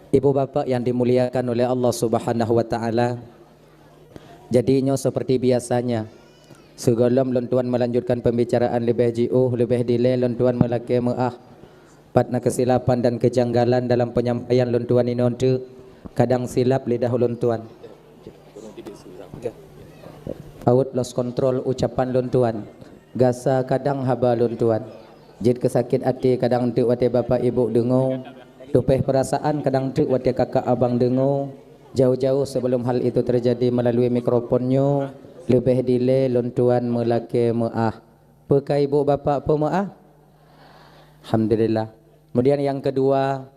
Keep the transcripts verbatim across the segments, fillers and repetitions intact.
Ibu bapak yang dimuliakan oleh Allah Subhanahu wa Ta'ala, jadi nyoe seperti biasanya, sigohlom lôn tuan melanjutkan pembicaraan leubeh jiôh, leubeh dilée lôn tuan meulakée meuáh. Pat na keusilapan dan keujanggalan dalam penyampaian lôn tuan inoe teuk, kadang silap lidah lôn tuan. Awot lost control ucapan lôn tuan, gasa kadang haba lôn tuan. Jeuet keu sakét até kadang teuk watée bapak ibu deungoe, tupéh peurasaan kadang teuk watée kakak abang deungoe. Jauh-jauh sebelum hal itu terjadi melalui mikrofon nyoe, leubeh dilée lôn tuan meulakée meuáh. Peu ka ibu bapak peumeuáh? Alhamdulillah. Kemudian yang kedua,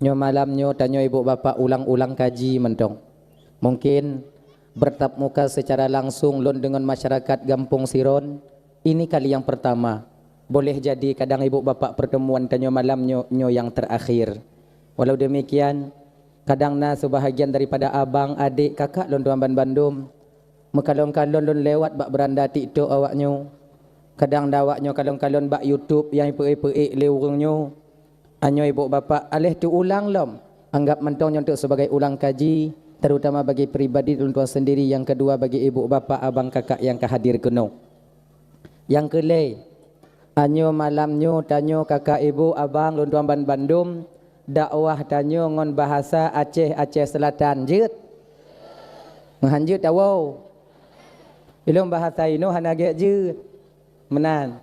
nyoe malam nyoe tanyoe ibu bapak ulang-ulang kaji mantong. Mungkin bertatap muka secara langsung lôn deungon masyarakat Gampông Siron, ini kali yang pertama. Boleh jadi kadang ibu bapak pertemuan tanyoe malam nyoe, nyoe yang terakhir. Walau demikian, kadang na sebahagian daripada abang, adek, kakak lôn tuan banbandum, meukalon-kalon lôn lewat bak beuranda TikTok awaknyoe. Kadang na awaknyoe kalon-kalon bak YouTube nyang ipeuék-peuék lé ureuëng nyoe. Anyoe ibu bapak, aléh teuulang lom. Anggap mantong nyoe teuk sebagai ulang kaji, terutama bagi pribadi lôn tuan sendiri, yang kedua bagi ibu bapak, abang, kakak nyang ka hadir keunoe. Nyang keu lhée, anyoe malam nyoe tanyoe kakak ibu abang lôn tuan banbandum, dakwah tanyoe ngon bahasa Aceh, Aceh Selatan. Jeuet? Meuhan jeuet, awoe. Ilôn bahasa inoe hana gét jeuet. Meunan.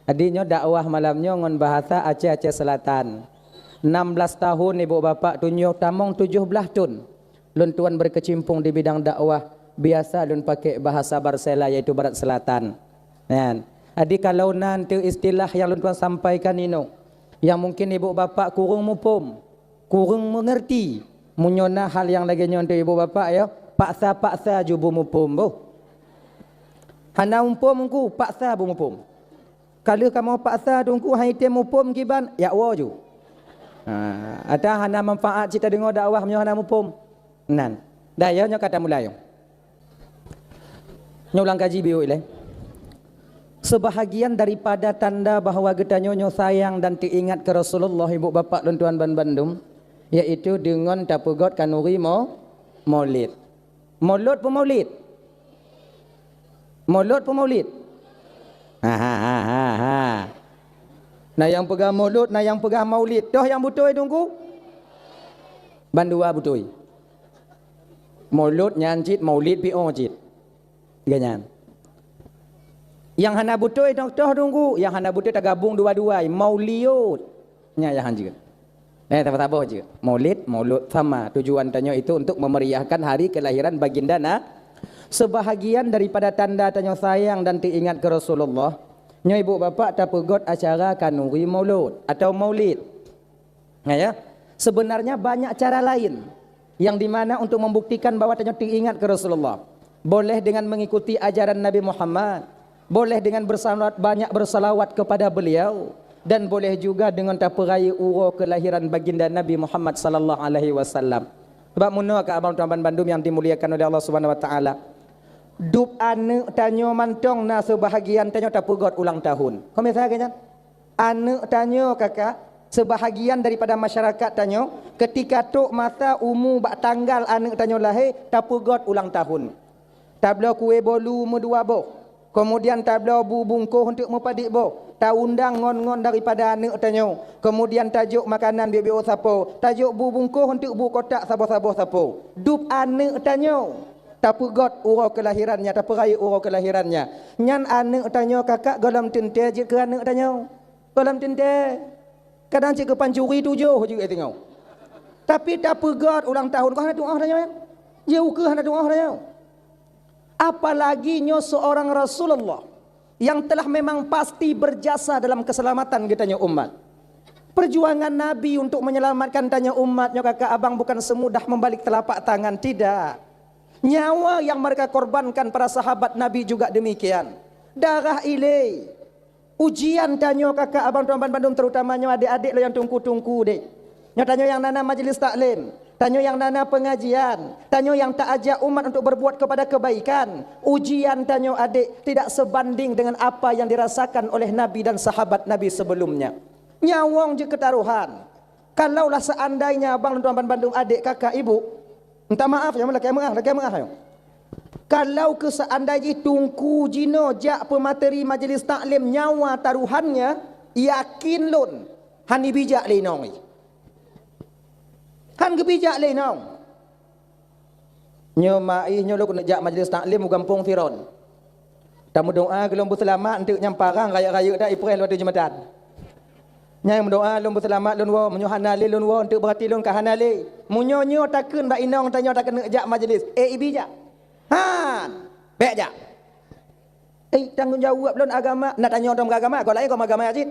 Jadi nyoe dakwah malam nyoe ngon bahasa Aceh, Aceh Selatan. Enam belas tahun ibu bapak tujoh, tamong tujoh blaih thon lôn tuan berkecimpung di bidang dakwah. Biasa lôn pakai bahasa Barsela, yaitu Barat Selatan. Nyan. Jadi kalau na teu istilah nyang lôn tuan sampaikan inoe, nyang mungkin ibu bapak kureueng muphom, kureueng meungerti, meunyoe na hal nyang lagée nyoe teu ibu bapak, ya, paksa-paksa ju beumuphom boh. Hana muphom Teungku, paksa beumuphom. Ka lheueh kamoe paksa Teungku, han item muphom kiban, jak woe ju. Ha, ata hana manfaat cit tadeungoe dakwah meunyoe hana muphom. Nan. Dah, ya, nyoe ka tamulai. Nyoe ulang kaji biôh ilée. Sebahagian daripada tanda bahwa geutanyoe nyoe sayang dan teuingat keu Rasulullah, ibu bapak lôn tuan banbandum, yaitu deungon tapeugot khanuri mo-, maulid. Maulud peu maulid? Maulud peu maulid? Ha, ha, ha, ha, ha. Na nyang peugah maulud, na nyang peugah maulid. Toh nyang beutôi Teungku? Bandua beutôi. Maulud nyan cit, maulid pi oh cit. Ganyan. Nyang hana beutôi toh, toh Teungku, nyang hana beutôi tagabong dua-dua, mauliud. Nya nyang hanjeuet. Eh, saboh-saboh jeuet. Maulid, maulud sama. Tujuan tanyoe itu untuk memeriahkan hari kelahiran baginda na. Sebahagian daripada tanda tanyoe sayang dan teuingat keu Rasulullah, nyoe ibu bapak tapeugot acara khanuri maulud atau maulid. Nah, ya. Sebenarnya banyak cara lain yang dimana untuk membuktikan bahwa tanyoe teuingat keu Rasulullah. Boleh dengan mengikuti ajaran Nabi Muhammad, boleh dengan bersalawat, banyak bersalawat kepada beliau, dan boleh juga dengan tapeurayeuk uroe kelahiran baginda Nabi Muhammad sallallahu alaihi wasallam. Sebab meunoe keu abang tuan bandum yang dimuliakan oleh Allah Subhanahu wa taala. Dub aneuëk tanyoe mantong na seubahagian tanyoe tapeugot ulang tahun. Kon biasa lagée nyan? Aneuëk tanyoe, kakak, seubahagian daripada masyarakat tanyoe, keutika trok masa umu bak tanggal aneuëk tanyoe lahé, tapeugot ulang tahun. Tabloe kué bolu meudua boh, keumudian tabloe bu bungkôh eunteuk meupadit boh, taundang ngon-ngon daripada aneuëk tanyoe, keumudian tajok makanan biôk-biôk sapo, tajok bu bungkôh eunteuk bu kotak saboh-saboh sapo. Dub aneuëk tanyoe tapeugot uroe keulahiran nyan, tapeurayeuk uroe keulahiran nyan. Nyan aneuëk tanyoe, kakak, gohlom teuntée jeuet keu aneuëk tanyoe. Gohlom teuntée. Kadang cit keu pancuri tujoh jeuet singoh. Tapi tapeugot ulang tahun, kon hana tuoh tanyoe nyan. Jeuet ukeue hana tuoh tanyoe. Apalagi nyoe seorang Rasulullah yang telah memang pasti berjasa dalam keselamatan geutanyoe umat. Perjuangan Nabi untuk menyelamatkan tanyoe umat nyoe, kakak abang, bukan semudah membalik telapak tangan, tidak. Nyawa yang mereka korbankan para sahabat Nabi juga demikian. Darah ilée. Ujian tanyoe, kakak abang tuan bandum, terutama nyoe adek-adek lôn nyang teungku-teungku deh. Nyoe tanyoe nyang na-na majelis taklim, tanyoe nyang na-na pengajian, tanyoe nyang taajak umat untuk berbuat kepada kebaikan. Ujian tanyoe adek tidak sebanding dengan apa yang dirasakan oleh Nabi dan sahabat Nabi sebelumnya. Nyawöng jeuet keu tarohan. Kalaulah seandainya abang lôn tuan bandum adék kakak ibu, minta maaf ya, lakée meu'ah, lakée meu'ah ya. Kalau keu seandai jih teungku jinoe jak peumateri majelis taklim nyawa taruhannya, yakin lôn, hana bijak lé inong. Han geubijak lé inong. Nyoe ma ih nyoe lôn keuneuk jak majelis taklim u gampông Siron. Tameudoa keu lôn beuseulamat, enteuk nyang parang rayeuk-rayeuk that ipreh lôn ateueh jeumatan. Nyang meudoa lôn beuseulamat lôn woe, meunyoe hana lé lôn woe, enteuk beurati lôn ka hana lé. Meunyoe nyoe takheun bak inong tanyoe takeuneuk jak majelis, eh ibi jak. Han, bék jak. Eh, tanggong jaweueb lôn agama, na tanyoe dong agama, gob laén gob agama cit.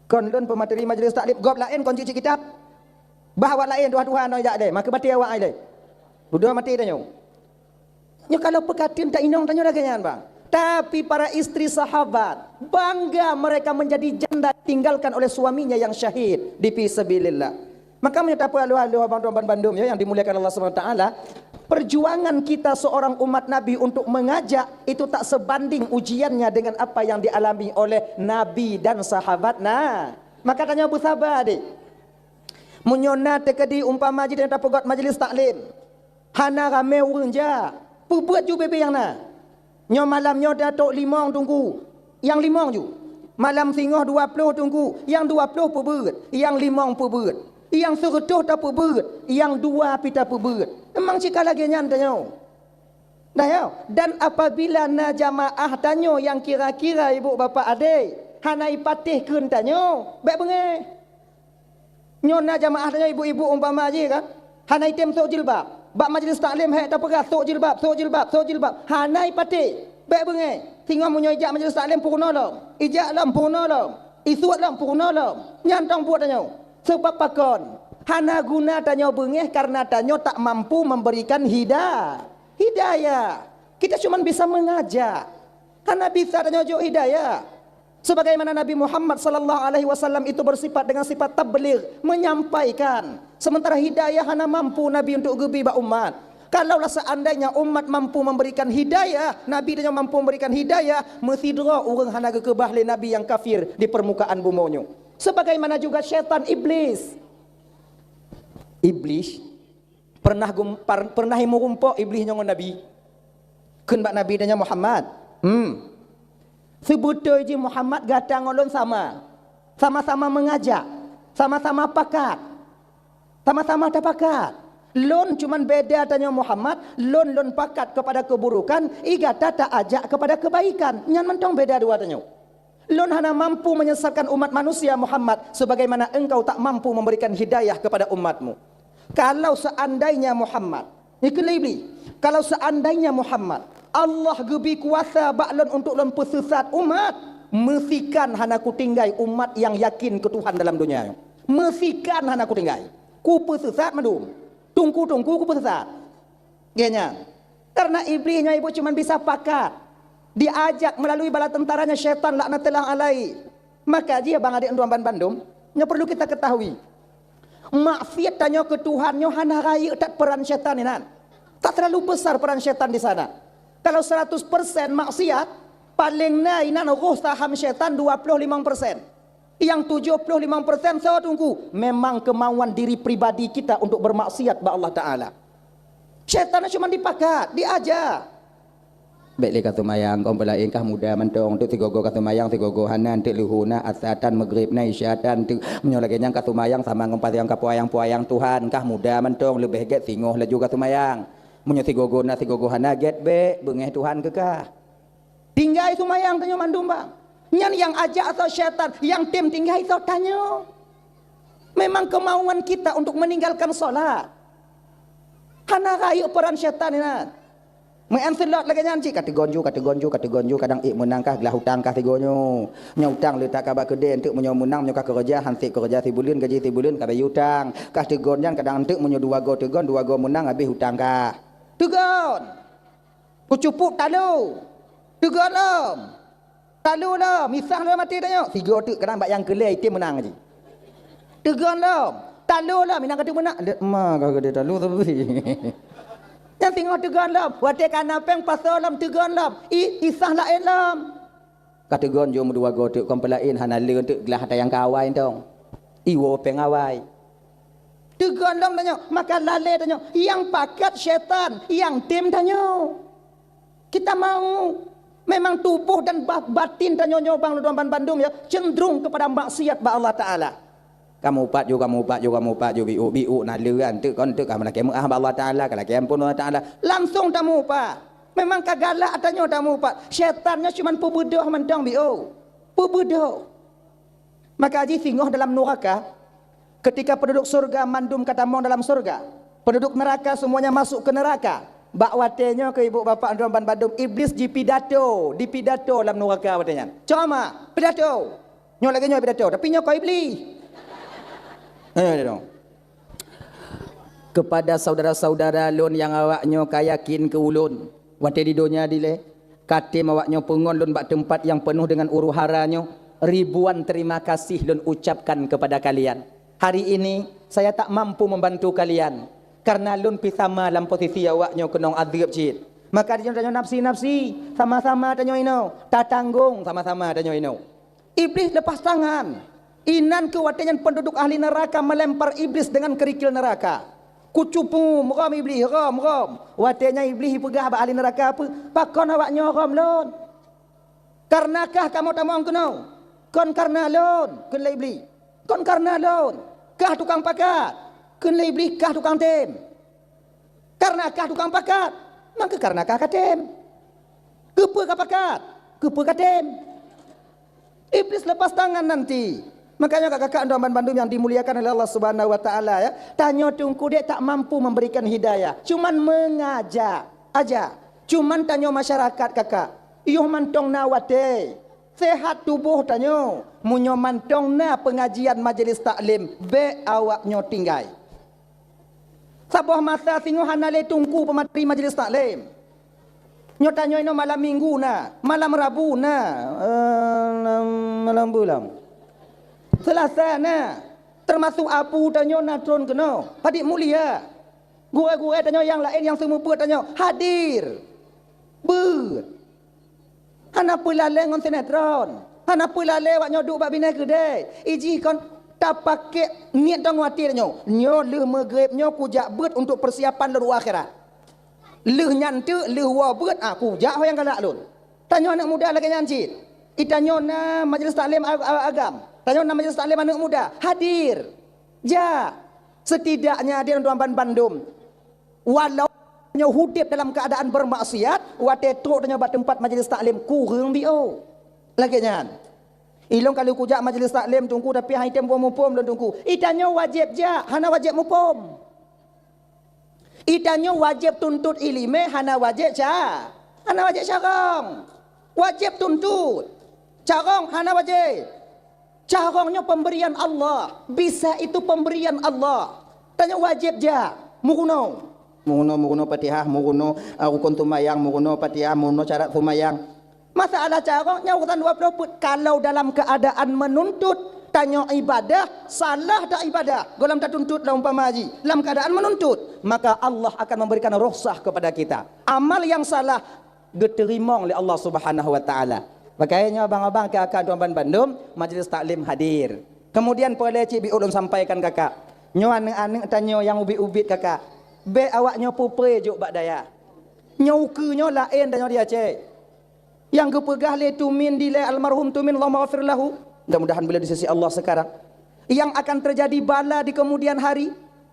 Kon lôn peumateri majelis taklim, gob laén kon cit-cit kitab. Bah awak laén tuha-tuha nyoe jak lé, maka baté awak ai lé. Dudoe maté tanyoe. Nyoe kalau peukateun ta inong tanyoe lagée nyan, bang. Tapi para istri sahabat, bangga mereka menjadi janda ditinggalkan oleh suaminya yang syahid di fi sabilillah. Maka meunyoe tapeualue-alue abang tuan bandum ya yang dimuliakan Allah Subhanahu wa taala, perjuangan kita seorang umat Nabi untuk mengajak itu tak sebanding ujiannya dengan apa yang dialami oleh Nabi dan sahabat. Nah, maka tanyoe beusaba deh. Meunyoe na teukeudi umpama jih tanyoe tapeugot majelis taklim, hana ramé ureuëng jak, peubeuet ju bebe nyang na. Nyoe malam nyoe tatok limong teungku, nyang limong ju. Malam singoh dua ploh teungku, nyang dua ploh peubeuet, nyang limong peubeuet, nyang sireutôh tapeubeuet, nyang dua pih tapeubeuet. Memang cit ka lagée nyan tanyoe. Nah, ya, dan apabila na jamaah tanyoe nyang kira-kira ibu bapak adék, hana ipatéh kheun tanyoe, bék beungéh. Nyoe na jamaah tanyoe ibu-ibu umpama jih kan, hana item sôk jilbab. Bak majelis taklim hék tapeugah sôk jilbab, sôk jilbab, sôk jilbab. Hana ipatéh. Bék beungéh. Singoh meunyoe ijak majelis taklim peurunoe lom. Ijak lom peurunoe lom. Isuet lom peurunoe lom. Nyan tong buet tanyoe. Sebab pakon? Hana guna tanyoe beungéh karena tanyoe tak mampu memberikan hida-, hidayah. Kita cuma bisa mengajak. Hana bisa tanyoe jok hidayah. Sebagaimana Nabi Muhammad sallallahu alaihi wasallam itu bersifat dengan sifat tabligh, menyampaikan. Sementara hidayah hana mampu Nabi untuk geubi bak umat. Kalaulah seandainya umat mampu memberikan hidayah, Nabi tanyoe mampu memberikan hidayah, meusidroe ureuëng hana geukeubah lé nabi nyang kafir di permukaan bumoe nyoe. Sebagaimana juga syaitan iblis. Iblis pernah gum-, par-, pernah imeurumpok iblis nyoe ngon Nabi. Kheun bak Nabi tanyoe, "Muhammad, hmm, seubeutôi jih Muhammad gata ngon lôn sama. Sama-sama mengajak, sama-sama pakat, sama-sama tapakat. Lôn cuman beda tanyoe Muhammad, lôn, lôn pakat kepada keburukan, i gata taajak kepada kebaikan. Nyan mantong beda dua tanyoe. Lôn hana mampu menyesatkan umat manusia Muhammad sebagaimana engkau tak mampu memberikan hidayah kepada umatmu." Kalau seandainya Muhammad, ikheun lé Iblis, kalau seandainya Muhammad, Allah geubi kuasa bak lôn untuk lôn peuseusat umat, meusikan hana kutinggai umat nyang yakin keu Tuhan dalam donya nyoe. Meusikan hana kutinggai. Kupeuseusat mandum. Teungku-teungku kupeuseusat. Geuh nyan. Karena Iblis nyoe ibu cuma bisa pakat. Diajak melalui bala tentaranya syaitan laknatullah alaihi. Maka jih bang adék tuan bandum, nyoe perlu kita ketahui. Maksiat tanyoe keu Tuhan nyoe hana rayeuk that peran syaitan inan. Tak terlalu besar peran syaitan di sana. Kalau seratus persen maksiat, paling na inan roh saham syaitan dua puluh lima persen. Nyang tujoh ploh limong persen soe teungku? Memang kemauan diri pribadi kita untuk bermaksiat bak Allah Taala. Syaitan cuma dipakat, diaja. Bék lé ka seumayang, kon peulaén kah muda mantong, teuk sigogo ka seumayang, sigogo hana, teuk leuhô na, asar tan, maghrib na, isya tan, teuk meunyoe lagée nyan ka seumayang sama ngon paséng ka peuyang-peuyang Tuhan, kah muda mantong, leubeh gét singoh laju ka seumayang. Meunyoe sigogo na, sigogo hana, gét bék, beungéh Tuhan keu kah. Tinggai seumayang tanyoe mandum, bang. Nyan nyang ajak asoe syaitan, nyang tem tinggai soe tanyoe. Memang kemauan kita untuk meninggalkan sholat. Hana rayeuk peran syaitan nyan. Meu'en seulot lagée nyan cit, ka teugon ju, ka teugon ju, ka teugon ju, kadang ék meunang kah, glah utang kah sigoe nyoe. Nyoe utang le that ka bak keudée, enteuk meunyoe meunang, meunyoe ka keureuja, han sép keureuja sibuleuen, gaji sibuleuen ka bayeue utang. Kah teugon nyan, kadang enteuk meunyoe dua goe teugon, dua goe meunang, habéh utang kah. Teugon! Kucupuk talu. Teugon lom. Talu lom. Isah lom até tanyoe. Sigoe teuk kadang bak nyang keu lhée item meunang jih. Teugon lom. Talu lom. Inong ka teuk meunang. Lé ma ka geude talu tapi. Nyang singoh teugon lom. Watée ka na péng pasoe lom teugon lom. I, isah laén lom. Ka teugon jom dua goe teuk kon peulaén hana le teuk glah ata nyang ka awai tong. Iwoe péng awai. Teugon lom tanyoe, maka lalé tanyoe. Nyang pakat syaitan, nyang tem tanyoe. Kita mau. Memang tuboh dan ba-, batin tanyoe nyoe bang lôn ban bandum ya, cenderung kepada maksiat bak Allah Taala. Kamu upat ju, kamu upat ju, kamu upat ju, biuk, biuk, na leuan teuk kon teuk ka lakée meu'ah bak Allah Taala, ka lakée ampun Allah Taala. Langsung tamupat. Memang ka galak tanyoe tamupat. Syaitan nyoe cuman peubeudoh mantong biuk. Peubeudoh. Maka jih singoh dalam nuraka, ketika penduduk surga mandum ka tamong dalam surga, penduduk neraka semuanya masuk ke neraka. Bak watée nyoe keu ibu bapak droe ban bandum, Iblis jipidato, dipidato lam nuraka watée nyan. Ceramah, pidato. Nyoe lagée nyoe pidato, tapi nyoe kon Iblis. Nyoe, nyoe, nyoe. Kepada saudara-saudara lôn nyang awak nyoe ka yakin keu ulôn, watée di donya dilée, ka tem awak nyoe peungon lôn bak teumpat nyang peunoh deungon huru-hara nyoe, ribuan terima kasih lôn ucapkan kepada kalian. Hari ini, saya tak mampu membantu kalian, karena lôn pih sama lam posisi awak nyoe keunong azeub cit. Maka di tanyoe nafsi-nafsi, sama-sama tanyoe inoe, tatanggong sama-sama tanyoe inoe. Iblis lepas tangan. Inan keu watée nyan penduduk ahli neraka melempar Iblis dengan kerikil neraka. Kucupu, rom Iblis, rom, rom. Watée nyan Iblis jipeugah bak ahli neraka peue, "Pakon awak nyoe rom lôn? Kareuna kah kamoe tamong keunoe? Kon kareuna lôn," kheun lé Iblis. "Kon kareuna lôn. Kah tukang pakat," kheun lé Iblis, "kah tukang tem." Kareuna kah tukang pakat, maka kareuna kah ka tem. Keupeue ka pakat? Keupeue ka tem? Iblis lepas tangan nanti. Makanya kakak-kakak dan bandum yang dimuliakan oleh Allah Subhanahu wa Taala ya, tanyoe teungku dek tak mampu memberikan hidayah, cuman mengajak aja. Cuman tanyoe masyarakat kakak, yoh mantong na watée, sehat tuboh tanyoe, meunyoe mantong na pengajian majelis taklim, bék awak nyoe tinggai. Saboh masa singoh hana lé teungku peumateri majelis taklim. Nyoe tanyoe inoe malam minggu na, malam rabu na, eh, malam bulan. Selasa na, termasuk abu tanyoe na tron keunoe. Adik mulia, gurée-gurée tanyoe nyang laén nyang seumeubeuet tanyoe hadir. Beuet. Hana peulalée ngon sinetron. Hana peulalée awak nyoe duek bak binéh keudée. Ijih kon tapaké niet dong watée nyoe. Nyoe lheueh meugreb nyoe kujak beuet untuk persiapan lôn u akhirat. Lheueh nyan teuk, lheueh woe beuet, ah, kujak ho nyang galak lôn. Tanyoe aneuëk muda lagée nyan cit. Itanyoe na majelis taklim ag-, ag-, agam. Tanyoe na majelis taklim aneuëk muda. Hadir. Jak. Setidaknya hadir untuk ban bandum. Walau nyoe udeb dalam keuadaan beurmaksiat, watée trok tanyoe bak teumpat majelis taklim kureueng biôh. Lagée nyan. Ilôn ka lheueh kujak majelis taklim teungku, tapi han item muphom lôn teungku. Itanyoe wajéb jak, hana wajéb muphom. Itanyoe wajéb tuntot iéleumé, hana wajéb ca-, hana wajéb carông. Wajéb tuntot. Carông hana wajéb. Carông nyoe pemberian Allah. Bisa itu pemberian Allah. Tanyoe wajéb jak. Meurunoe. Meurunoe, meurunoe Fatihah, meurunoe, ah, rukon seumayang, meurunoe Fatihah, meurunoe syarat seumayang. Masalah carông nyoe urusan dua ploh peuet. Kalau dalam keadaan menuntut, tanyoe ibadah, salah dak ibadah? Gohlom tatuntut lah umpama jih. Dalam keadaan menuntut, maka Allah akan memberikan rukhsah kepada kita. Amal yang salah geuteurimong lé Allah Subhanahu wa Taala. Pakaian nyoe abang-abang keu akak tuan ban bandum, majelis taklim hadir. Kemudian peureulée cit bi ulôn sampaikan kakak. Nyoe aneuëk-aneuëk tanyoe nyang ubit-ubit kakak. Bék awak nyoe pupré jok bak dayah. Nyoe ukeue nyoe laén tanyoe di Aceh. Nyang geupeugah lé Tumin dilée almarhum Tumin, Allahumma ghafir lahu. Mudah-mudahan beliau di sisi Allah sekarang. Yang akan terjadi bala di kemudian hari.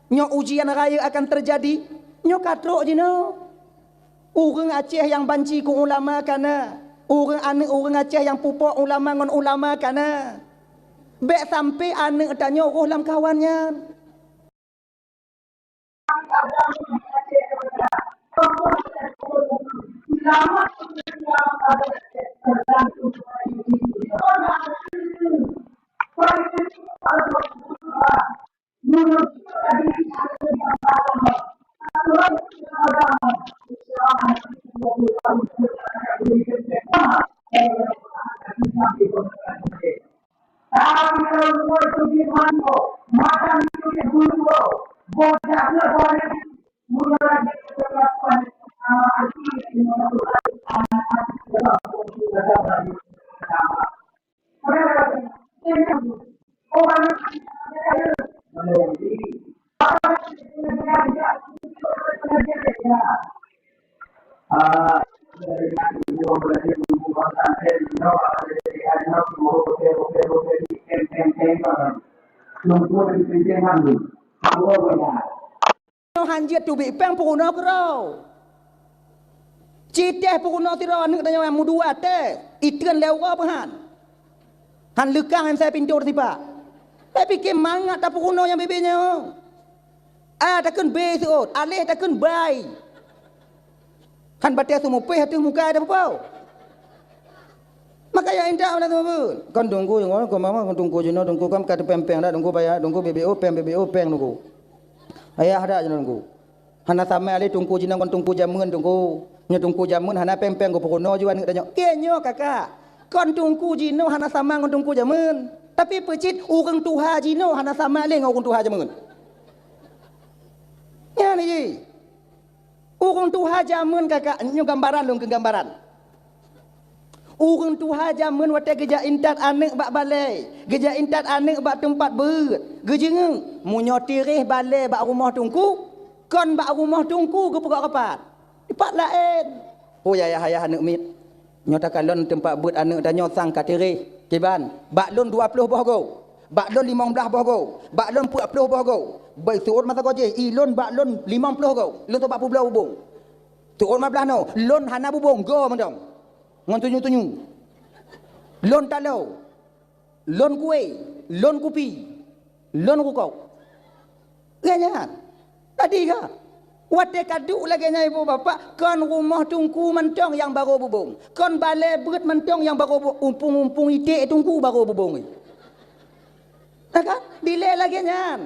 Nyoe ujian raya akan terjadi. Nyoe ka trok jinoe. Ureuëng Aceh nyang banci keu ulama ka na, ureuëng aneuëk ureuëng Aceh nyang pupok ulama ngon ulama ka na. Bék sampai aneuëk tanyoe roh lam kawan nyan. Nyoe han jeuet teubiet péng peurunoe keudroe. Ci teuh peurunoe sidroe aneuëk tanyoe nyang meudua teuh, itreun lé uroe peuhan. Han leukang M C pintoe teusipak. Tapi pike mangat tapeurunoe nyang bibit nyoe. A takheun B seuôt, aléh takheun bai. Han batée seumupéh ateueh muka ada peupau. Maka ya indak pada teumeubeuen. Kon tungku nyang kon mama kon tungku jinoe tungku kam ka teupéng-péng dak tungku payah tungku B B O péng B B O péng tungku. Ayah dak jinoe tungku. Hana sama lé tungku jinoe kon tungku jameun tungku. Nyoe tungku jameun hana péng-péng geupeurunoe ju aneuëk tanyoe. Ke nyoe kakak. Kon tungku jinoe hana sama ngon tungku jameun. Tapi peucit ureuëng tuha jinoe hana sama lé ngon ureuëng tuha jameun. Nyan ji. Ureuëng tuha jameun kakak, nyoe gambaran lôn keu gambaran. Ureuëng tuha jameun watée geujak intat aneuëk bak balée, geujak intat aneuëk bak teumpat beuet, geujeungeuk, meunyoe tiréh balée bak rumoh tungku, kon bak rumoh tungku geupeugah rapat. Dipat laén. Oh ya ayah aneuëk miet. Nyoe takalon teumpat beuet aneuëk tanyoe sang ka tiréh. Kiban, bak lôn dua ploh boh goe. Bak lôn limong blaih boh goe. Bak lôn peuet ploh boh goe. Bai seuôt masa goe jih, i lôn bak lôn limong ploh goe. Lôn teuh bak peubloe bubông. Seuôt ma blaih noe, lôn hana bubông, goe mantong. Ngon tunyueng-tunyueng. Lôn taloe. Lôn kué, lôn kupi, lôn rukok. Lagée nyan. Tadi ka. Watée ka duek lagée nyan ibu bapak, kon rumoh tungku mantong nyang barô bubông. Kon balée beuet mantong nyang barô bu-, umpung-umpung iték tungku barô bubông. Na kan? Dilée lagée nyan.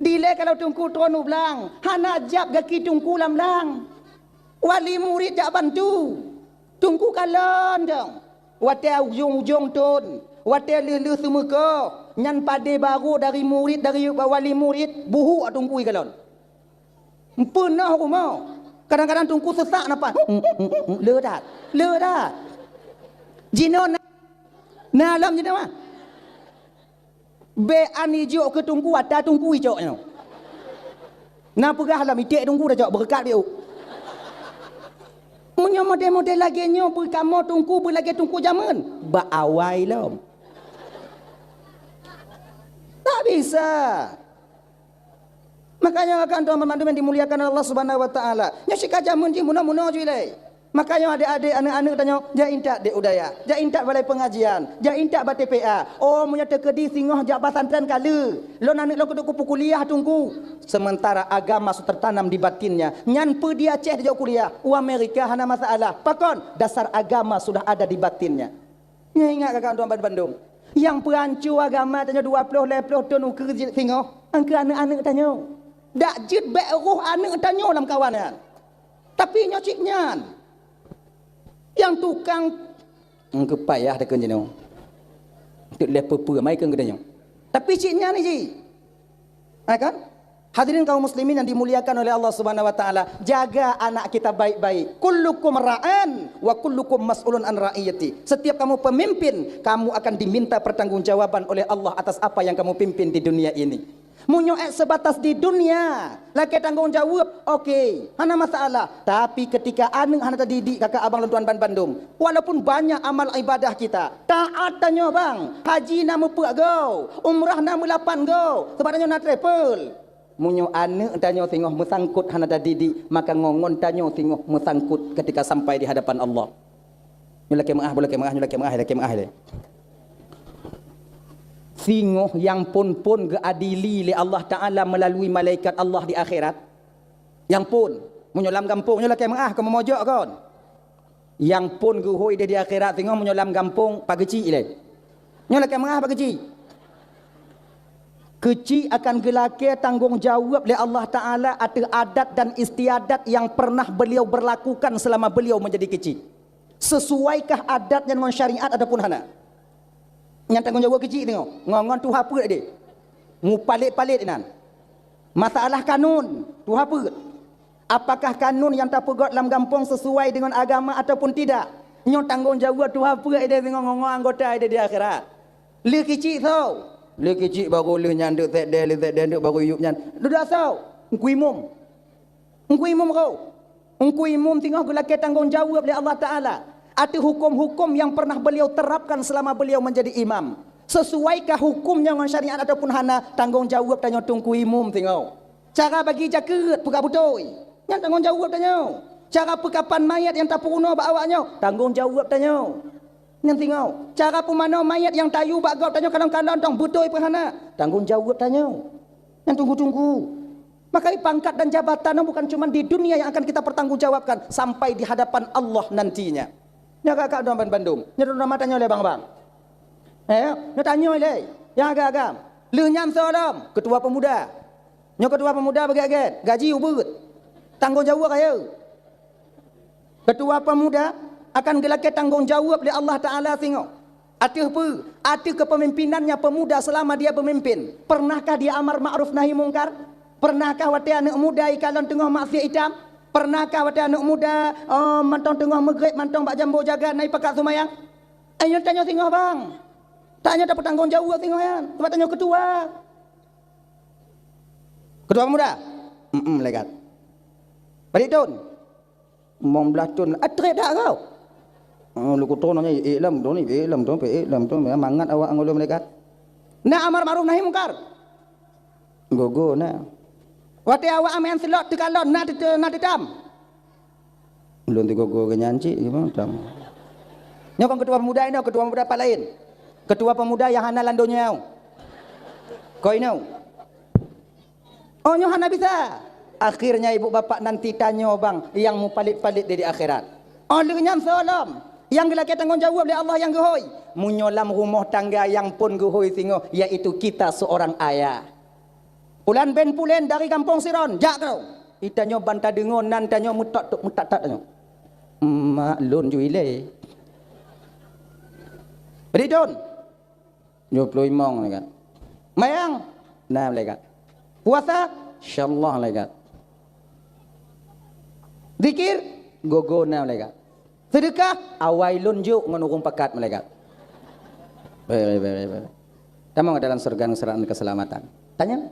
Dilée kalau tungku tron u blang, hana jab gaki tungku lam blang. Wali murit jak bantu. Tungku kalon dong. Watée ujong-ujong thon, watée lheueh-lheueh seumeuko, nyan padé barô dari murit, dari wali murit, buhuk tungku ikalon. Peunoh rumoh. Kadang-kadang tungku seusak nafas. Le that. Le that. Jinoe na, na lom jinoe mah. Bék an ijok keu tungku, ata tungku ijok nyoe. Na peugah lom iték tungku dah cok beureukat biu. Meunyoe model-model lagée nyoe beukamoe tungku beulagée tungku jameun, bak awai lom. Tak bisa. Makanya akan tuan banmandum yang dimuliakan Allah Subhanahu wa taala. Nyoe sika jameun jih munoe-munoe ju ilée. Makanya adek-adek, aneuk-aneuk tanyoe, jak intat di u dayah, jak intat balai pengajian, jak intat bak T P A. Oh, meunyoe teukeudi singoh jak pesantren ka le, lôn aneuk lôn keuduek kuliah tungku. Sementara agama sudah tertanam di batinnya. Nyan peue di Aceh dijak kuliah, u Amerika hana masalah. Pakon? Dasar agama sudah ada di batinnya. Nyoe ingat kakak tuan bandum. Nyang peuhanco agama tanyoe dua ploh lhée ploh thon ukeue jeuet singoh, angkeu aneuk-aneuk tanyoe. Dak jeuet bék roh aneuk tanyoe lam kawan nyan. Tapi nyoe cit nyan. Nyang tukang, engkeu payah takheun jinoe. Teuk lheueh peue-peue mai keu geutanyoe. Tapi cit nyan ji. Ha kan? Hadirin kaum muslimin yang dimuliakan oleh Allah Subhanahu wa taala, jaga anak kita baik-baik. Kullukum ra'in wa kullukum mas'ulun an ra'iyati. Setiap kamu pemimpin, kamu akan diminta pertanggungjawaban oleh Allah atas apa yang kamu pimpin di dunia ini. Meunyoe ék sebatas di dunia, lakée tanggong jaweueb, oke, hana masalah. Tapi ketika aneuk hana tadidik, kakak abang lôn tuan ban bandum, walaupun banyak amal ibadah kita, taat tanyoe bang, haji na meupeuet goe, umrah na meulapan goe, sabab tanyoe na travel. Meunyoe aneuk tanyoe singoh meusangkot hana tadidik, maka ngon-ngon tanyoe singoh meusangkot ketika sampai di hadapan Allah. Nyoe lakée meu'ah, lakée meu'ah, nyoe lakée meu'ah, lakée meu'ah lé. Singoh nyang phon-phon geuadili lé Allah Taala meulalu malaikat Allah di akhirat. Nyang phon, meunyoe lam gampông nyoe lakée meu'ah keu meumojok kon. Nyang phon geuhôi idéh di akhirat singoh meunyoe lam gampông pageucik lé. Nyoe lakée meu'ah pageucik. Keucik akan geulakée tanggong jaweueb lé Allah Taala ateueh adat dan istiadat nyang pernah beliau berlakukan selama beliau menjadi keucik. Seusuaikah adat nyan ngon syariat ataupun hana? Nyan tanggong jaweueb keucik teungoh. Ngon, ngon tuha peuet deh. Mupalét-palét inan. Masalah kanun, tuha peuet. Apakah kanun nyang tapeugét lam gampông seusuai deungon agama ataupun tidak? Nyoe tanggong jaweueb tuha peuet idéh singoh ngon anggota idéh di akhirat. Lheueh keucik soe? Lheueh keucik baru lheueh nyan deuk sekdeh, lheueh sekdeh deuk baru yup nyan. Dudoe soe? Teungku Imum. Teungku Imum ko. Teungku Imum singoh geulakée tanggong jaweueb lé Allah Taala ateueh huköm-huköm nyang pernah beliau terapkan selama beliau menjadi imam. Seusuaikah huköm nyoe ngon syariat ataupun hana, tanggong jaweueb tanyoe Teungku Imum singoh. Cara bagi jakeuet peugah beutôi, nyan tanggong jaweueb tanyoe. Cara peukapan mayét nyang tapeurunoe bak awak nyoe, tanggong jaweueb tanyoe. Nyan singoh. Cara peumanoe mayét nyang tayue bak gob tanyoe kalon-kalon tong beutôi peu hana, tanggong jaweueb tanyoe. Nyan teungku-teungku. Maka pangkat dan jabatan nyoe bukan cuma di dunia yang akan kita pertanggungjawabkan, sampai di hadapan Allah nantinya. Nyoe ka, ka, bandum. Nyoe nama tanyoe lé bang-bang. Eh, nyoe tanyoe lé. Nyang agam-agam. Lheueh nyan soe lom, ketua pemuda. Nyoe ketua pemuda beugét-gét, gaji ubeut. Tanggong jaweueb kaya. Ketua pemuda akan geulakée tanggong jaweueb lé Allah Taala singoh. Ateueh peue? Ateueh kepemimpinannya pemuda selama dia memimpin. Pernahkah dia amar ma'ruf nahi mungkar? Pernahkah watée aneuëk muda ikalon teungoh maksiat itam? Pernahkah watée aneuëk muda, oh, mantong teungoh meugréb mantong bak jambo jagat na ipakat seumayang? Ayo tanyoe singoh bang. Tanyoe tapeutanggong jaweueb singoh nyan. Sebab tanyoe ketua. Ketua pemuda? Mm-mm, malaikat. Balik thon? Limong blaih thon. Atrét dak kau? Oh, leuku thon nyan, eh, lam thon ni, eh, lam thon, eh, lam thon. Mangat awak ngon lôn malaikat. Na amar ma'ruf nahi mungkar. Gogo na. Watée awak amen seulot teukalon na teu-, na teutam. Ulôn teugogo geuh nyan cit, gimana tam. Nyoe kon ketua pemuda inoe, ketua pemuda pat laén. Ketua pemuda nyang hana lam donya. Ko inoe. Oh, nyoe hana bisa. Akhirnya ibu bapak nanti tanyoe bang nyang mupalét-palét di, di akhirat. Oh, lheueh nyan soe lom nyang geulakée tanggong jaweueb lé Allah nyang geuhôi. Meunyoe lam rumoh tangga nyang phon geuhôi singoh, yaitu kita seorang ayah. Pulan bin pulen dari gampông Siron, jak keu. Itanyoe ban tadeungoe nan tanyoe meutot-tot meutat-tat tanyoe. Mak lôn ju ilée. Bri thon. Nyoe ploh imong malaikat. Mayang, na malaikat. Puasa, insyaallah malaikat. Zikir, gogo na malaikat. Seudeukah, awai lôn jok ngon ureuëng pakat malaikat. Baik, baik, baik, baik. Tamong dalam syurga ngon seurat keuseulamatan. Tanya.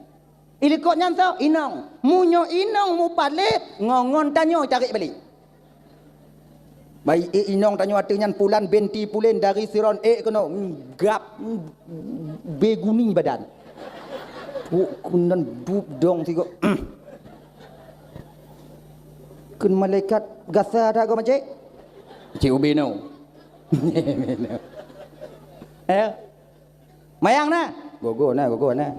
Ilikot nyan soe? Inong. Meunyoe inong mupalét, ngon-ngon tanyoe tarék balik. Baik, ék inong tanyoe ateueh nyan pulan binti pulen dari Siron ék keunoe. Gab, beguni badan. Buk kunan bub dong sigo. Kheun malaikat gasa dak gob macé? Cik ubé no. Eh? Mayang na? Gogo na, gogo na.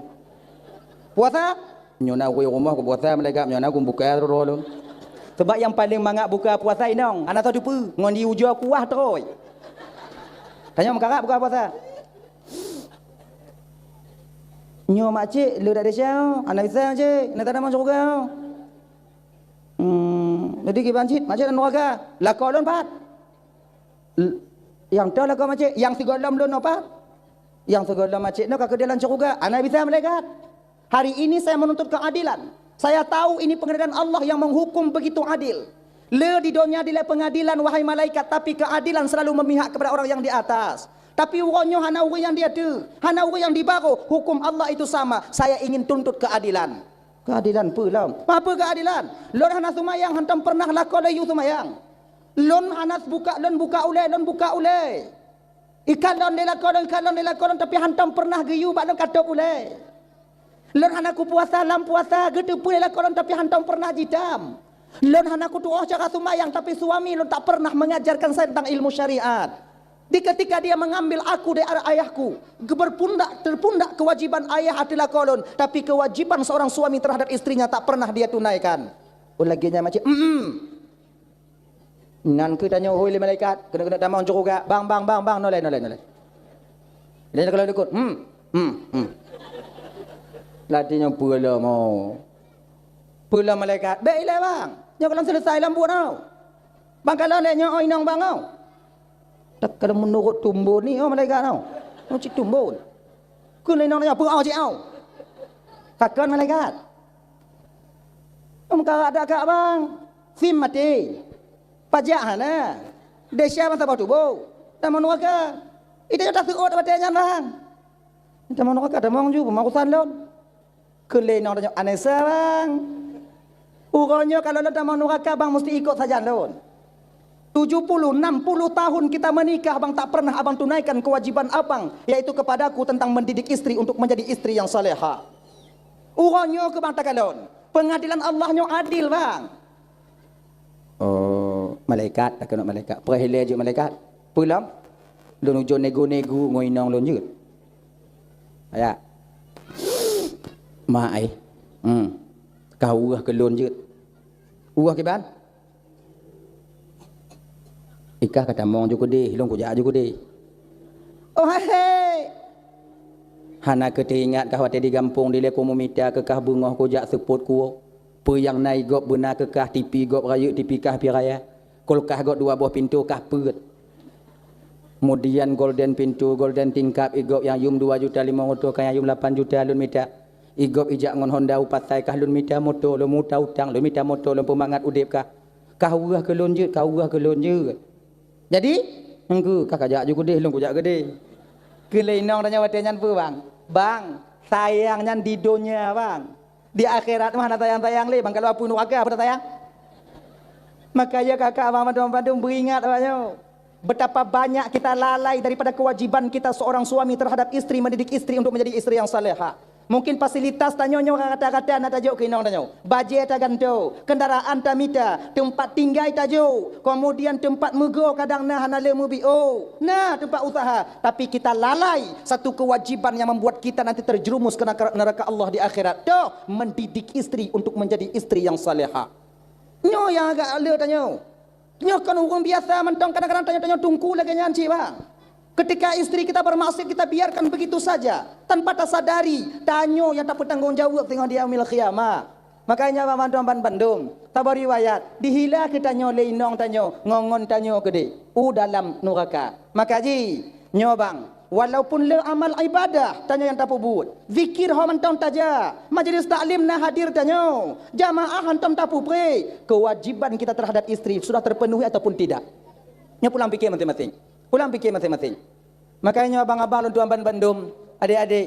Puasa? Nyoe na ureuëng rumoh kupuasa malaikat, nyoe na kubuka roh lôn. Sebab nyang paleng mangat buka puasa inong, hana soe teupeue, ngon di ujoe kuah trôi. Tanyoe meukarat buka puasa. Nyoe makcik le dak desya, hana bisa makcik, na tadamong syeuruga. Hmm, jadi kiban cit, makcik lam neuraka. Lakoe lôn pat? L-, nyang toh lakoe makcik, nyang sigohlom lôn nyoe pat? Nyang sigohlom makcik nyoe ka keudeh lam syeuruga, hana bisa malaikat. Hari ini saya menuntut keadilan. Saya tahu ini pengadilan Allah yang menghukum begitu adil. Le di donya dilée pengadilan, wahai malaikat, tapi keadilan selalu memihak kepada orang yang di atas. Tapi uroe nyoe hana ureuëng nyang di ateueh, hana ureuëng nyang di barô, hukum Allah itu sama. Saya ingin tuntut keadilan. Keadilan peue lom? Apa keadilan? Lôn hana seumayang, hantom pernah lakoe lôn yue seumayang. Lôn hana buka, lôn buka ulée, lôn buka ulée. Ikalon lé lakoe lôn, ikalon lé lakoe lôn, tapi hantom pernah geuyue bak lôn katôb ulée. Lôn hana kupuasa lam puasa, geuteupeue lé lakoe lôn, tapi hantom pernah jitam. Lôn hana kutuoh cara seumayang, tapi suami lôn tak pernah mengajarkan saya tentang ilmu syariat. Di ketika dia mengambil aku dari arah ayahku, berpundak, terpundak kewajiban ayah ateueh lakoe lôn, tapi kewajiban seorang suami terhadap istrinya tak pernah dia tunaikan. Oh, lagée nyan makcik, mm. Nan kheueh tanyoe hôi lé malaikat, keuneuk-keuneuk tamong syeuruga, bang, bang, bang, bang, nolai, nolai, nolai. Lé kalau ikut, hmm, hmm, hmm. Lati nyoe peue lom, oh. Peue lom malaikat, bék ilée bang, nyoe kalon selesai lom buet nyoe. Bang kalon lé nyoe, oh, inong bang, oh. Tak kalau menurut tumbon ni, oh, malaikat, oh. Oh, cit tumbon. Keu lé inong nyoe, peue, oh, cit, oh. Takon malaikat. Meukarat dak kak bang? Sim maté. Pajak hana. Desya ban saboh tuboh. Tamong neuraka. Ita nyoe taseuôt watée nyan bang. Tamong neuraka, tamong ju peumarosan lôn. Keu lé inong tanyoe, aneuëk sa bang? Uroe nyoe kalau lôn tamong nuraka, bang, mesti ikot sajan lôn. Tujuh puluh, enam puluh tahun kita menikah, bang, tak pernah abang tunaikan kewajiban abang, yaitu kepadaku tentang mendidik istri untuk menjadi istri yang salehah. Uroe nyoe keu bang takalon, pengadilan Allah nyoe adil, bang. Oh, malaikat, takheun malaikat. Peureulee jeuet malaikat. Peue lom? Lôn ujoe nego-nego ngon inong lôn jeuet. Aya. Mak ai. Hmm. Ka ueh keu lôn jeuet. Ueh kiban? Ikah ka tamong ju keudeh, lôn kujak ju keudeh. Oh, hai, hai. Hana keu teuingat kah watée di gampông dilée kamoe mita keu kah beungoh kujak seupôt kuwoe. Peue nyang na i gob beuna keu kah, tipi gob rayeuk, tipi kah pih raya. Kulkah gob dua boh pintoe kah peuet. Kemudian golden pintoe, golden tingkap, i gob nyang yum dua juta limong reutôh, kah nyang yum lapan juta lôn mita. I gob ijak ngon Honda u pasai kah lôn mita moto, lôn muta utang, lôn mita moto, lôn peumangat udeb kah. Kah ueh keu lôn jeuet, kah ueh keu lôn jeuet. Jadi, engkeu kah kajak ju keudeh, lôn kujak keudeh. Keu lé inong tanyoe watée nyan peue, bang? Bang, sayang nyan di donya, bang. Di akhirat mah hana sayang-sayang lé, bang. Kalau apui nuraka, apa sayang? Makanya kakak abang bandum-bandum beringat awak nyoe. Betapa banyak kita lalai daripada kewajiban kita seorang suami terhadap istri, mendidik istri untuk menjadi istri yang salehah. Mungkin fasilitas tanyoe nyoe rata-rata na tajok keu inong tanyoe. Bajée taganto, kendaraan tamita, teumpat tinggai tajok, kemudian teumpat meugo kadang na hana lé meubi. Oh, na teumpat usaha, tapi kita lalai satu kewajiban yang membuat kita nanti terjerumus ke neraka, neraka Allah di akhirat. Toh, mendidik istri untuk menjadi istri yang salehah. Nyoe nyang agak le tanyoe. Nyoe kon ureuëng biasa mantong, kadang-kadang tanyoe-tanyoe teungku lagée nyan cit, bang. Ketika istri kita bermaksiat, kita biarkan begitu saja, tanpa tasadari, tanyoe nyang tapeutanggong jaweueb teungoh di yaumil qiyamah. Makanya, bang, mantong ban bandum, saboh riwayat, dihila keu tanyoe lé inong tanyoe, ngon-ngon tanyoe keudeh, u dalam nuraka. Maka ji, nyoe, bang, walaupun le amal ibadah tanyoe nyang tapeubuet, zikir ho mantong tajak, majelis taklim na hadir tanyoe, jamaah hantom tapupreh, kewajiban kita terhadap istri sudah terpenuhi ataupun tidak? Nyoe pulang pikir masing-masing. Pulang pikir masing-masing. Makanya nyoe abang-abang lôn tuan ban bandum, adek-adek,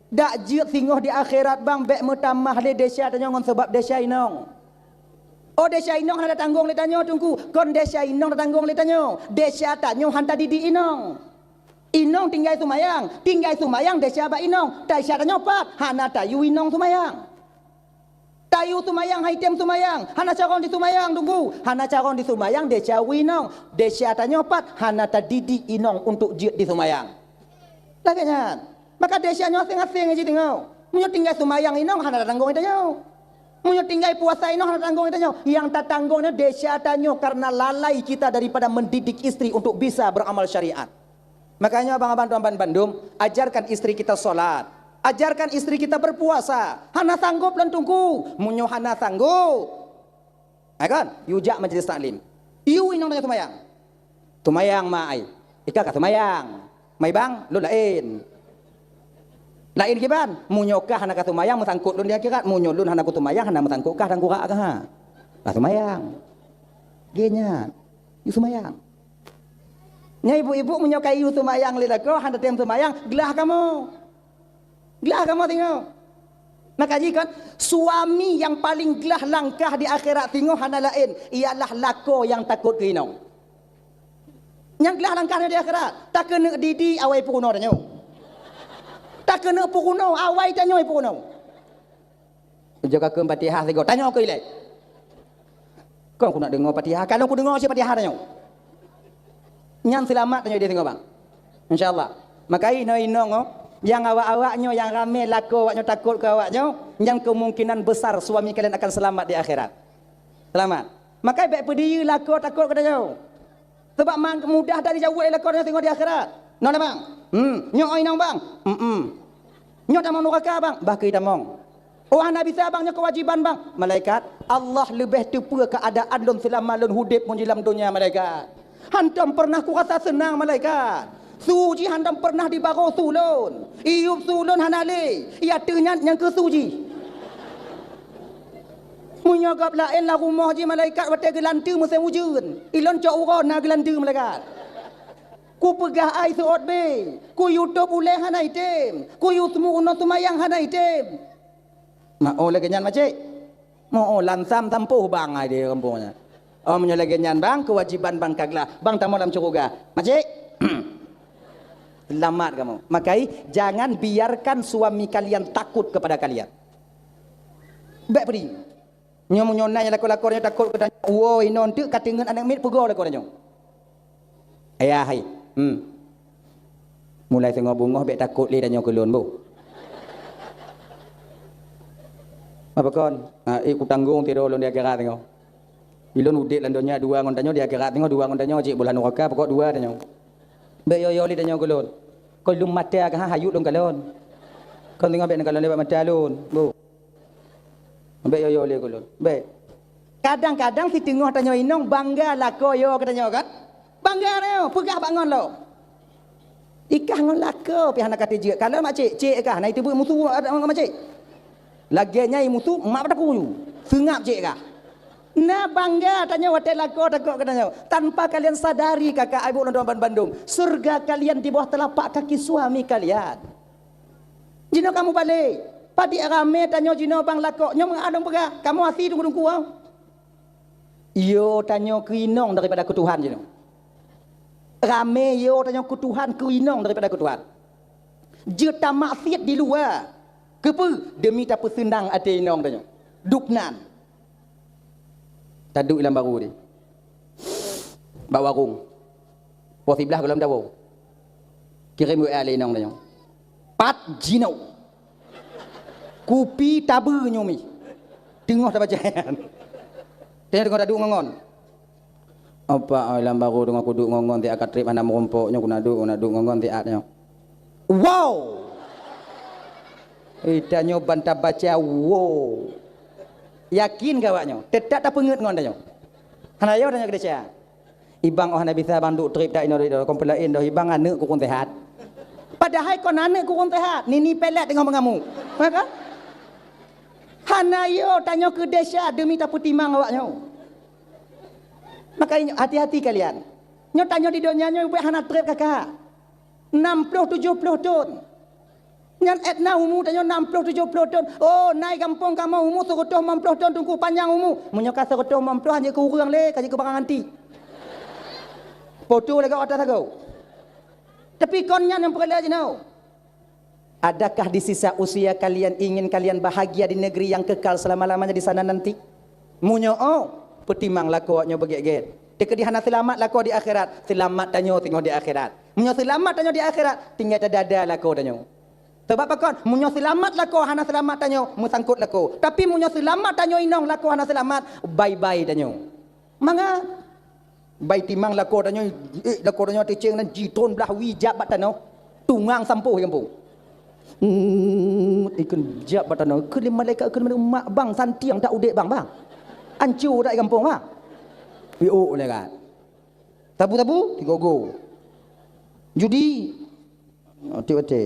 dak jeuet singoh di akhirat, bang, bék meutamah lé desya tanyoe ngon sabab desya inong. Oh, desya inong hana tatanggong lé tanyoe, Teungku. Kon desya inong tatanggong lé tanyoe. Desya tanyoe hana tadidik inong. Inong tinggai sumayang, tinggai sumayang desya bak inong. Desya tanyoe pat, hana tayue inong sumayang. Tayue sumayang, han item sumayang, hana carông disumayang, Teungku. Hana carông disumayang desya u inong. Desya tanyoe pat, hana tadidik inong untuk jeuet disumayang. Lagée nyan. Maka desya nyoe aséng-aséng jih teungoh. Meunyoe tinggai sumayang inong hana tatanggong lé tanyoe. Meunyoe tinggai puasa inong hana tatanggong lé tanyoe. Nyang tatanggong nyoe desya tanyoe karena lalai kita daripada mendidik istri untuk bisa beramal syariat. Makanya abang-abang tuan ban bandum, ajarkan istri kita salat. Ajarkan istri kita berpuasa. Hana sanggob lôn, Teungku. Meunyoe hana sanggob, hai kon, yue jak majelis taklim. Yue inong tanyoe sumayang. Sumayang, mak ai. Ikah ka sumayang. Mai bang, lôn laén. Laén kiban? Meunyoe kah hana ka sumayang, meusangkot lôn di akhirat. Meunyoe lôn hana kusumayang, hana meusangkot kah dan kurak kah. Ka sumayang. Geuh nyan. Yue sumayang. Nyan ibu-ibu, meunyoe ka yue sumayang lé lakoe, hana tem sumayang, glah kamoe. Glah kamoe singoh. Maka jih kan, suami nyang paling glah langkah di akhirat singoh hana laén, ialah lakoe nyang takot keu inong. Nyang glah langkah di akhirat, takeuneuk didik awai peurunoe tanyoe. Takeuneuk peurunoe awai tanyoe peurunoe. Jok ka kheun Fatihah sigoe, tanyoe keu ilée. Kon kuneuk deungoe Fatihah, ka lôn kudeungoe cit Fatihah tanyoe. Nyan seulamat tanyoe di singoh bang. Insya Allah. Maka inoe inong oh, nyang awak-awak nyoe nyang ramé lakoe awak nyoe takot keu awak nyoe, nyan kemungkinan besar suami kalian akan selamat di akhirat. Selamat. Maka bék peudiyeu lakoe takot keu tanyoe. Sabab mang-, mudah dari jaweueb lé lakoe nyoe singoh di akhirat. Nyoe na bang. Hmm, nyoe oi nong bang. Hmm. Nyoe tamong nuraka bang. Bah keu tamong. Oh hana bisa bang, nyoe kewajiban bang. Malaikat, Allah leubeh teupeue keuadaan lôn seulama lôn hudeb meunyoe lam donya malaikat. Hantom pernah kurasa seunang malaikat. Su jih hantom pernah dibaroe su lôn. Iyup su lôn hana lé. Iya teuingat nyang keu su jih. Meunyoe gob laén lam rumoh jih malaikat watée geulanteue musém ujeuen, ilôn cok uroe na geulanteue malaikat. Kupeugah ai seuôt bé, kuyue tôb ulée hana item, kuyue seumu unoe seumayang hana item. Ma oh lagée nyan macék. Mo, oh, lansam sampôh bang ai di kampung nyan. Oh, meunyoe lagèe nyan bang, keuwajéban bang ka glah. Bang tamong lam syeuruga. Makcik. Selamat kamu. Makai, jangan biarkan suami kalian takut kepada kalian. Bèk peudeh. Nyoe meunyoe na nyang lakoe-lakoe nyoe takot keu tanyoe, woe inoe teuk ka teungeut aneuk miet peugah lakoe tanyoe. Ayah hai. Hmm. Mulai singoh beungoh bèk takot lé tanyoe keu lôn, boh. Apa kon? Ha, eh, kutanggong sidroe lôn di akhirat singoh. Ilôn udép lam donya dua ngon tanyoe, di akhirat singoh dua ngon tanyoe, cit boh lam nuraka, pokok dua tanyoe. Bèk yo-yo lé tanyoe keu lôn. Kon lôn mata ka ha, hayut lôn kalon. Kon singoh bèk neukalon lé bak mata lôn, boh. Bèk yo-yo lé keu lôn. Bèk. Kadang-kadang siteungoh tanyoe inong bangga lakoe yo keu tanyoe kan? Bangga tanyoe, peugah bak ngon lom. Ikah ngon lakoe pih hana ka teujeuet. Kalon makcik, cik ikah, na iteubiet musu ngon makcik. Lagèe nyan musu, mak bataku ju. Seungab cik ikah. Na bangga tanyoe watèe lakoe takot keu tanyoe. Tanpa kalian sadari, kakak, ibu, lôn tuan bandum, surga kalian di bawah telapak kaki suami kalian. Jinoe kamoe balek. Padit ramé tanyoe jinoe bang lakoe. Nyoe meuadong peugah, kamoe hase teungku-teungku, ah. Yo tanyoe keu inong daripada keu Tuhan jinoe. Ramé yo tanyoe keu Tuhan, keu inong daripada keu Tuhan. Jeuet tamaksiet di luwa. Keupeue? Demi tapeuseunang até inong tanyoe. Dubnan. Taduek lam baru di. Bak warong. Poh siblaih gohlom tawoe. Kirém W A lé inong tanyoe. Pat jinoe. Kupi tabeue nyoe mi. Teungoh tabaca nyan. Tanyoe teungoh taduek ngon-ngon. Apa ai lam baru teungoh kuduek ngon-ngon siat ka trép hana meurumpok nyoe, kuna duek, kuna duek ngon-ngon siat nyoe. Wow! Eh, tanyoe ban tabaca wow. Yakin keu awak nyoe? Teutap tapeungeut ngon tanyoe. Hana yo tanyoe keudesya. Ibang oh hana bisa bang duek trép dak inoe dak inoe, kon peulaén doh ibang aneuk kureueng sehat. Padahai kon aneuk kureueng sehat, nini pelet teungoh meungamuk. Ya kan? Hana yo tanyoe keudesya demi tapeutimang awak nyoe. Makanya hati-hati kalian. Nyoe tanyoe di donya nyoe ubak hana trép kakak. Enam puluh tujuh puluh thon. Nyan étna umu tanyoe enam puluh tujuh puluh thon. Oh, nai gampông kamoe umu seureutôh limong puluh thon teungku panyang umu. Meunyoe ka seureutôh limong puluh han jeuet keu ureueng lé, ka jeuet keu barang antik. Poto lagèe atas lagoe. Tapi kon nyan nyang peureulèe jinoe. Adakah di sisa usia kalian ingin kalian bahagia di negeri yang kekal selama-lamanya di sana nanti? Meunyoe oh, peutimang lakoe awak nyoe beugét-gét. Teukeudi hana seulamat lakoe di akhirat, seulamat tanyoe teungoh di akhirat. Meunyoe seulamat tanyoe di akhirat, tinggai tadada lakoe tanyoe. Sabab pakon? Meunyoe seulamat lakoe hana seulamat tanyoe, meusangkot lakoe. Tapi meunyoe seulamat tanyoe inong lakoe hana seulamat, bye-bye tanyoe. Mangat. Bai timang lakoe tanyoe, eh, lakoe tanyoe teucéng nan jitron blah wie jak bak tanoh, tungang sampôh di gampông. Hmm, ikheun jak bak tanoh, ikheun lé malaikat, ikheun lé mak bang santiang dak udép bang, bang. Anco dak di gampông, bang. Piôh lé kan. Tabu-tabu, tigogo. Judi, Oke, oke.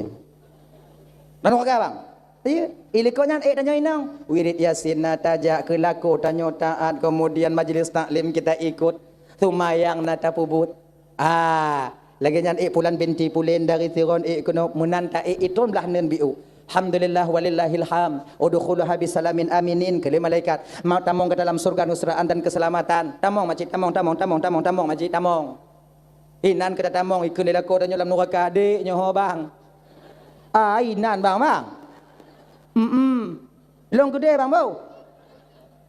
Lalu ka, bang? Iya. Ilikot nyan ék tanyoe inong. Wirid Yasin na tajak keu lakoe tanyoe taat, kemudian majlis taklim kita ikut. Seumayang na tapeubuet. Ah, lagèe nyan ék pulan binti pulen dari Siron ék keunoe meunan ta ék itron blah neun biôh. Alhamdulillah walillahil hamd. Udkhuluha bisalamin aminin, kheun lé malaikat. Mau tamong ke dalam surga nusraan dan keselamatan. Tamong, makcik, tamong, tamong, tamong, tamong, tamong, makcik, tamong. Inan keu tatamong ikheun lé lakoe tanyoe lam nuraka, "Dek, nyoe ho, bang." "Ah, inan, bang, bang." "Mm-mm." "Lôn keudeh, bang, beuh."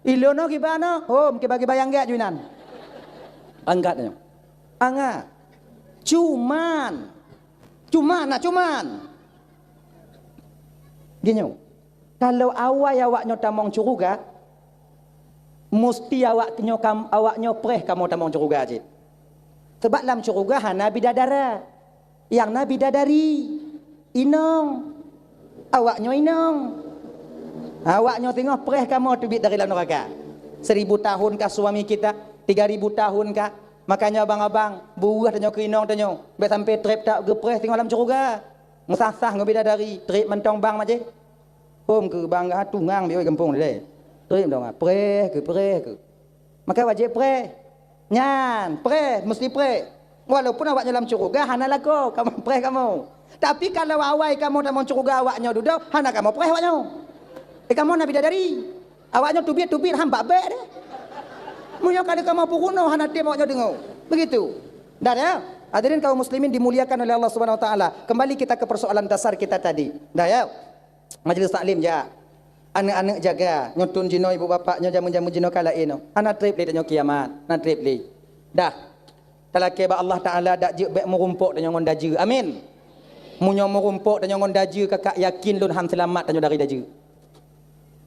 "Ilôn nyoe kiban nyoe." "Hom, kiban-kiban nyang gèt ju inan." Angkat nyoe. Angat. Cuman. Cuman, nak cuman. Geuh nyoe. Kalau awai awak nyoe tamong syeuruga, musti awak nyoe kam-, awak nyoe preh kamoe tamong syeuruga cit. Sabab lam syeuruga hana bidadara. Nyang na bidadari, inong. Awak nyoe inong. Awak nyoe singoh preh kamoe teubiet dari lam nuraka. Seribu tahun kah suami kita, tiga ribu tahun kah. Makanya abang-abang, beuweuh tanyoe keu inong tanyoe. Bèk sampai trép that geupreh singoh lam syeuruga. Meusah-sah ngon bidadari, trép mantong bang maje. Hom keu bang, ah, tungang biôh gampông lé. Trép dong, ah, preh keu, preh keu. Maka wajéb preh. Nyan, preh, meusti preh. Walaupun awak nyoe lam syeuruga hana lakoe, kamoe preh kamoe. Tapi kalau awai kamoe tamong syeuruga awak nyoe dudoe, hana kamoe preh awak nyoe. Eh, kamoe na bidadari. Awaknyoe teubiet-teubiet han bak bék deh. Meunyoe ka lheueh kamoe peurunoe hana tem awaknyoe deungoe. Begitu. Dan ya, hadirin kaum muslimin dimuliakan oleh Allah Subhanahu wa taala. Kembali kita ke persoalan dasar kita tadi. Dah ya. Majlis taklim jak. Aneuk-aneuk jaga, nyoe thon jinoe ibu bapak nyoe jameun-jameun jinoe ka laén nyoe. Hana treb lé tanyoe kiamat, hana treb lé. Dah. Talakée bak Allah Taala dak jeuet bék meurumpok tanyoe ngon dajeu. Amin. Meunyoe meurumpok tanyoe ngon dajeu, kakak yakin lôn han seulamat tanyoe dari dajeu.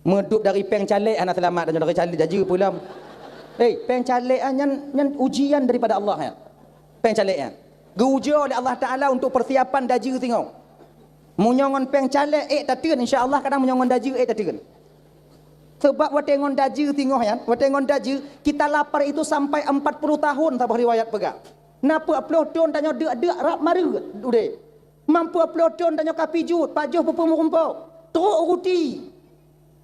Meudup dari péng calék hana seulamat tanyoe dari calék dajeu peue lom. Hei, péng calék nyan, nyan ujian daripada Allah nyan. Péng calék nyan geuujoe lé Allah Taala untuk persiapan dajeu singoh. Meunyoe ngon péng calék ék tateun, insya Allah, kadang meunyoe ngon dajeu ék tateun. Sebab watée ngon dajeu singoh nyan, watée ngon dajeu, kita lapar itu sampai empat puluh tahun, saboh riwayat peugah. Na peuet ploh thon tanyoe deuk-deuk rab mareuet udeb. Mampu ploh thon tanyoe ka pijuet, pajoh peupeu meurumpok. Trok ruti.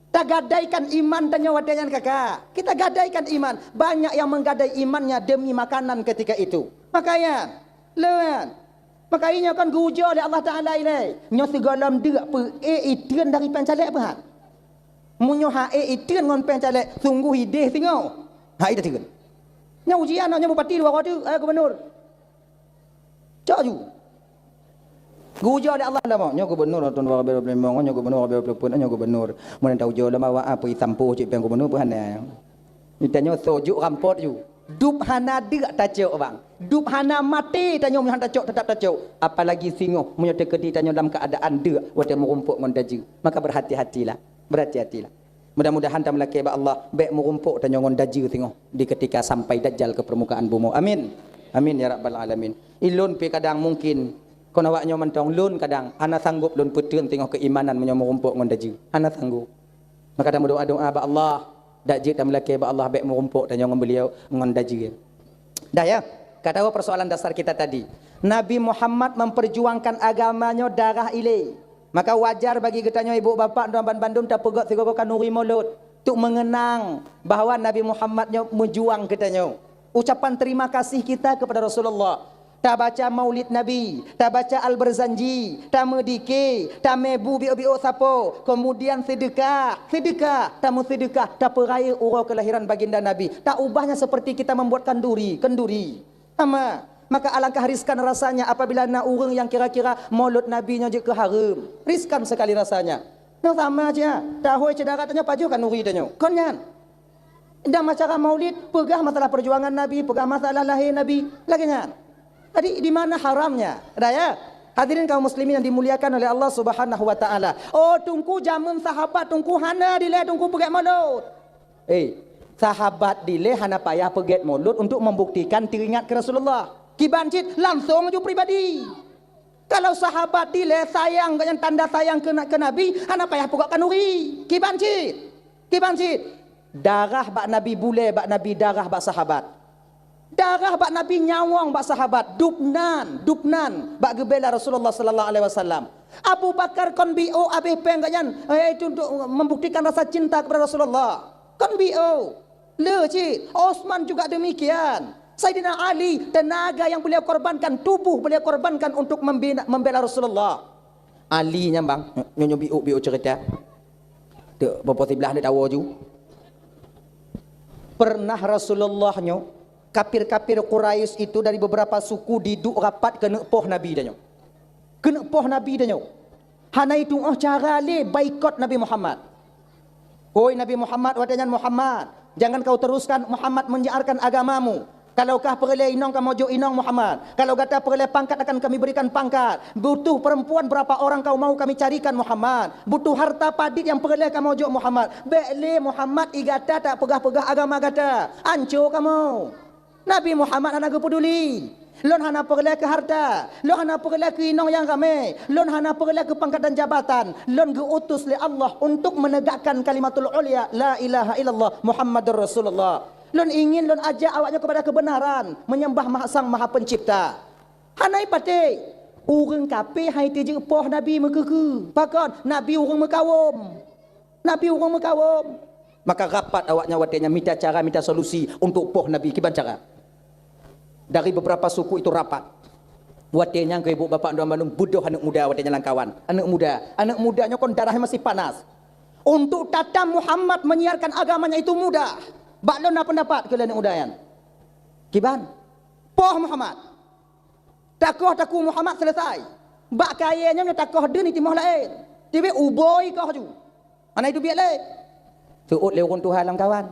Tagadaikan iman tanyoe watée nyan kakak. Kita gadaikan iman. Banyak yang menggadai imannya demi makanan ketika itu. Makanya, leuan. Maka inyoe kan geuujoe lé Allah Taala ilée. Nyoe sigohlom deuk peu ék iteun dari péng calék peuhat. Meunyoe ha ék iteun ngon péng calék, sungguh ideh singoh. Ha iteun. Nyoe ujian nyoe bupati dua roh tu, eh, gubernur. Cok ju. Geuujoe lé Allah lama. Nyoe gubernur tahun dua ribu dua puluh lima, nyoe gubernur dua ribu dua puluh empat, nyoe gubernur. Meunan taujoe lama wa apa isampoh cit péng gubernur peuhana. Tanyoe soe juk rampot ju. Dub hana deuk tacok bang. Dub hana maté tanyoe meuhan tacok tetap tacok. Apalagi singoh meunyoe teukeudi tanyoe dalam keuadaan deuk watée meurumpok ngon dajeu. Maka berhati-hatilah. Berhati-hatilah. Mudah-mudahan tameulakée bak Allah bék meurumpok tanyoe ngon dajeu singoh di ketika sampai Dajjal ke permukaan bumoe. Amin. Amin ya rabbal alamin. Ilôn pi kadang mungkin kon awak nyoe mantong lôn kadang hana sanggup lôn peuteun singoh keimanan meunyoe meurumpok ngon dajeu. Hana sanggup. Maka tamudoa-doa bak Allah, dak jeuet tameulakée bak Allah bék meurumpok tanyoe ngon beliau ngon dajeu. Dah ya, ka tahu persoalan dasar kita tadi. Nabi Muhammad memperjuangkan agama nyoe darah ilée. Maka wajar bagi geutanyoe ibu bapak dan bandum tapeugét sigoe-goe khanuri mulod untuk mengenang bahwa Nabi Muhammad nyoe meujuang geutanyoe. Ucapan terima kasih kita kepada Rasulullah. Tabaca maulid Nabi, tabaca Al-Barzanji, tameudike, tamebu biôk-biôk sapo, kemudian sedekah, sedekah, tameusedekah, tapeurayeuk uroe kelahiran baginda Nabi. Taubahnya seperti kita membuat kanduri, kenduri. Sama. Maka alangkah riskan rasanya apabila na ureuëng yang kira-kira maulud Nabi nyoe jeuet keu hareuem. Riskan sekali rasanya. Nyoe sama aja. Tahôi cedara tanyoe pajoh kanduri tanyoe. Kon nyan. Dan acara maulid, peugah masalah perjuangan Nabi, peugah masalah lahé Nabi, lagée nyan. Jadi, di mana haramnya? Dah ya? Hadirin kaum muslimin yang dimuliakan oleh Allah Subhanahu wa taala. Oh, teungku jameun sahabat teungku hana dilée teungku peugét mulod. Eh, sahabat dilée hana payah peugét mulod untuk membuktikan teuingat keu Rasulullah. Kiban cit langsung ju pribadi. Kalau sahabat dilée sayang, gobnyan tanda sayang keu na-, keu Nabi, hana payah peugét khanuri. Kiban cit. Kiban cit. Darah bak Nabi bulée, bak Nabi darah bak sahabat. Darah bak Nabi nyawöng bak sahabat. Dubnan, dubnan bak geubela Rasulullah sallallahu alaihi wasallam. Abu Bakar kon biôk abéh péng gobnyan, eh, itu untuk membuktikan rasa cinta kepada Rasulullah. Kon biôk. Le cit, Osman juga demikian. Saidina Ali, tenaga yang beliau korbankan, tubuh beliau korbankan untuk membina, membela Rasulullah. Ali nyan bang, nyoe, nyoe biôk-biôk cerita. Tok, popo siblah dek tawo ju. Pernah Rasulullah nyoe, kafir-kafir Quraisy itu dari beberapa suku diduk rapat keuneuk poh Nabi tanyoe. Keuneuk poh Nabi tanyoe. Hana itu'oh cara lé baikot Nabi Muhammad. Oi Nabi Muhammad, watée nyan Muhammad, jangan kau teruskan Muhammad menyiarkan agamamu. Kalau kah peureulée inong kamoe jok inong Muhammad. Kalau gata peureulée pangkat akan kami berikan pangkat. Butuh perempuan berapa orang kau mau kami carikan Muhammad. Butuh harta padit nyang peureulée kamoe jok Muhammad. Bék lé Muhammad i gata tapeugah-peugah agama gata. Anco kamoe. Nabi Muhammad hana geupeuduli. Lôn hana peureulée keu harta, lôn hana peureulée keu inong nyang ramé, lôn hana peureulée keu pangkat dan jabatan. Lôn geu-utus lé Allah untuk menegakkan kalimatul ulya, la ilaha illallah Muhammadur Rasulullah. Lôn ingin lôn ajak awaknyoe kepada kebenaran, menyembah Maha Sang Maha Pencipta. Hana ipatéh, ureuëng kafé hai teujeuet poh Nabi meukeue-keue. Pakon? Nabi ureuëng meukawöm. Nabi ureuëng meukawöm. Maka rapat awaknyan watée nyan mita cara, mita solusi untuk poh Nabi. Kiban cara? Dari beberapa suku itu rapat. Watée nyan keu ibu bapak dan bandum beudôh aneuëk muda watée nyan lam kawan. Aneuëk muda, aneuëk muda nyoe kon darah masih panas. Untuk tatam Muhammad menyiarkan agamanya itu mudah. Bak lôn na pendapat keu lôn mudah nyan. Kiban? Poh Muhammad. Takoh Teungku Muhammad selesai. Bak kayée nyoe takoh deun timoh laén. Tibée uboi koh ju. Hana itu biet lé. Seuôt lé ureuëng tuha lam kawan.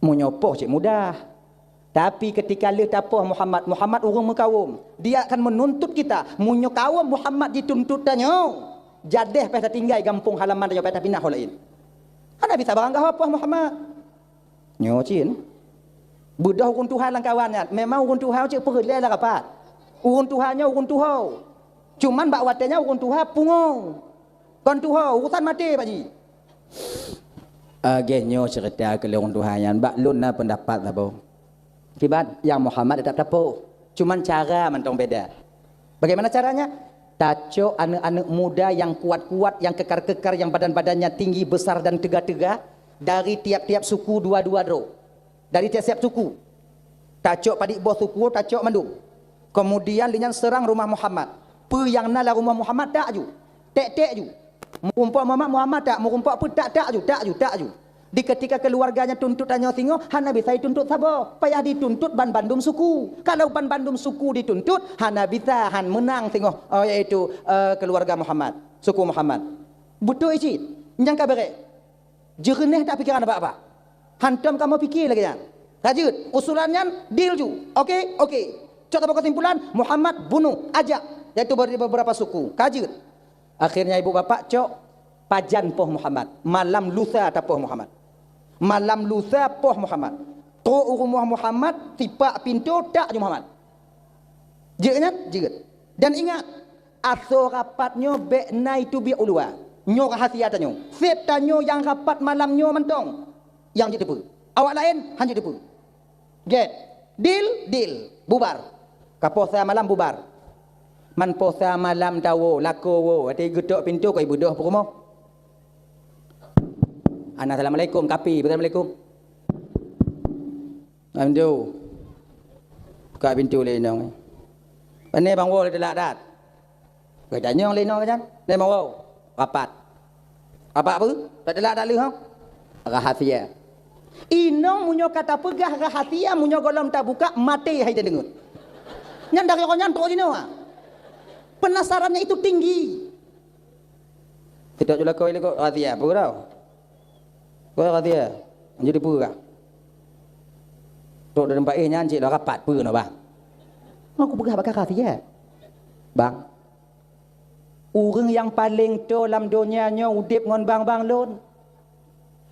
Meunyoe poh cit mudah. Tapi ketika lheueh tapoh Muhammad, Muhammad ureuëng meukawöm. Dia akan menuntut kita. Meunyoe kawöm Muhammad jituntut tanyoe, jadeh payah tatinggai gampông halaman tanyoe, payah tapinah ho laén. Hana bisa barang gaho poh Muhammad. Nyoe cit. Beudôh ureuëng tuha lam kawan nyan. Memang ureuëng tuha cit peureulée lah rapat. Ureuëng tuha nyoe ureuëng tuha. Cuman bak watée nyan ureuëng tuha pungo. Kon tuha, urusan maté, Pak Ji. Ageh nyoe cerita keu lôn tuha nyan, bak lôn na pendapat saboh. Kiban, nyang Muhammad tetap tapoh. Cuman cara mantong beda. Bagaimana caranya? Tacok aneuk-aneuk muda yang kuat-kuat, yang kekar-kekar, yang badan-badannya tinggi, besar dan teuga-teuga, dari tiap-tiap suku dua-dua droe. Dari tiap-tiap suku. Tacok padit boh suku, tacok mandum. Kemudian lé nyan seurang rumah Muhammad. Peue nyang na lam rumah Muhammad, tak ju. Tek-tek ju. Meurumpok Muhammad, Muhammad tak. Meurumpok peue, tak, tak ju, tak ju, tak ju. Di ketika keluarganya tuntut tanyoe singoh, hana bisa dituntut saboh. Payah dituntut ban bandum suku. Kalau ban bandum suku dituntut, hana bisa, han meunang singoh, oh, yaitu, eh, keluarga Muhammad, suku Muhammad. Beutôi cit. Nyang ka berek. Jeureuneh that pikeran bapak-bapak. Hantom kamoe pike lagée nyan. Ka jeuet, usulan nyan deal ju. Oke, oke. Cok saboh kesimpulan, Muhammad bunuh, ajak, yaitu beri beberapa suku. Ka jeuet. Akhirnya ibu bapak cok pajan poh Muhammad. Malam lusa tapoh Muhammad. Malam lusa poh Muhammad. Trok u rumoh Muhammad, tipak pintoe, tak ju Muhammad. Jeuet nyan? Jeuet. Dan ingat, asoe rapat nyoe bék na iteubiet u luwa. Nyoe rahasia tanyoe. Seb tanyoe nyang rapat malam nyoe mantong nyang jeuet teupeue. Awak laén han jeuet teupeue. Gét. Deal? Deal. Bubar. Ka poh sa malam bubar. Man poh sa malam tawoe, lakoe woe, watée geutok pintoe kok ibeudôh peurumoh. Hana assalamualaikum, kapi, assalamualaikum. Alhamdulillah. Buka pintoe lé inong. Pane bang woe lé teulak that. Geutanyong lé inong nyan, lé mawöh. Rapat. Rapat peue? Tak teulak that leuh, ha? Rahasia. Inong meunyoe ka tapeugah rahasia, meunyoe gohlom tabuka, maté hai tadeungoe. Nyan dari uroe nyan trok jinoe, ha. Penasarannya itu tinggi. Tidak jeulakoe lé kok rahasia, peue tau? Kok rahasia? Jadi peue kah? Trok dalam paih nyan cit lôn rapat peue nyoe, bang? Aku peugah bak kah rahasia. Bang, ureuëng nyang paleng toe lam donya nyoe udeb ngon bang-bang lôn.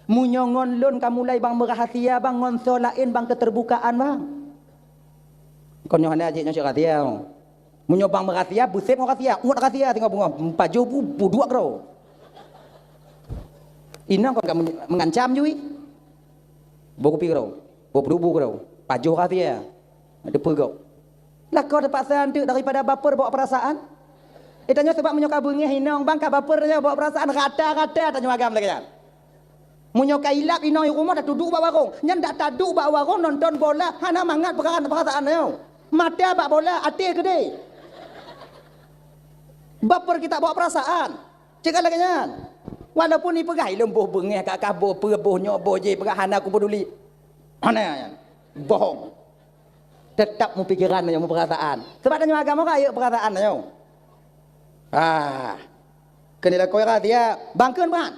Meunyoe ngon lôn ka mulai bang meurahasia, bang, ngon soe laén bang keuteubukaan, bang. Kon nyoe hana jeuet nyoe cit rahasia. Meunyoe bang meurahasia, beuseb ngon rahasia, uet rahasia singoh beungoh, pajoh bu, bu duek keudroe. Inong kon ka men-, meungancam jui. Boh kupi keudroe, boh peudubu keudroe, pajoh rahasia. Teupeue gob. Lakoe teupaksa anteuk daripada baper bawa perasaan. Eh, tanyoe sabab meunyoe ka beungéh inong bang ka baper nyoe bawa perasaan, rata-rata tanyoe agam lagée nyan. Meunyoe ka ilab inong i rumoh, tatuduek bak warong. Nyan dak taduek bak warong nonton bola, hana mangat perasaan, perasaan nyoe. Mata bak bola, até keudeh. Baper kita bawa perasaan. Cegah lagée nyan. Walaupun ipeugah ilôn boh beungéh, ka, ka boh peue, boh nyoe, boh jéh, peugah hana kupeduli. Hana nyan. Bohong. Tetap mupikeran nyoe, muperasaan. Sebab tanyoe agama ka ayeuek perasaan nyoe. Ah. Keuneuk lakoe rahasia, bang kheun brat.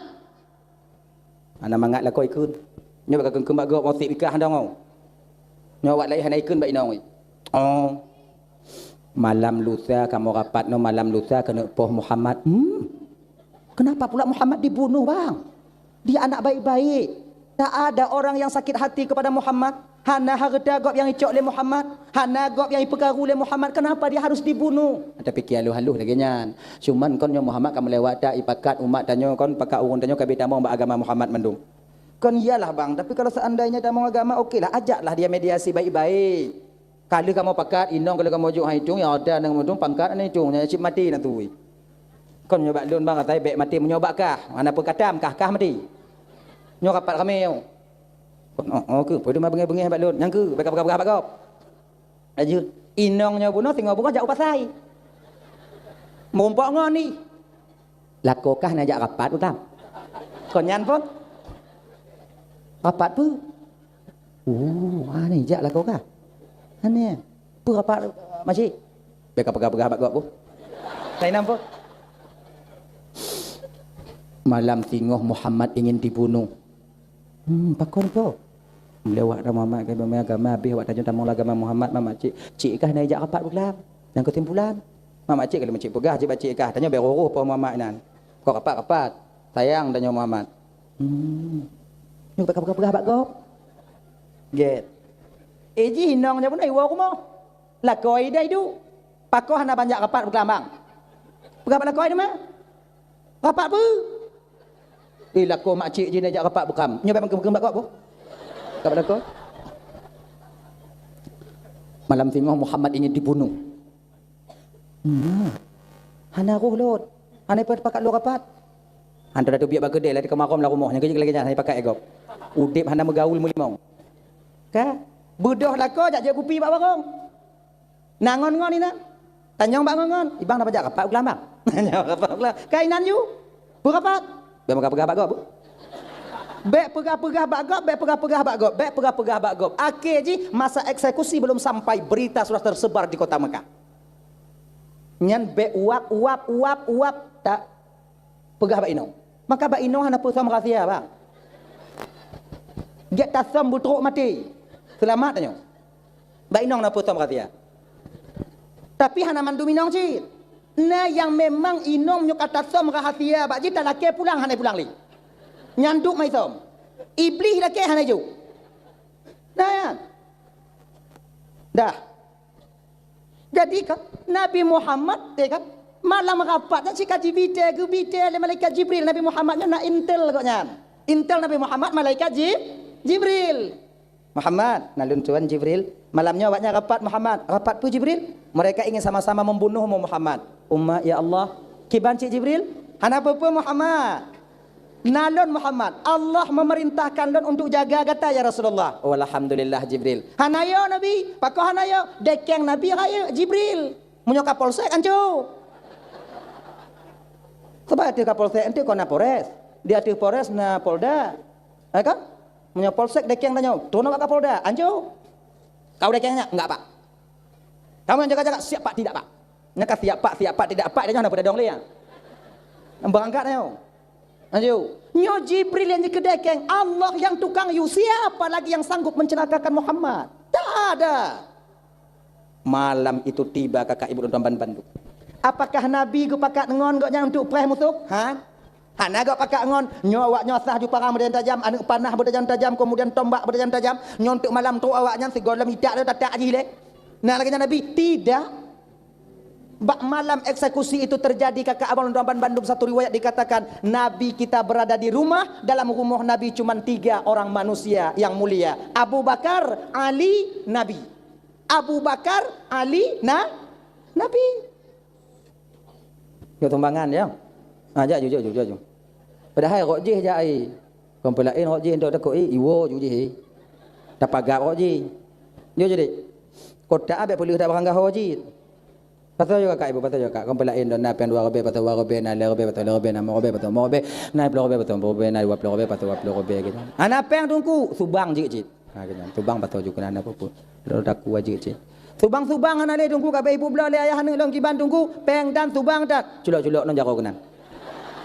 Hana mangat lakoe ikheun. Nyoe bak kakheun-kheun bak gob, meusit bikah dong. Nyoe awak laén hana ikheun bak inong. Oh. Malam lusa kamoe rapat nyoe, malam lusa keuneuk poh Muhammad. Hmm. Kenapa pula Muhammad dibunuh, bang? Dia anak baik-baik. Tak ada orang yang sakit hati kepada Muhammad. Hana hareuta gob nyang icok lé Muhammad, hana gob nyang ipeukaru lé Muhammad, kenapa dia harus dibunuh? Tapike halôh-halôh lagée nyan. Cuman kon nyoe Muhammad ka meulewat that ipakat umat tanyoe, kon pakat ureuëng tanyoe ka beutamong bak agama Muhammad mandum. Kon iyalah bang, tapi kalau seandainya tamong agama, okelah, ajaklah dia mediasi baik-baik. Ka lheueh kamoe pakat, inong ka lheueh kamoe jok han itong, ya ada nyang meuitong pangkat, hana itong, nyan cit maté na tui. Kon nyoe bak lôn bang, asai bék maté meunyoe bak kah, hana peue katam, kah, kah maté. Nyoe rapat ramé nyoe. Kon, oh, oh, keuh, peue teuma beungéh-beungéh bak lôn, nyang keuh, bèk kapeugah-peugah bak gob. Laju, inong nyoe bunoe, singoh beungoh jak u pasai. Meurumpok ngon ni. Lakoe kah na jak rapat, utam. Kon nyan pun. Rapat peue? Oh, ha ni jak lakoe kah? Ha ni. Peue rapat, makcik? Bèk kapeugah-peugah bak gob peue. Laén peue? Malam singoh Muhammad ingin dibunuh. Hmm, pakon po? Lewat dah Muhammad ka agama, agama habéh awak tanyoe tamong lam agama Muhammad, mak cik. Cik kah na jak rapat beukelam? Nyang keusimpulan. Mak cik kalau cik peugah, cik bak cik kah. Tanyoe bèk roh-roh po Muhammad nan. Kok rapat-rapat. Sayang tanyoe Muhammad. Hmm. Nyoe bèk kapeugah-peugah bak gob. Gèt. Eh jih inong nyoe pun iwoe rumoh. Lakoe idai du. Pakon hana ban jak rapat beukelam bang? Peugah bak lakoe teuma. Rapat peue? Eh, lakoe mak cik jih neujak rapat bukam. Nyoe bèk meukeum-keum bak gob boh. Rapat lakoe. Malam singoh Muhammad ingin dibunuh. Hmm. Hana roh lôn. Hana pakat lôn rapat. Hantom teubiet bak keudè lagèe keumarom lam rumoh. Nyang keujeuet lagèe nyan hana pakat gob. Udép hana meugaul meulimong. Ka? Beudôh lakoe jak jép kupi bak warong. Na ngon-ngon inan. Tanyong bak ngon-ngon. Ibang na pajak rapat u geulambang. Tanyong rapat u geulambang. Ka inan ju. Peue rapat? Bèk peugah-peugah bak gob. Bèk peugah-peugah bak gob, bèk peugah-peugah bak gob, bèk peugah-peugah bak gob. Akhé jih masa eksekusi belum sampai, berita sudah tersebar di kota Mekah. Nyan bèk uap, uap, uap, uap. Tak. Peugah bak inong. Maka bak inong hana peue som rahsia, bang. Gèt tasöm beutrok maté. Seulamat tanyoe. Bak inong na peue som rahsia. Tapi hana mandum inong cit. Na nyang memang inong nyoe ka tasöm rahsia bak jih talakèe pulang hana pulang lé. Nyan duek meusom. Iblih lakèe hana jok. Nah, nyan. Dah. Jadi kan, Nabi Muhammad, ya kan, malam rapat nyan sika jibitèe, geubitèe lé malaikat Jibril. Nabi Muhammad nyan na intel gobnyan. Intel Nabi Muhammad malaikat Ji-, Jibril. "Muhammad," "Na lôn tuan Jibril." "Malam nyoe awaknyan rapat, Muhammad." "Rapat peue, Jibril?" "Mereka ingin sama-sama membunuhmu, Muhammad." "Umma, ya Allah." "Kiban cit, Jibril?" "Hana peue-peue, Muhammad." "Na lôn Muhammad, Allah memerintahkan lôn untuk jaga gata, ya Rasulullah." "Oh, alhamdulillah, Jibril." "Hana yo, Nabi." "Pakon hana yo?" "Dekeng Nabi rayeuk, Jibril. Meunyoe Kapolsek, anco." Sabab ateueh Kapolsek, enteuk kon na Polres. Di ateueh Polres na Polda. Ya kan? Meunyoe Polsek dekeng tanyoe, tron bak Kapolda, anco. "Kau dekeng nyak?" "Enggak, Pak." "Kamu yang jaga-jaga?" "Siap, Pak." "Tidak, Pak." Nyan ka siap pak, siap pak, tidak pak, dia nyoe hana peudadong lé, ya. Beurangkat nyoe. Lanjut. Nyoe Jibril nyang jikeudekeng, Allah nyang tukang yue, siapa lagi yang sanggup mencelakakan Muhammad? Tak ada. Malam itu tiba kakak ibu dan teman bandum. Apakah Nabi geupakat ngon gobnyan untuk preh musoh? Ha? Hana geupakat ngon. Nyoe awak nyoe asah ju parang beutajam-tajam, aneuk panah beutajam-tajam, kemudian tombak beutajam-tajam. Nyoe untuk malam tu awak nyan sigohlom itak lé tatak jih lé. Nah, lagèe nyan Nabi? Tidak. Bak malam eksekusi itu terjadi, kakak abang dan bandum, satu riwayat dikatakan, Nabi kita berada di rumah, dalam rumah Nabi cuman tiga orang manusia yang mulia, Abu Bakar, Ali, Nabi. Abu Bakar, Ali, na, Nabi. Yuk tumbangan, ya. Ha, jak ju, jak ju, jak ju. Padahai rot jih jak ai. Kon peulaén rot jih, entok takot, eh, iwoe ju jih, eh. Tapagab rot jih. Jok jadi. Kotak bèk peuleueh dak barang gaho jih. Pasoe ju kakak ibu, pasoe ju kakak. Kon peulaén dong, na pèng dua ribèe, pasoe dua ribèe, na lhèe ribèe, pasoe lhèe ribèe, na limong ribèe, pasoe limong ribèe, na ploh ribèe, pasoe ploh ribèe, na dua ploh ribèe, pasoe dua ploh ribèe, gitu. Hana pèng teungku, subang jih cit. Ha, gitu. Subang pasoe ju keunan apa pun. Lalu daku jih cit. Subang-subang hana lé teungku, ka bèk ibu bloe lé ayah aneuk lôn kiban teungku, pèng tan subang tan. Culok-culok ngon jaroe keunan.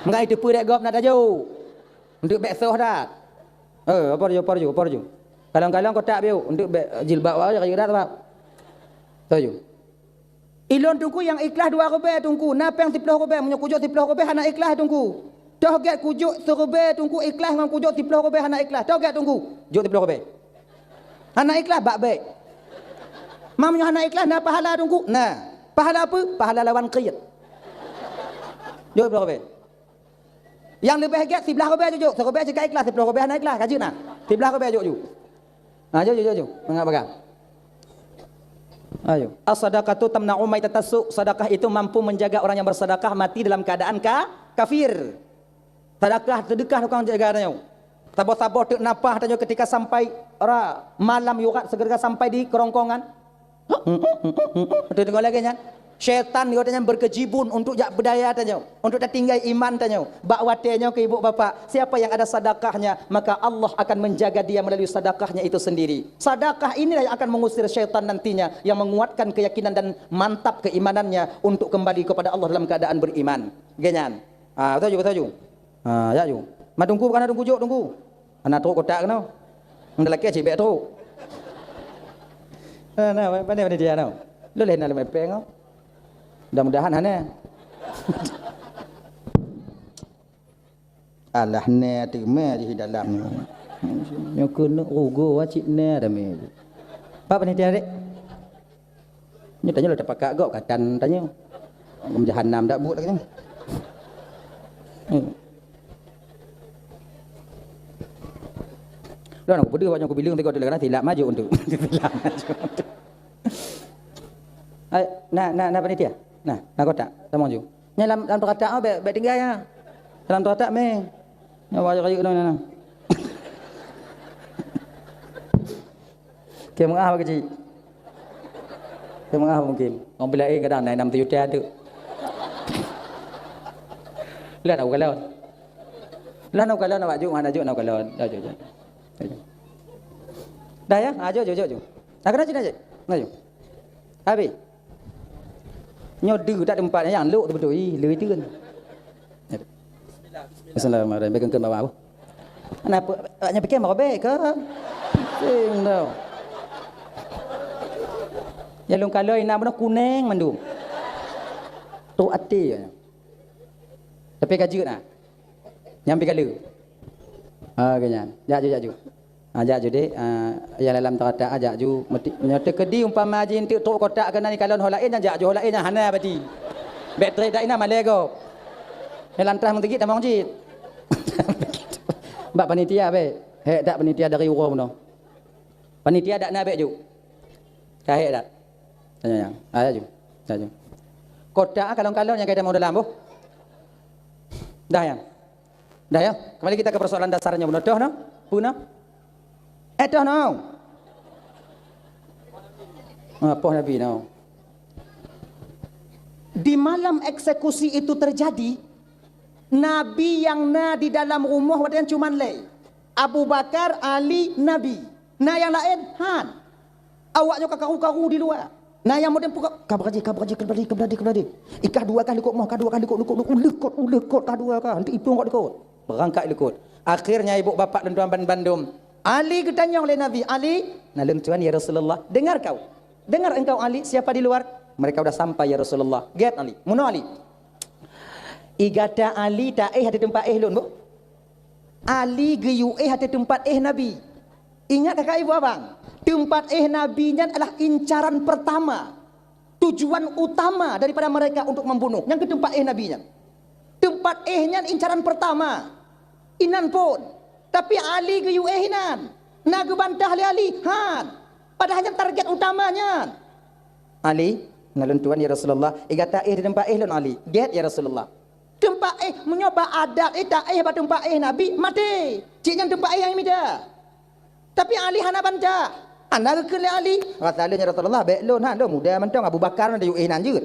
Meukai teupeu dek gob na tajok. Untuk bèk soh that. Eh, apa ju, apa ju, apa ju. Kalon-kalon kotak biu, untuk bèk jilbab awak rayeuk that, bab. Soh ju. Ilôn teungku nyang ikhlas dua ribèe teungku, na pèng siploh ribèe, meunyoe kujok siploh ribèe hana ikhlas teungku. Toh gèt kujok siribèe teungku ikhlas ngon kujok siploh ribèe hana ikhlas. Toh gèt teungku, jok siploh ribèe. Hana ikhlas bak bèk. Ma meunyoe hana ikhlas na pahala teungku? Na. Pahala apa? Pahala lawan kriet. Jok siploh ribèe. Nyang leubeh gèt siblah ribèe jok, siribèe jih ka ikhlas, siploh ribèe hana ikhlas, ka jeuet na. Siblah ribèe jok ju. Ha, jok ju, jok ju. Mangat bagah. Ayo. As-sadaqatu tamna'u maitatas su'. Sedekah itu mampu menjaga orang yang bersedekah mati dalam keadaan ka-, kafir. Sedekah, sedekah tukang jaga tanyoe. Saboh-saboh teuk nafah tanyoe ketika sampai ra-, malam yurat segera sampai di kerongkongan. Betul dengar lagi nyan. Syaitan geutanyoe berkejibun untuk jak beudaya tanyoe, untuk tatinggai iman tanyoe. Bak watée nyoe keu ibu bapak, siapa yang ada sedekahnya, maka Allah akan menjaga dia melalui sedekahnya itu sendiri. Sedekah inilah yang akan mengusir syaitan nantinya, yang menguatkan keyakinan dan mantap keimanannya untuk kembali kepada Allah dalam keadaan beriman. Genyan. Ah, betul juga, betul juga. Ha, jak ju. Ma teungku bukan teungku jok teungku. Hana trok kotak keunoe. Meunan lakée cit bèk trok. Nah, nah, pandai panitia noh. Lôn lé na lam epeng. Mudah-mudahan hana. Alah, na teuma di dalam nyoe. Nyoe keuneuk rugoe cit na ramé. Pak panitia dek. Nyoe tanyoe lôn tapakak gob katan tanyoe. Lam jahanam dak buet lagèe nyoe. Hmm. Lôn aku peudeuh awak nyoe kubileung tiga tu lagèe silap maju untuk. Silap maju untuk. Ai, na, na, na panitia. Nah, na kotak. Tamong ju. Nyan lam, lam teukatak, oh, bèk, bèk tinggai, ya. Lam teukatak mé. Nyan wajah kayu na, na, na. Keu meu'ah bak keuchik. Keu meu'ah mungkin. Orang bila eh kadang naik enam tujuh tu. Lah nak kalon. Lah nak kalon awak juk, mana juk nak kalon. Dah juk, juk. Dah juk. Dah ya? Ah, juk, juk, juk, juk. Nak kena cina je. Nak juk. Habis. Nyoe deuh tak tempat nyang lok tu beutôi. Ih, leuh itu kan. Bismillahirrahmanirrahim. Bèk keun-keun bawah. Kenapa? Awaknyan pikir merobek ke? Pusing tau. Ya lôn kalon inan bunoe kuneng mandum. Tu até. Tapi ka jeuet nah. Nyang pi kali. Ha, ke nyan. Jak ju, jak ju. Ha, jak ju dek. Ha, nyang dalam teukatak, ha, jak ju. Meuti-, nyoe teukeudi umpama jih enteuk trok kotak keunan kalon ho laén, nyan jak ju ho laén, nyan hana bati. Bèk trép dak inan malèe gob. Nyan lantas meuteugit tamong jih. Bak panitia bèk. Hek dak panitia dari uroe bunoe. Panitia dak na bèk ju. Ka hek dak. Tanya nyang. Ha, jak ju. Jak ju. Kotak kalon-kalon nyang ka itamong dalam boh. Dah nyang. Dah ya, kembali kita ke persoalan dasarnya bunoe. Toh no? Puna? Eh, toh no? Ah, poh Nabi no. Di malam eksekusi itu terjadi, Nabi nyang na di dalam rumoh watèe nyan cuman lé. Abu Bakar, Ali, Nabi. Na nyang laén? Han. Awak nyoe ka karu-karu di luwa. Na nyang model puka, "Ka beurajih, ka beurajih, ka beurajih, ka beurajih, ka beurajih." Ikah dua kah likot moh, kah dua kah likot, likot, likot, likot, likot, kah dua kah, hana iplueng kok likot. Beurangkat likot. Akhirnya ibu bapak lôn tuan ban-, bandum. Ali geutanyong lé Nabi, "Ali?" "Na lôn tuan, ya Rasulullah." "Dengar kau. Dengar engkau, Ali, siapa di luar?" "Mereka udah sampai, ya Rasulullah." "Gèt, Ali." "Meunoe, Ali. Igata Ali taéh ateueh teumpat éh lôn, boh." Ali geuyue éh ateueh teumpat éh Nabi. Ingat kakak ibu abang, teumpat éh Nabi nyan adalah incaran pertama, tujuan utama daripada mereka untuk membunuh. Nyang keu teumpat éh Nabi nyan. Teumpat éh nyan incaran pertama. Inan phon. Tapi Ali geuyue éh inan. Na geubantah lé Ali, han. Padahal nyan target utama nyan. "Ali, na lôn tuan ya Rasulullah, igata éh di teumpat éh lôn Ali." "Gèt ya Rasulullah." Teumpat éh, meunyoe bak adat éh, taéh bak teumpat éh Nabi, maté. Cit nyan teumpat éh nyang imita. Tapi Ali hana bantah. Hana geukheun lé Ali, "Rasa lôn ya Rasulullah, bèk lôn, han lôn muda mantong, Abu Bakar na yue éh nan jeuet.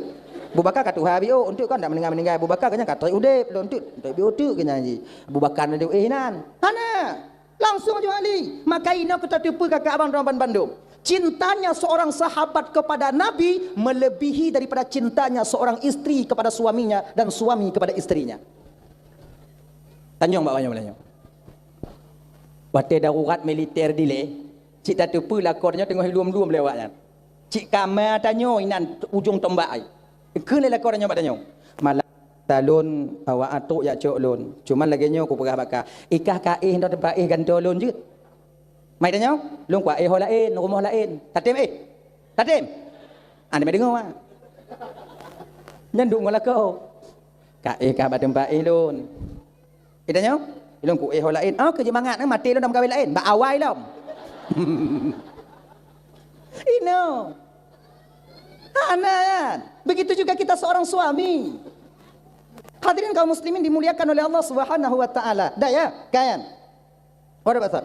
Abu Bakar ka tuha biôh, eunteuk kon dak meuninggai-meuninggai Abu Bakar, keu nyan ka trép udép, lôn eunteuk, eunteuk biôh teuk keu nyan jih. Abu Bakar na yue éh nan." Hana. Langsung aju Ali. Maka inoe keutateupeue kakak abang droe ban bandum. Cintanya seorang sahabat kepada Nabi melebihi daripada cintanya seorang istri kepada suaminya dan suami kepada istrinya. Tanyong bak banyoe meulayeue. Watèe darurat militer dilèe, cit tateupeue lakoe nyoe teungoh lom-lom lé awak nyan. Cit kama tanyoe inan ujong tombak ai. Kheun lé lakoe nyoe bak tanyoe. Malam talon awak atok jak cok lôn. Cuman lagèe nyoe kupeugah bak kah. Ikah ka éh nyoe teumpat éh gantoe lôn jeuet. Mai tanyoe, lôn kuaéh ho laén, rumoh laén. Tatém éh. Tatém. Hana meudeungoe, Mak. Nyan duek ngon lakoe. Ka éh kah bak teumpat éh lôn. Ih tanyoe, ilôn kuéh ho laén. Oh, keu jeumangat, eh, maté lôn lam kawén laén. Bak awai lom. Inoe. Hana kan? Begitu juga kita seorang suami. Hadirin kaum muslimin dimuliakan oleh Allah Subhanahu wa taala. Dah ya? Kan? Pada pasal.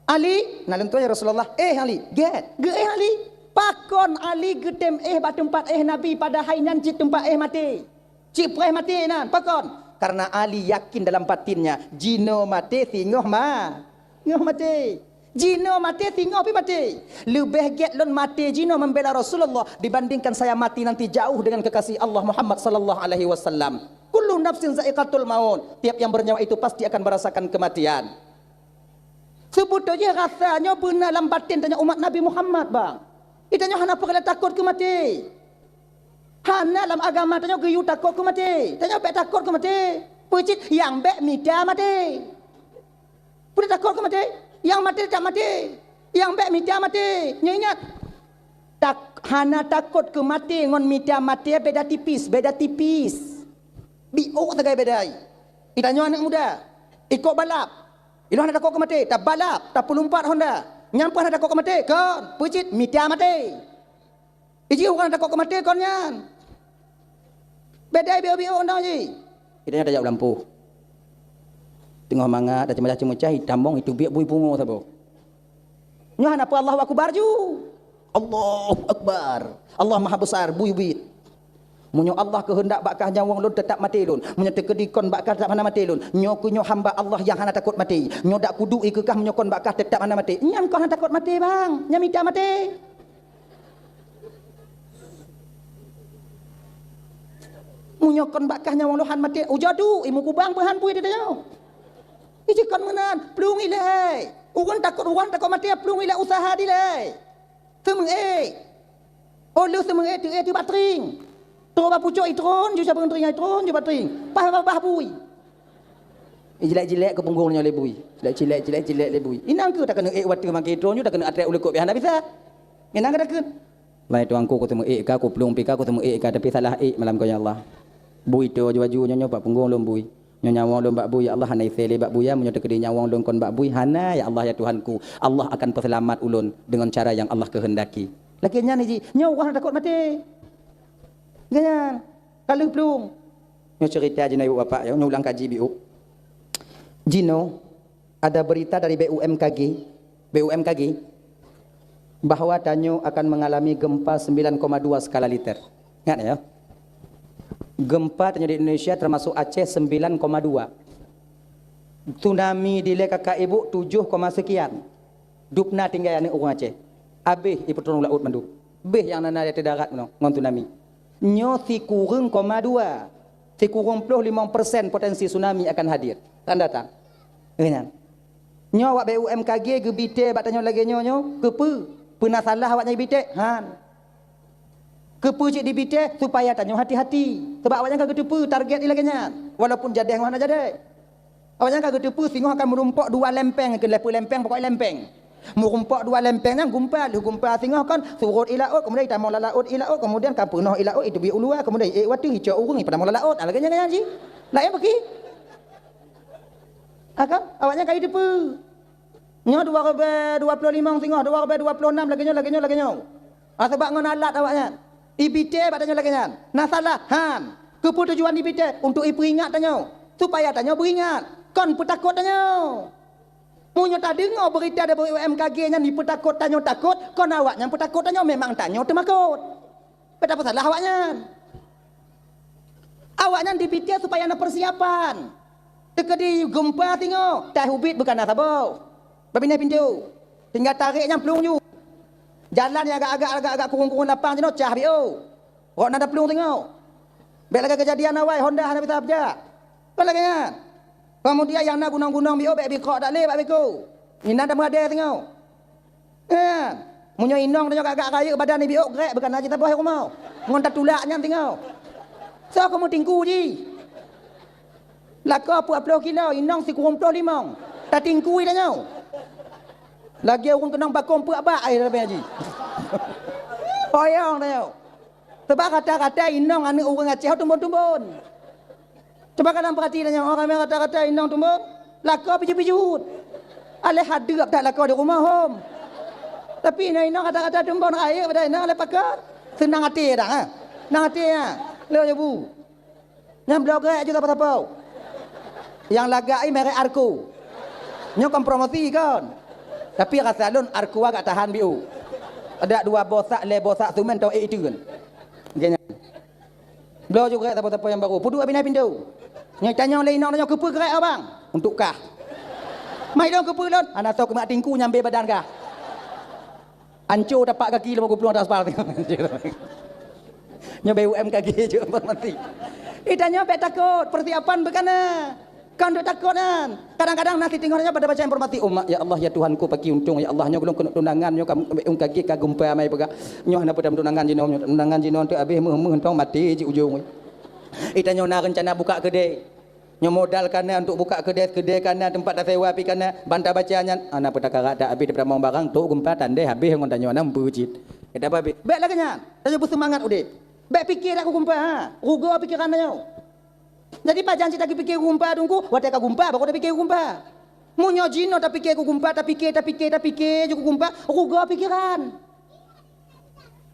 Ali, na lôn tuan ya Rasulullah. Éh Ali, gèt. Geuéh Ali. Pakon Ali geutem éh bak teumpat éh Nabi, padahai nyan cit teumpat éh maté? Cit preh maté nan. Pakon? Karena Ali yakin dalam batinnya, jinoe maté singoh ma-, ngoh maté. Jinoe maté singoh pih maté. Leubeh gét lôn maté jinoe membela Rasulullah dibandingkan saya mati nanti jauh dengan kekasih Allah Muhammad sallallahu alaihi wasallam. Kullu nafsin zaiqatul maut. Tiap yang bernyawa itu pasti akan merasakan kematian. Seubeutôi jih rasa nyoe beuna lam batin tanyoe umat Nabi Muhammad, bang. Di tanyoe hana peureulée takot keu maté. Hana lam agama tanyoe geuyue takot keu maté. Tanyoe bék takot keu maté. Peue cit nyang bék mita maté. Peue takot keu maté? Nyang maté teutap maté. Nyang bék mita maté. Nyoe ingat, tak-, hana takot keu maté ngon mita maté beda tipis, beda tipis. Biôk sagai bedai. Di tanyoe aneuk muda, ikot balap. Ilôn hana takot keu maté, tabalap, tapeulumpat honda. Nyan pih hana takot keu maté, kon, peue cit mita maté. Iji ureuëng takot keu maté kon nyan. Bedai biôk-biôk honda jih. Di tanyoe tajak u lampôh. Teungoh mangat, taceumeujah-ceumeujah, hitam bong, itu biôk bui pungo saboh. Nyoe hana peue Allahu Akbar ju. Allahu Akbar. Allah Maha Besar, bui-bui. Meunyoe Allah keuheundak bak kah nyawöng lôn, teutap maté lôn. Meunyoe teukeudi kon bak kah, teutap hana maté lôn. Nyoe keuh nyoe hamba Allah nyang hana takot maté. Nyoe dak kuduek ikeue kah, meunyoe kon bak kah, teutap hana maté. Nyan kon hana takot maté, bang. Nyan mita maté. Meunyoe kon bak kah nyawöng lôn han maté, ujoe duek, imeukubang peuhan bui di tanyoe. Iji kon meunan, plueng ilée. Ureuëng takot, ureuëng takot maté, plueng ilée usaha dilée. Teumeuék. Oh lheueh teumeuék teuék teuh bak tring. Troh bak pucok itron, ju sapeue tring itron, ju bak tring. Paih babah bui. Jilek-jilek keu punggong nyoe lé bui. Jilek-jilek, jilek-jilek lé bui. Inang keuh takeuneuk ék watée maké itron ju takeuneuk atrek uleukot pih hana bisa. Inang keuh takeuneuk. Lai tuangku, ku teumeuék ka, ku plueng pih ka, ku teumeuék ka, tapi salah ék malam ko ya Allah. Bui to ju baju nyoe nyoe bak punggong lôn bui. Nyoe nyawöng lôn bak bui, ya Allah, hana isé lé bak bui, ya. Meunyoe teukeudi nyawöng lôn kon bak bui, hana, ya Allah, ya Tuhanku. Allah akan peuseulamat ulôn deungon cara nyang Allah keuheundaki. Lagée nyan jih, nyoe ureuëng takot maté. Lagée nyan, ka lheueh plueng. Nyoe ceurita jinoe ibu bapak, ya, nyoe ulang kaji biôk. Jinoe ada berita dari B U M K G, B U M K G, bahwa tanyoe akan mengalami gempa sembilan koma dua skala Richter. Ingat ya, gempa tanyoe di Indonesia termasuk Aceh sembilan koma dua. Tsunami dilée kakak ibu tujuh koma sekian. Dubna tinggai aneuk ureuëng Aceh. Abéh ipeutulông laôt mandum. Béh nyang na-na di ateueh darat meunoe ngon tsunami. Nyoe sikureueng koma dua. Sikureueng ploh limong persen potensi tsunami akan hadir. Akan datang. Nyan. Nyoe awak B U M K G geubitée bak tanyoe lagée nyoe nyoe, keupeue? Peue na salah awaknyan geubitée? Han. Keupeue cit dibitée? Supaya tanyoe hati-hati. Sabab awaknyan ka geuteupeue target jih lagée nyan, walaupun jadeh ngon hana jadeh. Awaknyan ka geuteupeue singoh akan meurumpok dua lempeng, keu leupeu lempeng, pokok lempeng. Meurumpok dua lempeng nyan gumpa, lheueh gumpa singoh kon surot i laôt, kemudian itamong lam laôt i laôt, kemudian ka peunoh i laôt, iteubiet u luwa, kemudian iék u ateueh, icok ureuëng ipeudamong lam laôt. Ah, lagée nyan, nyan jih. Laén bagi. Ah, kan? Awaknyan ka jiteupeue. Nyoe dua ribée dua ploh limong singoh, dua ribée dua ploh nam lagée nyoe, lagée nyoe, lagée nyoe. Ah, sabab ngon alat awaknyan. Ibitée bak tanyoe lagée nyan. Na salah, han. Keupeue tujuan ibitée? Untuk ipeuingat tanyoe. Supaya tanyoe beuingat. Kon peutakot tanyoe. Meunyoe tadeungoe beurita dari B U M K G nyan jipeutakot tanyoe takot, kon awaknyan peutakot tanyoe, memang tanyoe teumakot. Beda peusalah awaknyan. Awaknyan dipike supaya na peusiapan. Teukeudi geumpa singoh, tai ubit beukana saboh. Babineh pintoe. Tinggai tarek nyang plueng ju. Jalan nyang agak-agak, agak-agak kurung-kurung lapang jinoe cah biôh. Rot na taplueng singoh. Bék lagée keujadian awai Honda hana bisa beujak. Kon lagée nyan. Keumudian nyang na gunong-gunong biôh bék bikrok dak lé bak biko. Inan tameuadée singoh. Nyan, meunyoe inong tanyoe agak-agak rayeuk badan ibiôk grek beukana jih saboh rumoh. Ngon tatulak nyan singoh. Soe keuh meutingku jih. Lakoe peuet ploh kilo, inong sikureueng ploh limong. Tatingkui tanyoe. Lagée ureuëng keunong bakong peuet bak ai leubeh jih. Oyong tanyoe. Teuba rata-rata inong aneuëk ureuëng Aceh tumbon-tumbon. Cuba kalian perhati tanyoe, orang yang rata-rata inong tumbon, lakoe pijut-pijut. Aléh hadeup that lakoe di rumoh hom. Tapi inong-inong rata-rata tumbon rayeuk pada inong aléh pakon. Seunang até dah, ha? Seunang até, ha? Lé jabu. Nyang bloe gét ju sapa-sapa. Nyang lagak i merek Arko. Nyoe kon promosi kon. Tapi rasa lôn Arko agak tahan biôh. Adak dua boh sak, lhèe boh sak seumén tau ék iteun. Geuhnyan. Bloe ju geuret sapo-sapo nyang barô. Peuduek bina pintoe. Nyoe tanyong lé inong nyoe keupeue geuret abang? Untuk kah. Mai dong keupeue lôn? Hana soe keumat tingku nyambe badan kah. Anco tapak gaki lima puluh plueng atas aspal. Nyoe B U M K G je informasi. Ih, tanyoe bèk takot, persiapan beukana. Kon deuek takot nyan. Kadang-kadang na siteungoh nyoe pada baca informasi, "Oh, mak, ya Allah, ya Tuhanku, paki untông, ya Allah, nyoe ulôn keuneuk tunangan, nyoe ka, ka gempa mai peugah. Nyoe hana peue tunangan jinoe, nyoe tunangan jinoe teuh abéh meuh-meuh, untông maté jih ujông." Ih, tanyoe na reuncana buka keudè. Nyoe modal kana untuk buka keudè, keudè kana teumpat tasewa pih kana, ban tabaca nyan, hana peue takarat dak abéh daripada mong barang, trok gempa tandeh abéh ngon tanyoe na meupeue cit. Kita apa abéh? Bèk lagèe nyan, tanyoe beuseumangat udép. Bèk piké dak keu gempa, ha. Rugoe pikeran tanyoe. Jadi pajan cit tapiké keu gempa teungku, watèe ka gempa baru tapiké keu gempa. Meunyoe jinoe tapiké keu gempa, tapiké, tapiké, tapiké ju keu gempa, rugoe pikeran.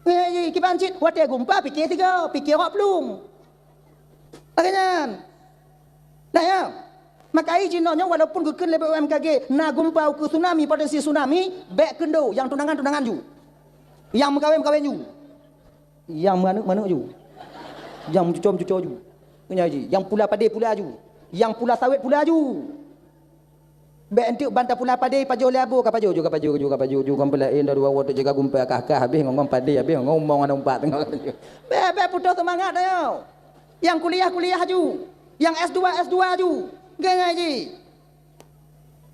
Eh, kiban cit, watèe gempa piké sigoe, piké rot plueng. Lagèe nyan. Nah, ya. Makai jinoe nyoe walaupun geukheun lé B U M K G, na gempa ukeue tsunami, potensi tsunami, bèk keundo, nyang tunangan, tunangan ju. Nyang meukawen, meukawen ju. Nyang meuaneuk, meuaneuk ju. Nyang meucuco, meucuco ju. Nyan ji, nyang pula padé, pula ju. Nyang pula sawét, pula ju. Bèk enteuk ban tapula padé pajoh lé abo, ka pajoh ju, ka pajoh ju, ka pajoh ju, kon peulaén dua woe teuk jaga gumpa kah-kah habéh ngon, ngon padé, habéh ngon umong aneuk umpat. Bèk, bèk putôh seumangat tanyoe. Nyang kuliah, kuliah aju. Nyang S dua, S dua aju. Gèngai ji.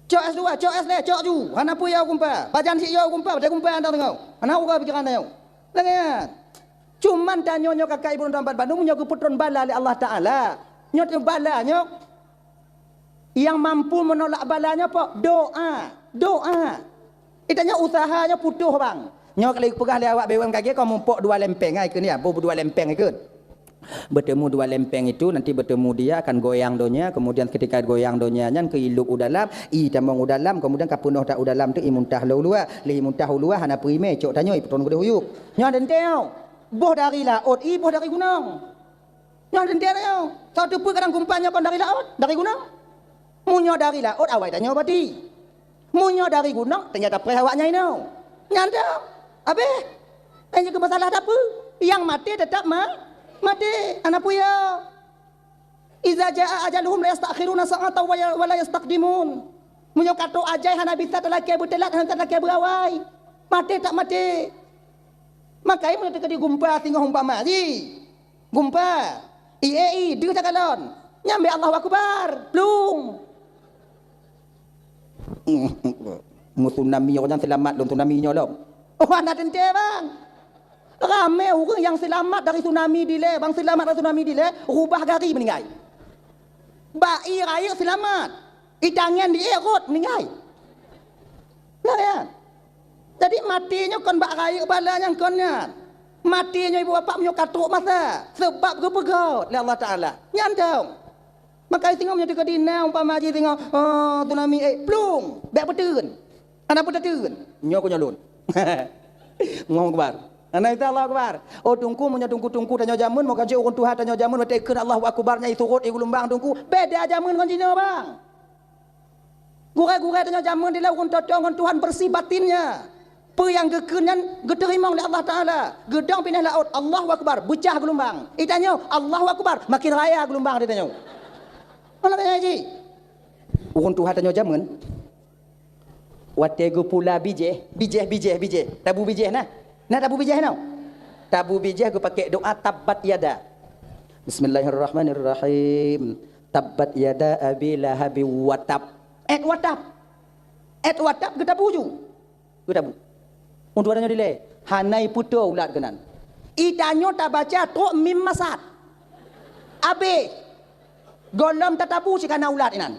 Cok S dua, cok S lhèe, cok ju. Hana peue yo gumpa. Pajan cit yo gumpa, padahai gumpa andang teungoh. Hana uroe pikeran tanyoe. Lagèe nyan. Cuman tanyoe nyoe kakak ibu dan bandum nyoe geupeutron bala lé Allah Taala. Nyoe teuh bala nyoe. Nyang mampu meunolak bala nyoe po? Doa. Doa. Itanyoe usaha nyoe putôh, bang. Nyoe ka lheueh peugah lé awak B U M K G, kon muphok dua lempeng ai kheun ya, boh dua lempeng ai kheun. Bertemu dua lempeng itu, nanti bertemu dia akan goyang donya, kemudian ketika goyang donya nyan keu ilôp u dalam, i tamong u dalam, kemudian ka peunoh that u dalam tu i muntah lom u luwa, lheueh i muntah u luwa hana peue imè, cok tanyoe i peutrôn keudeh u yup. Nyoe teuntèe, boh dari laôt, i boh dari gunong. Nyoe teuntèe nyoe. Soe teupeue kadang gumpa nyoe kon dari laôt, dari gunong. Meunyoe dari laôt, awai tanyoe bati. Meunyoe dari gunong, teunyata preh awak nyan inoe. Nyan teuh. Abéh. Nyan keu masalah tapeue. Nyang maté teutap ma-, maté. Hana peue yo. Iza jaa ajaluhum la yastakhiruna sa'atan wa ya-, wa la yastaqdimun. Meunyoe ka trok ajai hana bisa talakèe beuteulat, hana bisa talakèe beuawai. Maté teutap maté. Makai meunyoe teukeudi gumpa singoh umpama jih. Gumpa, i, e, i, deuh takalon. Nyan bèk Allahu Akbar. Plueng. Meu tsunami awak nyan seulamat lom tsunami nyoe lom. Oh, hana teuntèe, bang. Ramè ureueng nyang seulamat dari tsunami dilèe, bang, seulamat dari tsunami dilèe, rubah gari meuninggai. Bak ie rayeuk seulamat. I tangieng di ie rhot meuninggai. Nah, ya. Jadi, maté nyoe kon bak rayeuk bala nyang kon nyan. Maté nyoe ibu bapak meunyoe ka trok masa, seubab geupeugöt lé Allah Taala. Nyan dong. Maka singoh meunyoe teukeudi na umpama jih singoh, oh, tsunami, eh, plueng, bèk peuteun. Hana peue tateun. Nyoe keu nyoe lôn. Allahu Akbar. Hana isa Allahu Akbar. Oh, teungku, meunyoe teungku-teungku tanyoe jameun, meukaji ureueng tuha tanyoe jameun, watèe kheun Allahu Akbar nyan isurot i geulumbang teungku. Beda jameun ngon jinoe, bang. Gurèe-gurèe tanyoe jameun dilèe ureueng toe-toe ngon Tuhan bersih batinnya. Peue nyang geukheun nyan geuteurimong lé Allah Taala. Geudong binéh laôt, Allahu Akbar, beucah geulumbang. Itanyoe, Allahu Akbar, makin raya geulumbang di tanyoe. Malah kaya ji. Ureueng tuha tanyoe jameun, watèe geupula bijèh, bijèh, bijèh, bijèh. Tabu bijèh na? Na tabu bijèh na? Tabu bijèh geupakè doa tabbat yada. Bismillahirrahmanirrahim. Tabbat yada abi lahabi wa tab. Et wa tab. Et wa tab geutabu ju. Geutabu. Untuk tanyoe dilèe, hana ipeutoe ulat keunan. Itanyoe tabaca trok mim masad. Abéh. Gohlom tatabu cit kana ulat inan.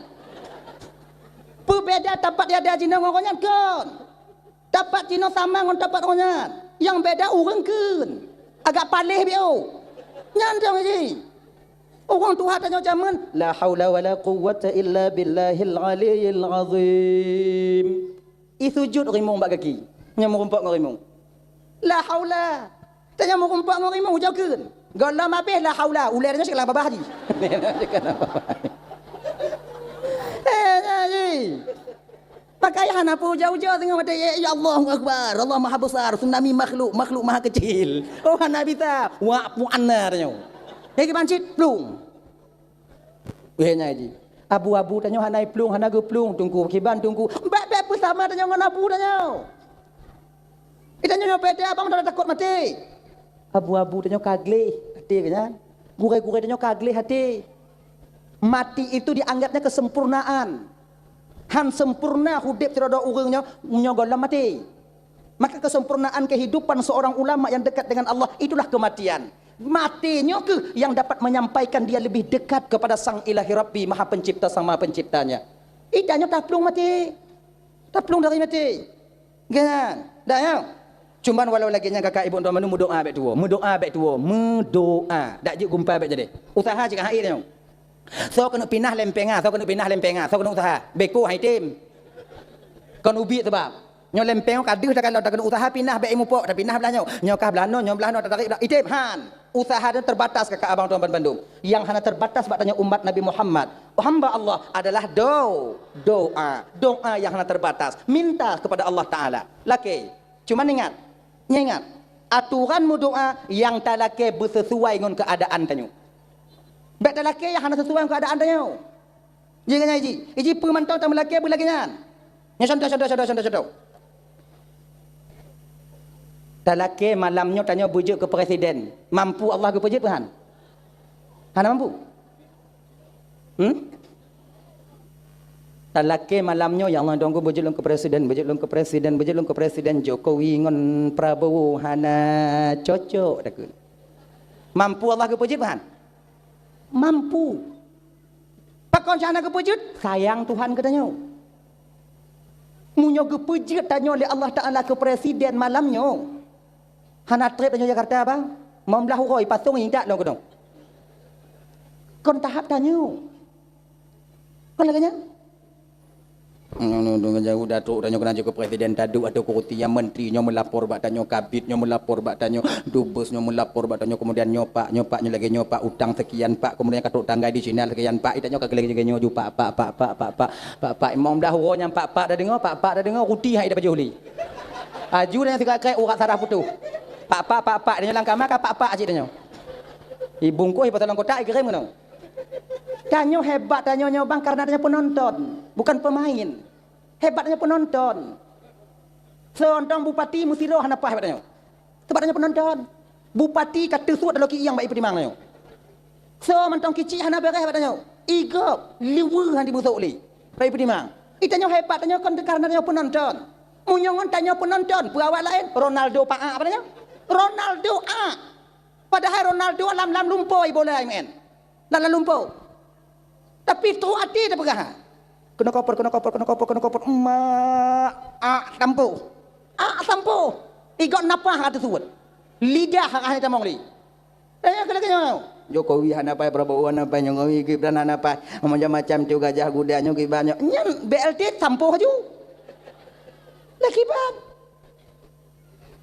Peubeda tabbat yada jinoe ngon gobnyan kon. Tabbat jinoe sama ngon tabbat gobnyan. Nyang beda ureueng kheun. Agak paléh biôh. Nyan dong ji. Ureueng tuha tanyoe jameun, la haula wala quwwata illa billahil aliyyil azim. I sujud rimong bak gaki. Nyan meurumpok ngon rimong. La haula. Tanyoe meurumpok ngon rimong, ujoe kheun. Gohlom abéh la haula, ulèe tanyoe cit lam babah ji. Eh, nyan ji. Pakaian hana peue, ujoe-ujoe singoh maté, ya, ya Allahu Akbar, Allah Maha Besar, tsunami makhluk, makhluk maha kecil. Oh, hana bisa, wak puan na tanyoe. Lagi bancit, plueng. Weh, nyan ji. Abu-abu tanyoe hana iplueng, hana geuplueng, Teungku. Kiban, Teungku. Bèk, bèk peusama tanyoe ngon abu tanyoe. Ih, tanyoe nyoe pete abang, tanyoe takot maté. Abu-abu tanyoe ka gleh até geuh nyan. Gurèe-gurèe tanyoe ka gleh até. Mati itu dianggapnya kesempurnaan. Han sempurna udép sidroe-droe ureueng nyoe, nyoe gohlom maté. Maka kesempurnaan kehidupan seorang ulama yang dekat dengan Allah, itulah kematian. Maté nyoe keuh yang dapat menyampaikan dia lebih dekat kepada Sang Ilahi Rabbi, Maha Pencipta, Sang Maha Penciptanya. Ih, tanyoe taplueng maté. Taplueng dari maté. Kan? Dah, ya? Cuman walau lagèe nyan, kakak ibu tuan mandum, meudoa bèk tuwoe. Meudoa bèk tuwoe. Meudoa. Dak jeuet gumpa bèk jadi. Usaha cit ka hai nyoe. Soe keuneuk pinah lempeng ah, soe keuneuk pinah lempeng ah, soe keuneuk usaha. Beko hai tem. Kon ubit sebab. Nyoe lempeng ka deuh dah, kalau dah keuneuk usaha pinah bèk imupok, dah pinah blah nyoe. Nyoe kah blah nyoe, nyoe blah nyoe, tatarik blah. Item han. Usaha nyoe terbatas, kakak abang tuan bandum. Yang hana terbatas bak tanyoe umat Nabi Muhammad, hamba Allah, adalah do-, doa. Doa yang hana terbatas. Minta kepada Allah Taala. Lakèe. Cuman ingat, nyoe ingat, aturan meudoa nyang talakèe beusesuai ngon keuadaan tanyoe. Bèk talakèe nyang hana sesuai ngon keuadaan tanyoe. Ji nyan ji, iji peue mantong tameulakèe beulagèe nyan. Nyoe contoh, contoh, contoh, contoh, contoh. Talakèe malam nyoe tanyoe beujeuet keu presiden. Mampu Allah geupeujeuet peue han? Hana mampu? Hmm? Talakèe malam nyoe, "Ya Allah, dong beujeuet lôn keu presiden, beujeuet lôn keu presiden, beujeuet lôn keu presiden, Jokowi ngon Prabowo hana cocok," takheun. Mampu Allah geupeujeuet peue han? Mampu. Pakon hana geupeujeuet? Sayang Tuhan keu tanyoe. Meunyoe geupeujeuet tanyoe lé Allah Taala keu presiden malam nyoe, hana trép tanyoe Jakarta, bang. Limong blah uroe ipasong intat lom keudong. Kon tahap tanyoe. Kon lagèe nyan. Nyoe, nyoe, nyoe, jauh datuk tanyoe keunan jeuet keu presiden taduek atau kursi nyang menteri nyoe meulapor bak tanyoe, kabid nyoe meulapor bak tanyoe, dubes nyoe meulapor bak tanyoe, kemudian nyoe pak, nyoe pak, nyoe lagèe nyoe pak, utang sekian pak, kemudian ka trok tanggai di Cina sekian pak, tanyoe ka lagèe nyoe ju pak, pak, pak. Limong blah uroe nyang pak, pak dah deungoe, pak, pak dah deungoe, ruti hai dah pajoh lé. Aju dan sikrek-krek urat sarah putôh. Pak, pak, pak, pak, tanyoe lam kama ka pak, pak cit tanyoe. Ibungkus ipasang lam kotak, ikirém keunoe. Tanyoe hebat tanyoe nyoe bang, karena tanyoe penonton, bukan pemain. Hebat tanyoe penonton. Seuntang bupati meusidroe hana paih bak tanyoe. Sebab tanyoe penonton. Bupati ka teusuet dalam kieng bak ipeutimang tanyoe. Soe mantong kicik hana bèrèh bak tanyoe. Igop, liweue han jimeusok lé. Bak ipeutimang. Ih, tanyoe hebat tanyoe kon karena tanyoe penonton. Meunyoe ngon tanyoe penonton, peue awak laén? Ronaldo paak bak tanyoe. Ronaldo ak. Padahai Ronaldo lam, lam lumpoe bola imeu'en. Lam, lam lumpoe. Tapi trok até tapeugah. Keunoe koper, keunoe koper, keunoe koper, keunoe koper. Mak, ak sampoe. Ak sampoe. Igop napah ka teusuet. Lidah ka hana tamong lé. Eh, keuneuk nyoe. Jokowi hana paih, Prabowo hana paih, Jokowi Gibran hana paih. Macam-macam tu gajah guda nyoe kiban nyoe. Nyan B L T sampoe aju. Lah kiban.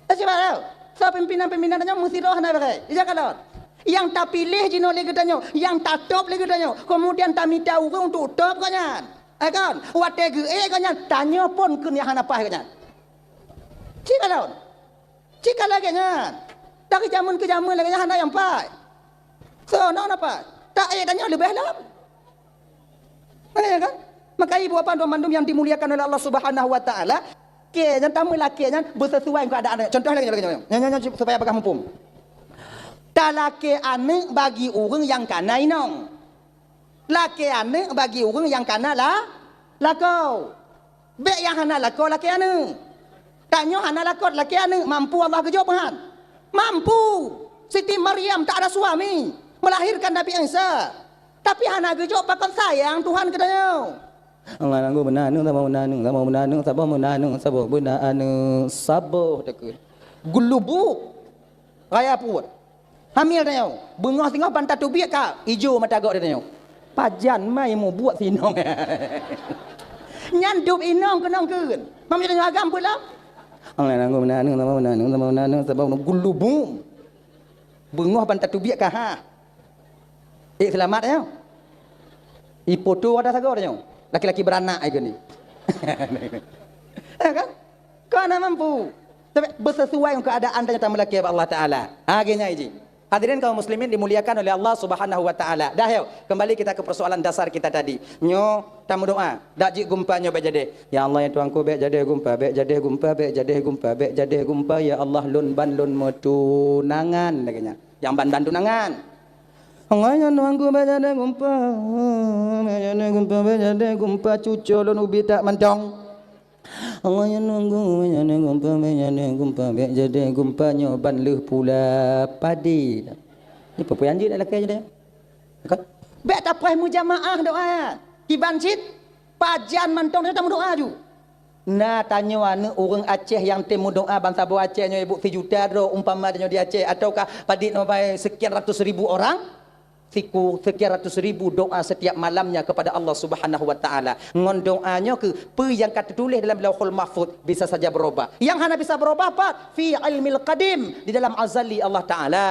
Teusimak tau. Soe pimpinan-pimpinan tanyoe meusidroe hana bèrèh. Ija kalon. Nyang tapiléh jinoe lé geutanyoe, nyang tatôb lé geutanyoe, keumudian tamita ureuëng untuk tôb gobnyan. Eh kon, watée geuék gobnyan, tanyoe phon keu nyang hana paih gobnyan. Cit kalon. Cit ka lagée nyan. Dari jameun keu jameun lagée nyan hana nyang paih. Soe na hana paih? Taék tanyoe leubeh lom. Makanya kan? Maka ibu bapak dan mandum yang dimuliakan oleh Allah Subhanahu wa taala, ke nyan tamu laki nyan besesuai keadaan. Contoh lagi, lagi, lagi. Nyan, nyan, nyan, supaya bagah mumpung. Talakée aneuk bagi ureuëng nyang kana inong. Lakée aneuk bagi ureuëng nyang kana la-, lakoe. Bék nyang hana lakoe lakée aneuk. Tanyoe hana lakoe lakée aneuk, mampu Allah geujok peuhan? Mampu. Siti Maryam tak ada suami, melahirkan Nabi Isa. Tapi hana geujok pakon sayang Tuhan keu tanyoe. Allah nanggu beuna aneuk, saboh beuna aneuk, saboh beuna aneuk, saboh beuna aneuk, saboh beuna aneuk, saboh takheun. Geulubu. Raya peuet. Hamil tanyoe. Beungoh singoh ban tatubiet ka ijo mata gok tanyoe. Pajan mai mubuet sinong. Nyan dub inong keunong keun. Mam tanyoe agam pula. Allah nanggu beuna aneuk, saboh beuna aneuk, saboh beuna aneuk, saboh beuna geulubu. Beungoh ban tatubiet ka ha. Eh, selamat ya. Ipoto ada sagoe tanyoe. Laki-laki beranak ai geuh ni. Ya kan? Kau hana mampu. Tapi bersesuai dengan keadaan dan nyata melaki Allah Taala. Ha, gini aja. Hadirin kaum muslimin dimuliakan oleh Allah Subhanahu wa Taala. Dah, yuk, kembali kita ke persoalan dasar kita tadi. Nyoe tamu doa, dak jeuet gumpa nyoe bek jadeh. Ya Allah, ya Tuhanku, bek jadeh gumpa, bek jadeh gumpa, bek jadeh gumpa, bek jadeh gumpa, ya Allah, lôn ban lôn meutunangan, lagèe nyan. Nyang ban ban tunangan. Allah, ya Tuhanku, bek jadeh gumpa, bek jadeh gumpa, bek jadeh gumpa, cuco lôn ubit that mantong. Allah, ya Tuhanku, bek jadeh gumpa, bek jadeh gumpa, bek jadeh gumpa, nyoe ban lheueh pula padé. Ni peue-peue nyang jeuet lakèe jadeh. Kan? Bek tapreh meujamaah doa. Kiban cit, pajan mantong tamu doa ju. Na tanyoe aneuk ureueng Aceh nyang tem meudoa ban saboh Aceh nyoe, ibu, sijuta droe umpama tanyoe di Aceh, ataukah padit nyoe bai sekian ratus ribu orang, siku sekian ratus ribu doa setiap malamnya kepada Allah Subhanahu wa Taala. Ngon doa nyoe keu peue nyang ka teutuléh dalam Lauhul Mahfuz bisa saja berubah. Yang hana bisa berubah apa? Fi ilmil qadim, di dalam azali Allah Taala.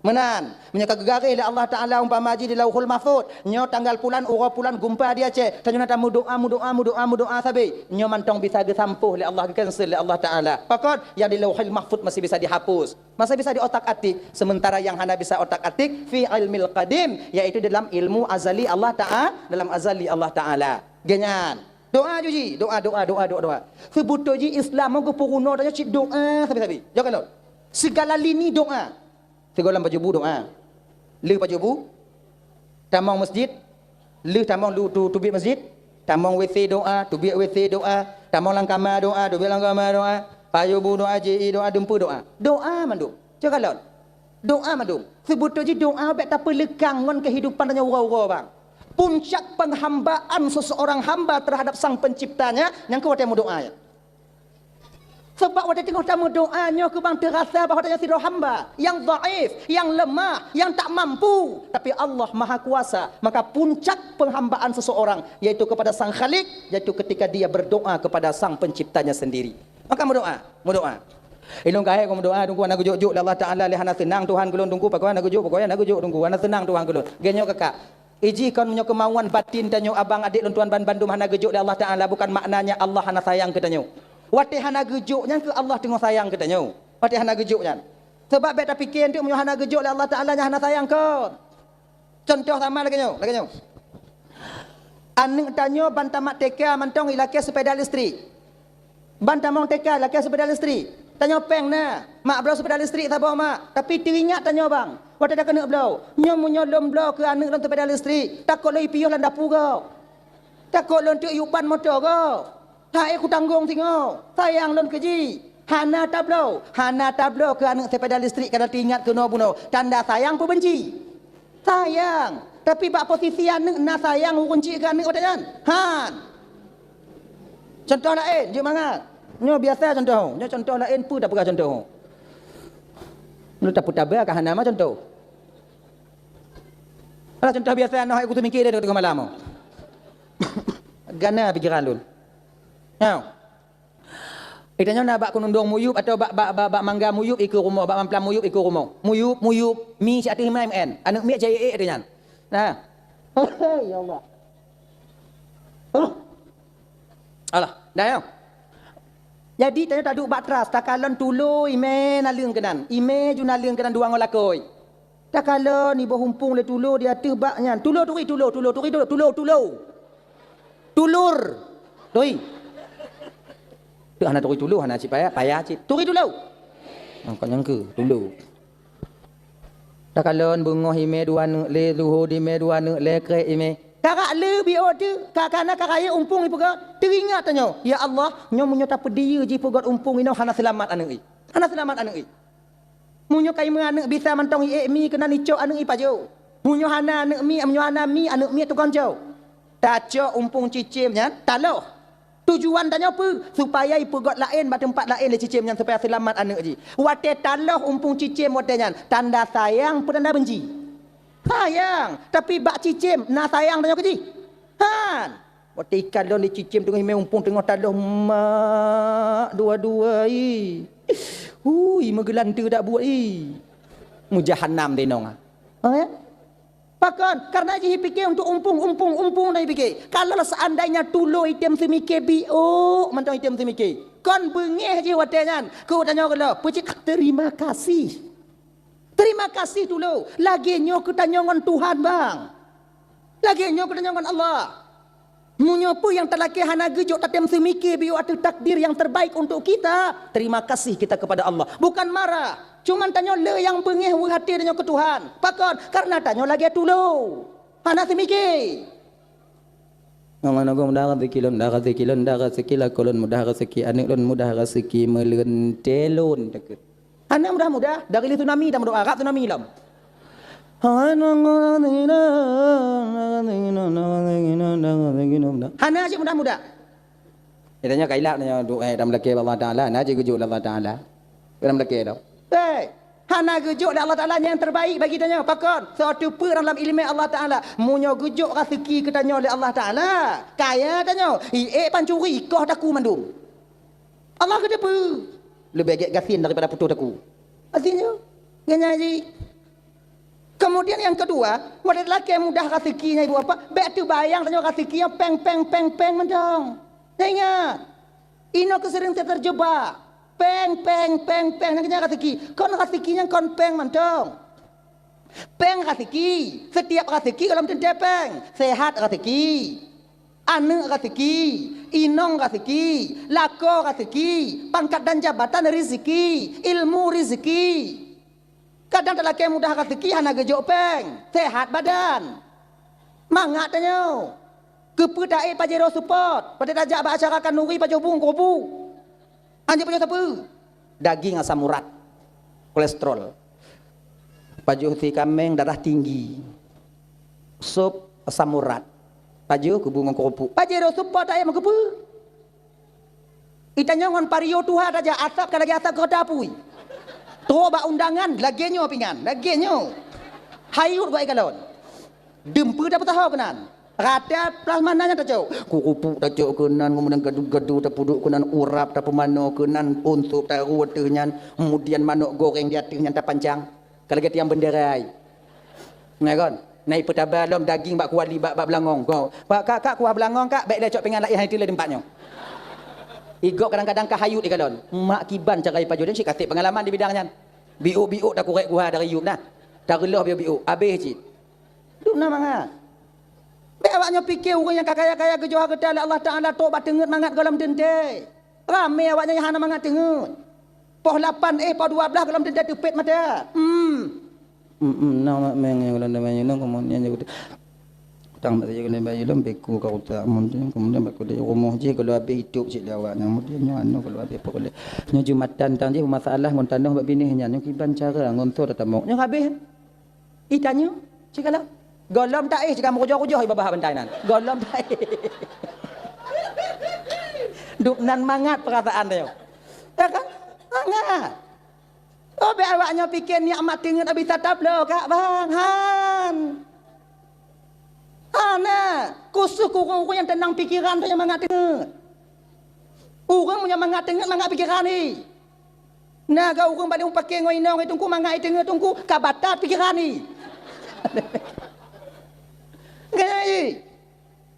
Meunan, meunyoe ka geugaréh lé Allah Taala umpama jih di Lauhul Mahfuz, nyoe tanggal pulan, uroe pulan gumpa di Aceh, tanyoe na tameudoa, meudoa, meudoa, meudoa sabe. Nyoe mantong bisa geusampôh lé Allah, geucancel lé Allah Taala. Pakon? Nyang di Lauhul Mahfuz masih bisa dihapus, masih bisa diotak-atik. Sementara yang hana bisa otak-atik fi ilmil qadim, yaitu dalam ilmu azali Allah Taala, dalam azali Allah Taala. Genyan. Doa ju jih, doa, doa, doa, doa, doa. Seubeutôi jih Islam geupeurunoe tanyoe cit doa sabe-sabe. Jaweueb lôn. Segala lini doa. Sigohlom pajoh bu doa. Lheueh pajoh bu, tamong masjid, lheueh tamong lu-, tu-, teubiet masjid, tamong W C doa, teubiet W C doa, tamong lam kama doa, teubiet lam kama doa, pajoh bu doa, J I doa, dumpeue doa. Doa mandum. Cok kalon. Doa mandum. Seubeutôi jih doa bèk tapeuleuka ngon keuhidupan tanyoe uroe-uroe, bang. Puncak penghambaan seseorang hamba terhadap Sang Penciptanya, nyang keu watèe meudoa nyan. Sabab watèe teungoh tameudoa nyoe keu bang teurasa bahwa tanyoe sidroe hamba nyang dhaif, nyang leumah, nyang tak mampu. Tapi Allah Maha Kuasa. Maka puncak penghambaan seseorang yaitu kepada Sang Khalik, yaitu ketika dia berdoa kepada Sang Penciptanya sendiri. Maka meudoa, meudoa. Ilôn kahé keu meudoa, Teungku, hana geujok-jok lé Allah Taala, lé hana seunang Tuhan keu lôn, Teungku, pakon hana geujok, pakon hana geujok, Teungku, hana seunang Tuhan keu lôn. Lagèe nyoe ka. Iji kon meunyoe keumauan batin tanyoe, abang adék lôn, tuan ban bandum hana geujok lé Allah Taala, bukan maknanya Allah hana sayang keu tanyoe. Watèe hana geujok nyan keuh Allah teungoh sayang keu tanyoe. Watèe hana geujok nyan. Sabab bèk tapike eunteuk meunyoe hana geujok lé Allah Taala nyan hana sayang kon. Cuntoh sama lagèe nyoe, lagèe nyoe. Aneuk tanyoe ban tamat T K mantong ilakèe seupeda listrik. Ban tamong T K lakèe seupeda listrik. Tanyoe pèng na, mak bloe seupeda listrik saboh mak. Tapi teuingat tanyoe bang, watèe takeuneuk bloe, nyoe meunyoe lôn bloe keu aneuk lôn seupeda listrik, takot lôn ipiôh lam dapu gob. Takot lôn teuk yue ban moto gob. Hai kutanggong singoh, sayang lôn keu jih. Hana tabloe, hana tabloe keu aneuk seupeda listrik kana teuingat keunoe bunoe, tanda sayang peubenci. Sayang, tapi bak posisi aneuk na sayang ureueng cit keu aneuk watèe nyan? Han. Cuntoh laén, jeuet mangat. Nyoe biasa cuntoh. Nyoe cuntoh laén peue tapeugah cuntoh. Nyoe tapeutaba ka hana ma cuntoh. Alah cuntoh biasa noh hai kutu mikir dia tengah malam. Gana pikiran lôn. Nyoe. Ita nyoe na bak keunundong muyup atau bak, bak, bak, bak mangga muyup ikeue rumoh, bak mamplam muyup ikeue rumoh. Muyup, muyup, mi siat ateueh lima M N. Aneuk miet jai ék ateueh nyan. Nah. Ya Allah. Alah, dah ya. Jadi tanyoe taduek bak teras, takalon tulo imè naleueng keunan. Imè ju naleueng keunan dua ngon lakôi. Takalon iboh umpung lé tulo di ateueh bak nyan. Tulo turi, tulo, tulo turi, tulo, tulo, tulo. Tulur. Turi. Teu hana turi tulo, hana cit payah, payah cit. Turi tulo. Angkat nyang keu tulo. Takalon beungoh imè dua aneuk lé, luhô di imè dua aneuk lé, krek imè. Karak lé biôh teu, ka kana ka rayeuk umpung ipeugöt. Teuingat tanyoe, "Ya Allah, nyoe meunyoe tapeudiyeu jipeugöt umpung inoe hana seulamat aneuk i. Hana seulamat aneuk i." Meunyoe ka imè aneuk bisa mantong iék mi keunan icok aneuk ipajoh. Meunyoe hana aneuk mi, meunyoe hana mi aneuk miet tukang cok. Tacok umpung cicém nyan taloh. Tujuan tanyoe peue? Supaya ipeugöt laén bak teumpat laén lé cicém nyan supaya seulamat aneuk jih. Watèe taloh umpung cicém watèe nyan, tanda sayang peue tanda benci? Sayang, tapi bak cicém na sayang tanyoe keu jih? Han. Watèe ikalon lé cicém teungoh imè umpung teungoh taloh mak dua-dua i. Ui, meugeulante dak buet i. Meujahanam teuinong. Ha, ya? Pakon? Karena jih pike untuk umpung, umpung, umpung dan pike. Kalau seandainya tulo item semike biuk, mantong item semike. Kon beungeh jih watée nyan. Keu tanyoe geuloh, peucit terima kasih. Terima kasih tulo. Lagée nyoe keu tanyoe ngon Tuhan, bang. Lagée nyoe keu tanyoe ngon Allah. Meunyoe peue nyang talakée hana geujok tatem seumike biôh ateueh takdir nyang terbaik untuk kita, terima kasih kita kepada Allah. Bukan marah, cuman tanyoe le nyang beungéh weueh até tanyoe keu Tuhan. Pakon? Karena tanyoe lagée tulo, hana seumike. Ngon mudah rezeki lôn, mudah rezeki lôn, mudah rezeki lakoe lôn, mudah rezeki aneuk lôn, mudah rezeki meuleuntée lôn teukeut. Hana mudah-mudah, dari lé tsunami dah meudoa, rab tsunami lom. Hana cit mudah-mudah. Geutanyoe ka ilak tanyoe doa, eh, dan meulakée bak Allah Taala, hana cit geujok lé Allah Taala. Hana meulakée tau. Hei, hana geujok lé Allah Taala nyang terbaik bagi tanyoe. Pakon? Soe teupeu dalam ileumé Allah Taala. Meunyoe geujok raseuki keu tanyoe lé Allah Taala, kaya tanyoe, iék pancuri, koh takue mandum. Allah geuteupeue. Leubeh gét gasien daripada putôh takue. Artinya, nyan jih. Kemudian nyang keudua, watée lakée mudah raseuki nyan ibu bapak, bék teubayang tanyoe raseuki nyan péng, péng, péng, péng mantong. Nyan ingat, inoe keuh seuring terjebak. Péng, péng, péng, péng, nyan keuh nyan raseuki. Kon raseuki nyan kon péng mantong. Péng raseuki, setiap raseuki gohlom teuntée péng. Sehat raseuki, aneuk raseuki, inong raseuki, lakoe raseuki, pangkat dan jabatan rizeuki, ilmu rizeuki. Kadang talakée mudah raseuki hana geujok péng, sehat badan. Mangat tanyoe. Keupeue taék Pajero Sport, watée tajak bak acara khanuri pajoh bu ngon keurupu. Anjeuet pajoh sapeue? Daging asam urat, kolesterol. Pajoh si kaméng darah tinggi. Sop asam urat. Pajoh keu bu ngon keurupu. Pajero Sport taék meukeupeu? Itanyoe ngon pario tuha tajak, asap ka lagée asap keureuta apui. Trok bak undangan lagée nyoe pingan, lagée nyoe. Hayut geuh ikalon. Dum peue tapeusaho keunan. Rata plasma na nyan tacok. Keurupu tacok keunan, kemudian gadu-gadu tapeuduek keunan, urap tapeumanoe keunan, unsop taru ateueh nyan, kemudian manok goreng di ateueh nyan tapancang. Ka lagée tiang bendera ai. Nah kon, na ipeutaba lom daging bak kuali bak, bak beulangong. Go. Pak, kak, kak, kuah beulangong, kak, bék lé cok pingan laén hai teulé teumpat nyoe. Igob kadang-kadang ka hayut ikalon. Mak kiban cara ipajoh, dan cit ka sép pengalaman di bidang nyan. Biôk-biôk takurek kuah dari yup nah. Tareulôh biôk-biôk, abéh cit. Dum na mangat. Bék awak nyoe pike ureuëng nyang ka kaya-kaya geujoh hareuta lé Allah Taala trok bak teungeut mangat gohlom teuntée. Ramé awak nyoe nyang hana mangat teungeut. Poh lapan éh, poh dua blaih gohlom teuntée teupet mata. Hmm. Hmm, hmm, na mak meng nyang gohlom damai nyoe, kemudian nyoe utang mak saya gohlom damai nyoe, beku ka utak, kemudian, kemudian bak kudai rumoh jih gohlom habéh itôb cit lé awak nyoe, kemudian nyoe anu gohlom habéh pokok lé. Nyoe Jumatan tang jih masalah ngon tanoh bak binéh nyan, nyoe kiban cara ngon soe tatamong. Nyoe habéh. Itanyoe, cit ka lom. Gohlom taéh, cit ka meurujoh-rujoh ié babah bantai nan. Gohlom taéh. Dum nan mangat peurasaan tanyoe. Ya kan? Mangat. Oh, bék awak nyoe pike nikmat teungeut bisa tabloe kak bang. Han. Hana. Khusos keu ureuëng-ureuëng nyang teunang pikeran tanyoe mangat teungeut. Ureuëng meunyoe mangat teungeut, mangat pikeran hi. Na geuh ureuëng bak lé mupake ngon inong i teungku, mangat i teungeut teungku, ka batat pikeran i. Ngai,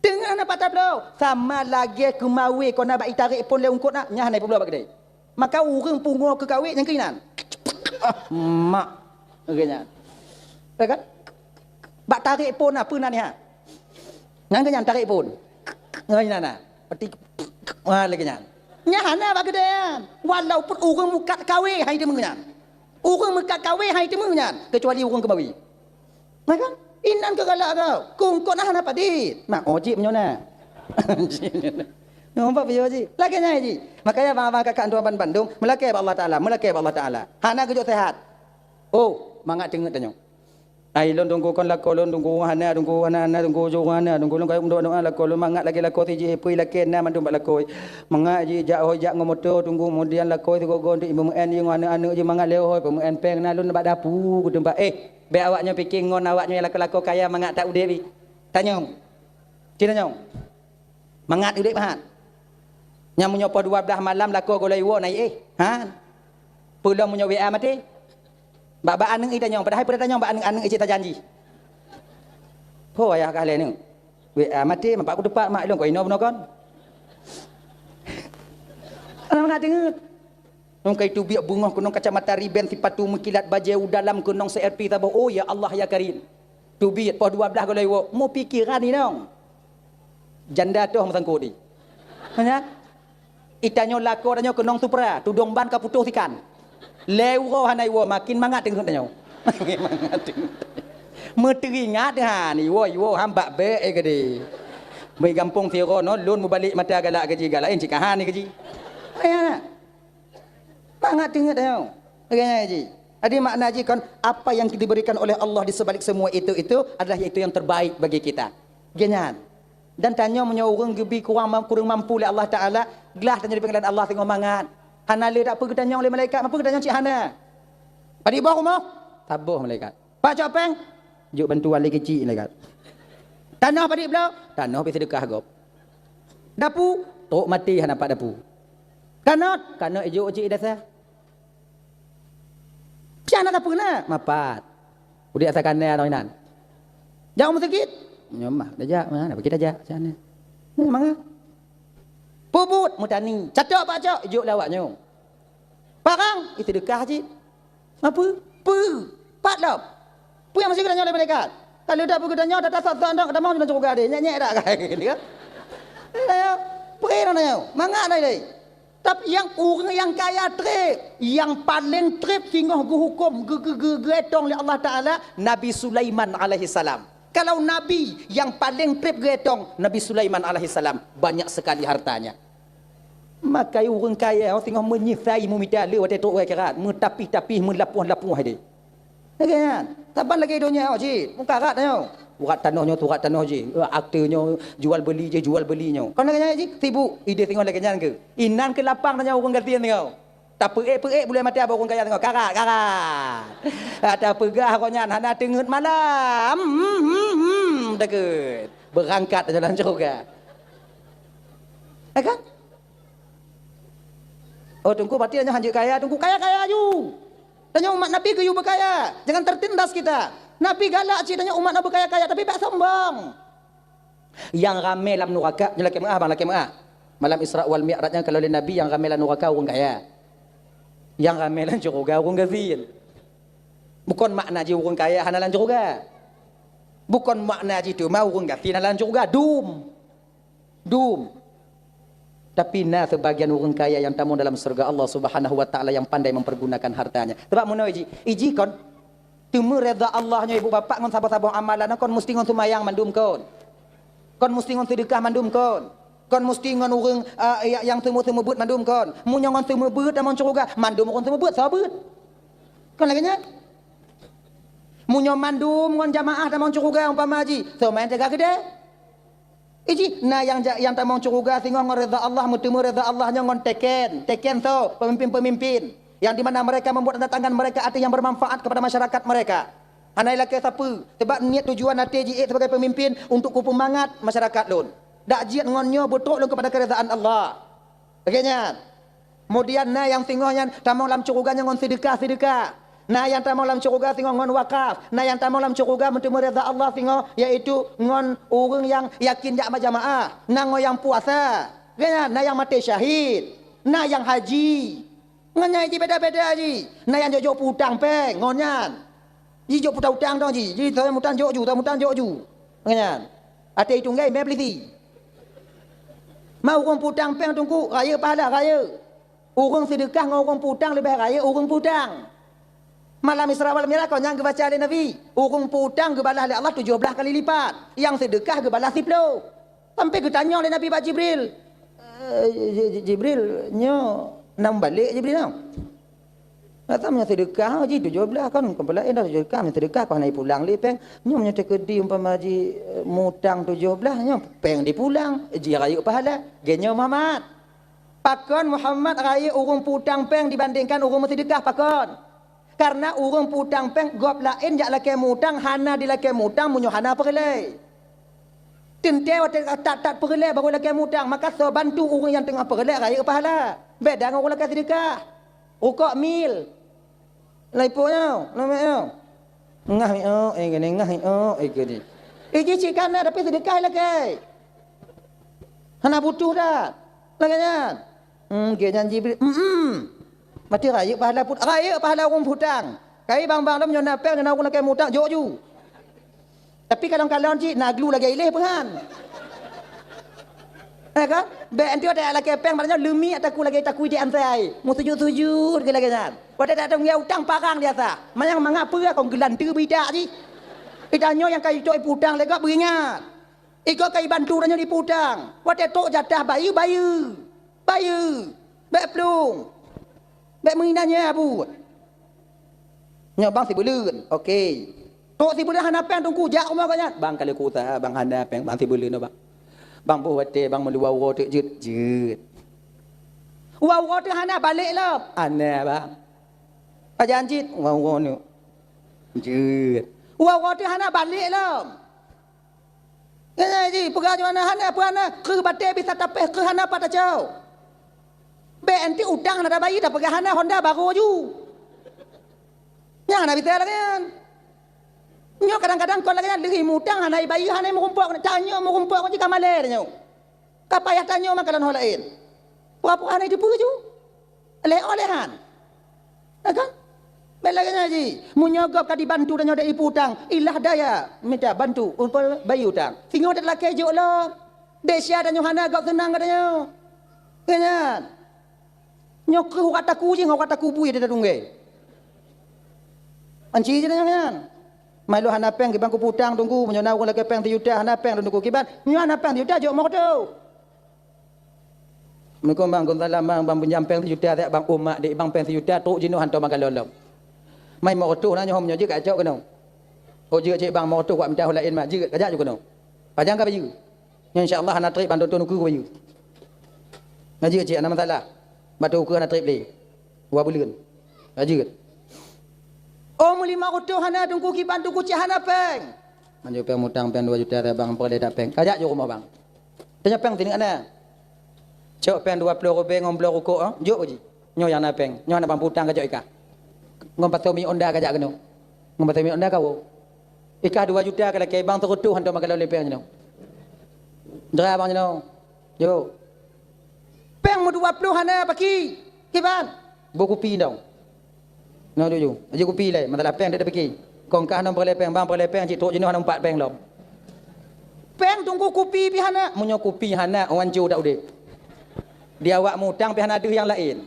teungeut hana pat tabloe, sama lagée keumawé kon na bak itarek phon lé eungkot na, nyan hana ipeubloe bak keudée. Maka ureuëng pungo keu kawé nyang keunan. Ah, mak. Lagée nyan. Ya kan? Bak tarek phon na, peue na nyan? Nyang keunan tarek phon. Ngai na na. Peti, ha, lagée nyan. Nyan hana bak keudée nyan. Walaupun ureuëng mukat kawé hai teumé nyan. Ureuëng mukat kawé hai teumé nyan, kecuali ureuëng keumawé. Na kan? Inan keu galak kau. Kungkot na hana padit. Mak ojib nyoe na. Nampak video jih. Lagée nyan jih. Makanya abang-abang kakak tuan bandum, meulakée bak Allah Taala, meulakée bak Allah Taala. Hana geujok sehat. Oh, mangat teungeut tanyoe. Ai lôn teungku kon lakoe lôn teungku hana teungku hana hana teungku jong hana teungku lôn kayém doa-doa lakoe lôn mangat lagée lakoe si jih pui lakée na mandum bak lakoe. Mangat jih jak hôi jak ngon moto teungku kemudian lakoe sigoe-goe untuk imeumeu'en jih ngon aneuk-aneuk jih mangat lé hôi peumeu'en péng na lôn bak dapu keu teumpat. Eh, bék awak nyoe pike ngon awak nyoe lakoe-lakoe kaya mangat that udeb jih. Tanyong. Ci tanyong. Mangat udeb han. Nyang meunyoe poh dua blaih malam lakoe gohlom iwoe na iéh. Han. Peulom meunyoe W A maté. Bak, bak aneuk i tanyong, padahai peue tanyong bak aneuk, aneuk i cit tajanji. Ho ayah kah lé nyoe? Wék, ah, maté, mapat kuteupat mak lôn, kau inoe bunoe kon. Aneuk mangat teungeut. Nyoe kai teubiet beungoh keunong kacamata riben, sipatu meukilat, bajée u dalam keunong, C R P saboh. Oh, ya Allah, ya Karim. Teubiet poh dua blaih gohlom iwoe, meupikiran inong. Janda toh meusangkot di. Hanya, itanyoe lakoe tanyoe keunong Supra, tudong ban ka putôh sikan. Lhée uroe hana iwoe, makin mangat teungeut tanyoe. Makin mangat teungeut. Meuteuingat han iwoe, iwoe han bak bék, eh, geude. Bak gampông sidroe nyoe, lôn mubalek mata galak keu jih, galak laén cit ka han keu jih. Ayah. Mangat teungeut tanyoe. Lagée nyan jih. Jadi makna jih kon, apa yang diberikan oleh Allah di sebalik semua itu, itu adalah itu yang terbaik bagi kita. Lagée nyan. Dan tanyoe meunyoe ureuëng geubi kurang mam-, kureueng mampu lé Allah Taala, glah tanyoe di pinggiran Allah singoh mangat. Hana le dak peue geutanyong lé malaikat, mampu geutanyong cit hana. Padub boh rumoh? Saboh malaikat. Pak cok péng? Jok bantuan lé keuchik malaikat. Tanoh padub bloe? Tanoh pih seudeukah gob. Dapu? Trok maté hana pat dapu. Kanot? Kanot ijok cit dasar. Piah na sapeue na? Mapat. Udeb asa kana ngon inan. Jak u meuseujid? Nyoe mah, dah jak, mana bagi dah jak, sana. Ni manga. Peubuet meutani, catok bak cok, jok lé awak nyoe. Parang, ih, seudeukah cit. Apa? Peu? Pat lom. Peue nyang masih geutanyoe lé malaikat? Kalau dah geutanyoe, dah tasot-sot, dah keudamong dalam syeuruga deh. Nyek-nyek dak kai. Ayo, peue na nyoe? Mangat na ilée. Tapi nyang ureuëng nyang kaya treb, nyang paleng treb singoh geuhuköm, geu-, geu-, geu-, geuetong lé Allah Taala, Nabi Sulaiman alaihissalam. Kalau nabi nyang paleng treb geuetong, Nabi Sulaiman alaihissalam, banyak sekali hartanya. Maka ureuëng kaya singoh meunyeusai meumita le watée trok u akhirat, meutapih-tapih, meulapoh-lapoh deh. Lagée nyan, saban lagée donya nyoe cit, mukarat nyoe. Urat tanoh nyoe, urat tanoh jih. Eh, akte nyoe, jual beli jih, jual beli nyoe. Kon lagée nyan jih, sibuk. Ideh singoh lagée nyan keu? Inan keu lapang tanyoe ureuëng gasien singoh. Tapeuék-peuék bulée mata bak ureuëng kaya singoh. Karat, karat. Ata peugah gobnyan hana teungeut malam. Hmm, hmm, hmm, deukeut. Beurangkat tanyoe lam syeuruga. Eh kan? Oh, Teungku, berarti tanyoe hanjeuet kaya, Teungku, kaya-kaya aju. Tanyoe umat Nabi geuyue beukaya, jangan tertindas kita. Nabi galak cit tanyoe umat Nabi beukaya-kaya, tapi bék sombong. Nyang ramé lam nuraka, nyoe lakée meuah, bang, lakée meuah. Malam Isra wal Mi'raj nyan kalau lé Nabi nyang ramé lam nuraka ureuëng kaya. Nyang ramé lam syeuruga ureuëng gasien. Bukon makna jih ureuëng kaya hana lam syeuruga. Bukon makna jih teuma ureuëng gasien hana lam syeuruga. Dum. Dum. Tapi na seubagian ureuëng kaya nyang tamong dalam syeuruga Allah Subhanahu wa Taala nyang pandai mempergunakan hartanya. Sabab meunoe jih, ijih kon teumé reda Allah nyoe ibu bapak ngon saboh-saboh amalan kon musti ngon seumayang mandum kon. Kon musti ngon seudeukah mandum kon. Kon musti ngon ureuëng, ah, ya-, nyang seumeubeuet mandum kon. Meunyoe ngon seumeubeuet tamong syeuruga, mandum ureuëng seumeubeuet sabeut. Kon lagée nyan. Meunyoe mandum ngon jamaah tamong syeuruga umpama jih, soe mantong teuga keudeh. Ijih, na nyang ja-, nyang tamong syeuruga singoh ngon reda Allah, meuteumé reda Allah nyoe ngon teken. Teken soe? Pemimpin-pemimpin. Yang di mana mereka membuat tanda tangan mereka ada yang bermanfaat kepada masyarakat mereka. Hana ilakée sapeue, sebab niet tujuan até jiék sebagai pemimpin untuk kupeumangat masyarakat lôn. Dak jeuet ngon nyoe beutrok lôn kepada keredaan Allah. Lagée nyan. Kemudian na nyang singoh nyan tamong lam syeuruga nyan ngon seudeukah-seudeukah. Na nyang tamong lam syeuruga singoh ngon wakaf. Na nyang tamong lam syeuruga meuteumé reda Allah singoh, yaitu ngon ureuëng nyang yakin jak bak jamaah. Na ngon nyang puasa. Lagée nyan, na nyang maté syahid. Na nyang haji. Ngon nyan jih beda-beda jih. Na nyang jok-jok peutang péng ngon nyan. Jijok peutang-utang dong jih. Jih, soe mutang jok ju, soe mutang jok ju. Ngon nyan. Até itunggai mé peulisi. Ma ureuëng peutang péng Teungku, rayeuk pahala, rayeuk. Ureuëng seudeukah ngon ureuëng peutang leubeh rayeuk ureuëng peutang. Malam Isra wal Mi'raj kon nyang geubaca lé Nabi, ureuëng peutang geubalah lé Allah tujoh blaih kali lipat, nyang seudeukah geubalah siploh. Sampai geutanyong lé Nabi bak Jibril, "Eh, Ji-, Ji-, Jibril, nyoe na mubalek Jibril nyoe?" Rasa meunyoe seudeukah, oh, jih tujoh blaih kan, kon peulaén dah tujoh blaih, meunyoe seudeukah kon hana jipulang lé péng. Nyoe meunyoe teukeudi umpama jih, eh, mutang tujoh blaih, nyoe péng dipulang, jih rayeuk pahala. Geuh nyoe Muhammad. Pakon Muhammad rayeuk ureuëng peutang péng dibandingkan ureuëng meuseudeukah, pakon? Karena ureuëng peutang péng gob laén jak lakée mutang hana dilakée mutang meunyoe hana peureulée. Teuntée watée that-that peureulée barô lakée mutang, maka soe bantu ureuëng nyang teungoh peureulée rayeuk pahala. Beda ngon ureuëng lakée seudeukah. Rukok mil. Lai po nyoe, na meu'oh. Ngah meu'oh, eh, geude ngah meu'oh, eh, geude. Iji cit kana, tapi seudeukah lakée. Hana butuh dah. Lagée nyan. Hmm, gée nyan Jibril. Hmm. Mati rayeuk pahala put-, rayeuk pahala ureuëng putang. Kai bang-bang lom nyoe na péng, nyoe na ureuëng lakée mutang, jok ju. Tapi kalon-kalon cit na glu lagée ileh peuhan. Eh kan? Bék enteuk watée lakée péng, malah nyoe leumi ataku lagée takui di antai. Meusujut-sujut keu lagée nyan. Watée tak tong utang parang biasa. Manyang mangat peue kon geulanteue beuidak jih. Itanyoe nyang ka itôk iputang lé gob beuingat. Igob ka ibantu tanyoe iputang. Watée tôk jatah bayeue, bayeue. Bayeue. Bék plueng. Bék meuinan nyan abu. Nyoe bang sibeuleuen. Oke. Tôk sibeuleuen hana péng teungku, jak rumoh gobnyan. Bang ka lheueh kuusaha, bang hana péng, bang sibeuleuen bang. Bang boh watée bang meuluwa uroe teuk jeuet, jeuet. Uwa uroe teuk hana balek lom. Hana bang. Pajan cit, uwa uroe neuk. Jeuet. Uwa uroe teuk hana balek lom. Nyan jih peugah jih hana, hana peue hana, kreueh batée bisa tapéh, kreueh hana pat tacok. Bék anti utang hana tabayeue, tapeugah hana Honda barô ju. Nyan hana bisa lagée nyan. Nyoe kadang-kadang kon lagée nyan, lheueh mutang hana ibayeue, hana meurumpok, tanyoe meurumpok jih ka malée tanyoe. Ka payah tanyoe meukalon ho laén. Pura-pura hana iteupeue ju. Lé-, oh, lé han. Ya kan? Bék lagée nyan jih. Meunyoe gob ka dibantu tanyoe dek ipeue utang, ilah daya mita bantu umpol bayeue utang. Singoh that lakée jok lom. Desya tanyoe hana gob seunang geutanyoe. Keu nyan. Nyoe kreueh urat taku jih ngon urat taku bui di tatunggée. Anci jih tanyoe nyan. Mai lôn hana péng kiban kupeue utang teungku, meunyoe na ureuëng lakée péng sijuta hana péng teungku kiban, nyoe hana péng sijuta jok moto. Assalamualaikum bang, gon salam bang, bang pinjam péng sijuta, bang umat dek bang péng sijuta, trok jinoe hantom meukalon lom. Mai meureutôh na nyoe, nyoe jeuet kacok keunoe. Oh jeuet cit bang, meureutôh kuat minta ho laén mak, jeuet kajak ju keunoe. Pajan ka bayeue. Nyoe insya Allah hana trép bang, tonton ukeue bayeue. Ngaji cit hana masalah. Batu ukeue hana trép lé. Dua buleuen. Ka jeuet. Oh meulimong reutôh hana teungku kiban teungku cit hana péng. Manjô péng mutang péng dua juta bang, peureulée that péng. Kajak ju rumoh bang. Tanya péng sini ana. Cok péng dua ploh rubée ngon bloe rukok, ah, jok uji. Nyoe nyang na péng, nyoe hana bang putang kajok ikah. Ngon pasoe mi onda kajak keunoe. Ngon pasoe mi onda kawo. Ikah dua juta ka lakée bang, seureutôh hantom meukalon lé péng jinoe. Dra bang jinoe. Jok. Péng meudua ploh hana paki. Kiban? Boh kupi dong. Nyoe tuju. Aju kupi lé, masalah péng dak tapiki. Kong kah nong peureulée péng, bang peureulée péng cit trok jinoe hana umpat péng lom. Péng teungku kupi pi hana. Meunyoe kupi hana, ancu dak udeb. Di awak mutang pi hana deuh nyang laén.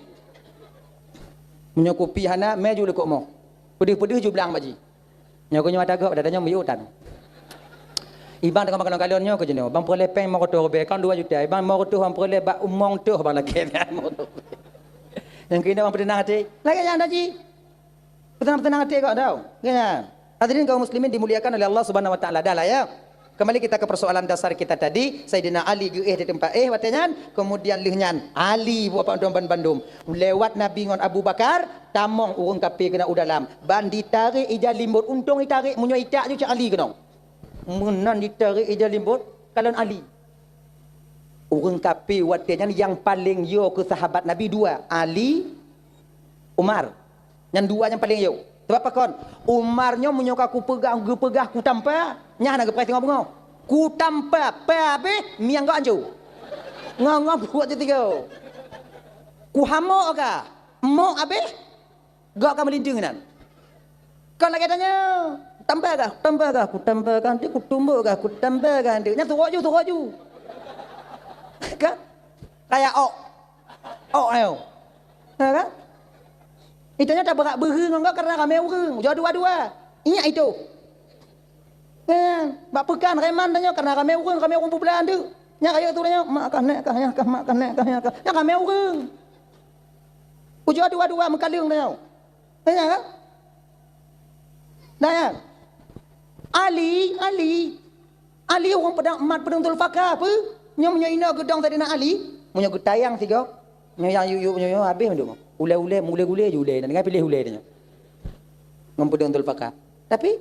Meunyoe kupi hana, mé ju leukok moh. Peudeuh-peudeuh ju blang bak jih. Nyoe keuh nyoe ata gob, ata nyoe miyueb tan. Ibang teungoh meukalon-kalon nyoe keuh jinoe, bang peureulée péng limong reutôh rubée, kon dua juta, ibang limong reutôh bang peureulée bak umong teuh bang lakée. Nyang keunoe bang peuteunang até. Lagée nyan dah jih. Peuteunang-peuteunang até kok tau. Lagée nyan. Hadirin kaum muslimin dimuliakan oleh Allah Subhanahu wa taala. Dah lah ya. Kembali kita ke persoalan dasar kita tadi, Saidina Ali geuéh di teumpat éh watée nyan, keumudian lheueh nyan Ali buet bandum-bandum. Lewat Nabi ngon Abu Bakar, tamong ureuëng kafé keunoe u dalam. Ban ditarek ija limbot, untông itarek, meunyoe itak ju cit Ali keunoe. Meunan ditarek ija limbot, kalon Ali. Ureuëng kafé watée nyan nyang paleng yo keu sahabat Nabi dua, Ali, Umar. Nyan dua nyang paleng yo. Sabab pakon? Umar nyoe meunyoe ka kupeugah, geupeugah kutampa, nyan hana geupreh singoh beungoh. Kutampa, pa abéh, miang gok ancu. Ngo-ngo buet teuh tiga. Kuhamok ka, mok abéh, gok ka meulinteung inan. Kon lagée tanyoe, tampa gah, tampa gah, kutampa gah, nanti kutumbok gah, kutampa gah, nanti. Nyan surok ju, surok ju. Kan? Kaya ok. Ok ayo. Ha kan? Itanyoe tabeurak beuhe ngon gob karena ramé ureuëng. Ujoe dua-dua. Ingat itu. Kan? Bak peukan reman tanyoe karena ramé ureuëng, ramé ureuëng peubeulaan tu. Nyak ayo tu tanyoe, mak kah nek kah, yah kah, mak kah nek kah, yah kah. Nyak ramé ureuëng. Ujoe dua-dua meukaleueng tanyoe. Ingat kan? Nah, ya. Ali, Ali. Ali ureuëng peudong mat peudong Zulfikar apa? Nyoe meunyoe inoe geudong Saidina Ali, meunyoe geutayang sigoe, nyoe nyang yuk-yuk nyoe, nyoe habéh mandum. Ulée-ulée, ulée-ulée ju ulée, dengan piléh ulée nyoe. Ngon peudong Zulfikar. Tapi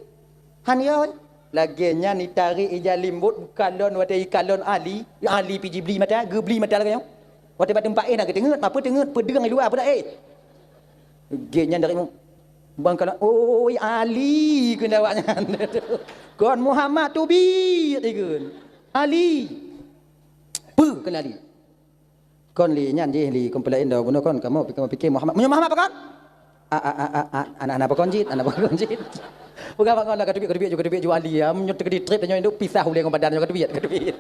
han yo, lagée nyan itarek ija limbot, kalon watée ikalon Ali, Ali pi jibli mata, geubli mata lagée nyoe. Watée bak teumpat éh na geuteungeut, apa teungeut, peudong di luwa, apa dak éh. Gét nyan dari mu. Bang kalau, "Oi, Ali," kheun awaknyan. "Kon Muhammad teubiet," kheun. "Ali." Peue kheun Ali? Kon lé nyan jih lé, kon peulaén dong bunoe kon, kamoe pi-, kamoe pike Muhammad. Meunyoe Muhammad pakon? A, a, a, a, a, aneuk-aneuk pakon jih, aneuk pakon jih. Peugah bak ngon lah, ka teubiet, ka teubiet, ka teubiet ju Ali, ya, meunyoe teukeudi trép tanyoe induk pisah ulée ngon badan nyoe ka teubiet, ka teubiet.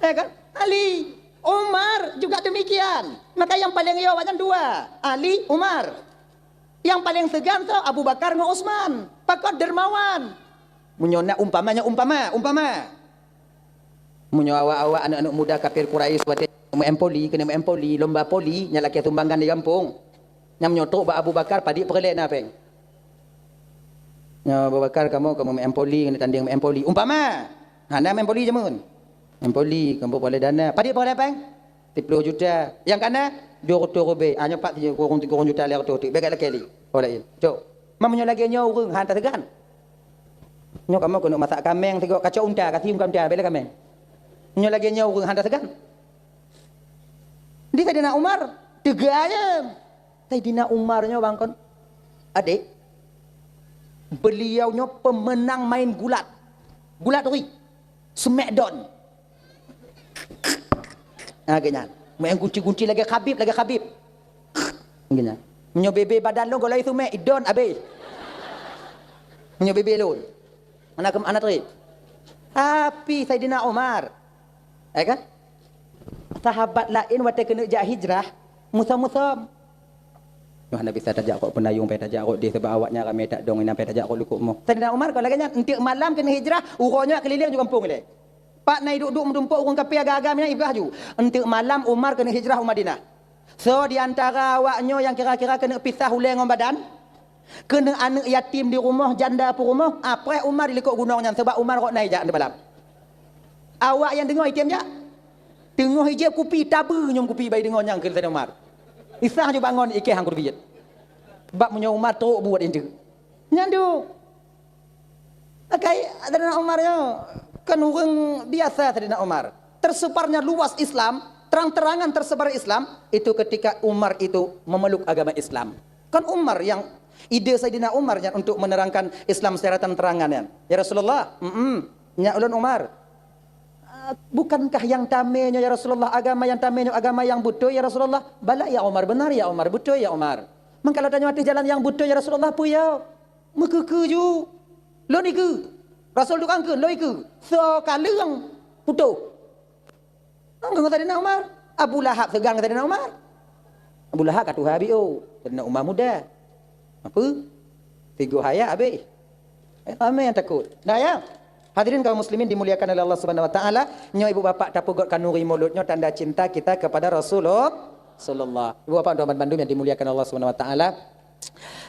Eh kan? Ali, Umar juga demikian. Maka yang paling yo awaknyan dua, Ali, Umar. Yang paling segan tu Abu Bakar ngon Utsman. Pakon dermawan. Meunyoe nak umpama, nyoe umpama, umpama. Meunyoe awak-awak aneuk-aneuk muda kafir Quraisy watée meu-M poli, keuneuk meu-M poli, lomba poli, nyan lakée sumbangan di gampông. Nyan meunyoe trok bak Abu Bakar, padit peureulée na péng. Nyoe Abu Bakar, kamoe, kamoe meu-M poli, keuneuk tanding meu-M poli. Umpama, hana meu-M poli jameun. M poli, kamoe peureulée dana. Padit peureulée péng? Siploh juta. Nyang kana, dua reutôh rubée. Ah, nyoe pat kurong, kurong juta lhée reutôh teuk. Bèk lakée lé. Oh, laén. Cok. Ma meunyoe lagée nyoe ureuëng, han taseugan. Nyoe kamoe keuneuk masak kaméng sigoe, kacok unta, kasium ka unta, bèk lé kaméng. Meunyoe lagée nyoe ureuëng, han taseugan. Di Saidina Umar, teuga aja. Saidina Umar nyoe bang kon. Adék, beliau nyoe pemenang main gulat. Gulat ri. Smackdown. Ha, geuh nyan. Main gunci-gunci lagée Khabib, lagée Khabib. Geuh nyan. Meunyoe bebe badan lôn, golai seumek, idon abéh. Meunyoe bebe lôn. Hana keu-, hana trép. Tapi Saidina Umar, eh kan? Sahabat laén watée keuneuk jak hijrah, musom-musom. Nyoe hana bisa tajak kok peunayong, payah tajak kok deh, sabab awaknyan ramé that dong, inan payah tajak kok likot mo. Saidina Umar kon lagée nyan, enteuk malam keuneuk hijrah, uroe nyoe keulileng ju gampông ilée. Pat na iduek-duek meutumpok ureuëng kafé agam-agam nyan ipeugah ju. Enteuk malam Umar keuneuk hijrah u Madinah. Soe di antara awaknyoe nyang kira-kira keuneuk pisah ulée ngon badan? Keuneuk aneuëk yatim di rumoh, janda peurumoh, apreh Umar di likot gunong nyan, sabab Umar rot na ijak di malam. Awak nyang deungoe item jak. Teungoh ijép kupi, tabeue nyum kupi bai deungoe nyang keu Saidina Umar. Isah ju bangon iké han kubiet. Bak meunyoe Umar trok buet intu. Nyan tu. Akai Saidina Umar nyoe kan ureuëng biasa Saidina Umar. Tersebarnya luas Islam, terang-terangan tersebar Islam, itu ketika Umar itu memeluk agama Islam. Kan Umar yang ide Saidina Umar nyan untuk menerangkan Islam secara terang-terangan nyan. Ya Rasulullah, mm, nyak ulôn Umar. Ah, bukankah yang tamé nyoe ya Rasulullah, agama yang tamé nyoe agama yang beutôi ya Rasulullah? Bala ya Umar, benar ya Umar, beutôi ya Umar. Mangkalo tanyoe ateueh jalan yang beutôi ya Rasulullah, peue ya? Meukeukeu ju. Lôn ikeue. Rasul tukang keu, lôn ikeue. Soe ka leueng putôh. Ngon Saidina Umar. Abu Lahab seugan ngon Saidina Umar. Abu Lahab ka tuha biôh. Saidina Umar muda. Apa? Tiga hayat habis. Eh, ramai yang takut. Nah ya. Hadirin kaum muslimin dimuliakan oleh Allah Subhanahu wa taala, nyoe ibu bapak tapeugöt kanuri mulod nyoe tanda cinta kita kepada Rasulullah. Rasulullah. Ibu bapak dan bandum yang dimuliakan Allah Subhanahu wa taala.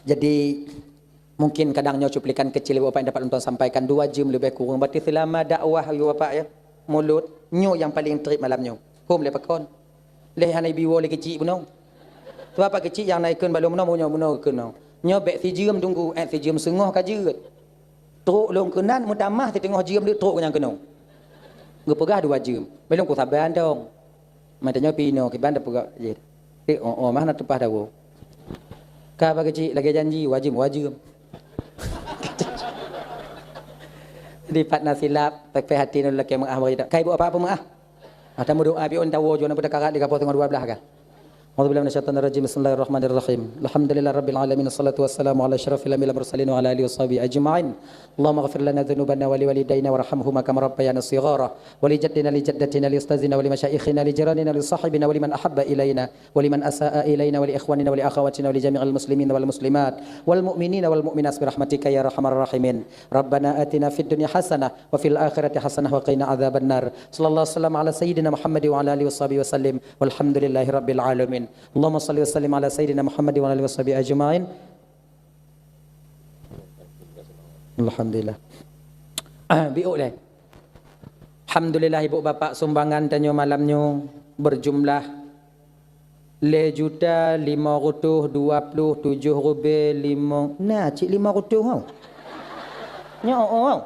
Jadi, mungkin kadang nyoe cuplikan kecil Ibu Bapak yang dapat lôn sampaikan, dua jam lebih kurang. Berarti selama dakwah Ibu Bapak ya, mulod nyoe yang paling trip malam nyoe. Hom lé pakon. Lé hana ibi woe lé keuchik bunoe. Sebab pak keuchik nyang na ikheun bak lôn bunoe, bunoe, bunoe ikheun nyoe. Nyoe bèk sijeuem tunggu, eh, sijeuem seungoh ka jeuet. Trok lôn keunan meutamah siteungoh jeuem deuk trok nyang keunoe. Geupeugah dua jeuem. Mé lôn kusaba dong. Mantong nyoe pih inoe kiban tapeugah jih. Eh, oh, oh, mah na teupah dawa. Ka bak keuchik lagèe janji, wajeuem, wajeuem. Di pat na silap, pèh-pèh até nyoe lakèe meu'ah meuridang. Ka ibu apa-apa meu'ah? Ah, tameudoa pion tawoe jih na beutakarat di kapoh teungoh dua blah kan. A'udzubillahi minasyaitonirrajim. Bismillahirrahmanirrahim. Alhamdulillahirabbil alamin, wassalatu wassalamu ala asyrafil anbiya'i wal mursalin wa ala alihi washabihi ajma'in. Allahumma ighfir lana dzunubana wa liwalidaina warhamhuma kama rabbayana shighara. Wa li jaddina li jaddatina li ustazina wa li masyaikhina li jiranina li sahibina wa liman ahabba ilaina wa liman asaa ilaina wa li ikhwanina wa li akhawatina wa li jami'il muslimina wal muslimat wal mu'minina wal mu'minat bi rahmatika ya arhamar rahimin. Rabbana atina fid dunya hasanah wa fil akhirati hasanah wa qina adzabannar. Sallallahu wasallam ala sayyidina Muhammad wa ala alihi washabihi wasallim. Walhamdulillahi rabbil alamin. Allahumma shalli wa sallim ala sayyidina Muhammad wa ala alihi washabihi ajma'in. Alhamdulillah. Biôk lé. Alhamdulillah, ibu bapak, sumbangan tanyoe malam nyoe berjumlah lhèe juta lima reutôh dua ploh tujoh ribèe lima, na cit lima reutôh, hau. Nyoe, oh, oh.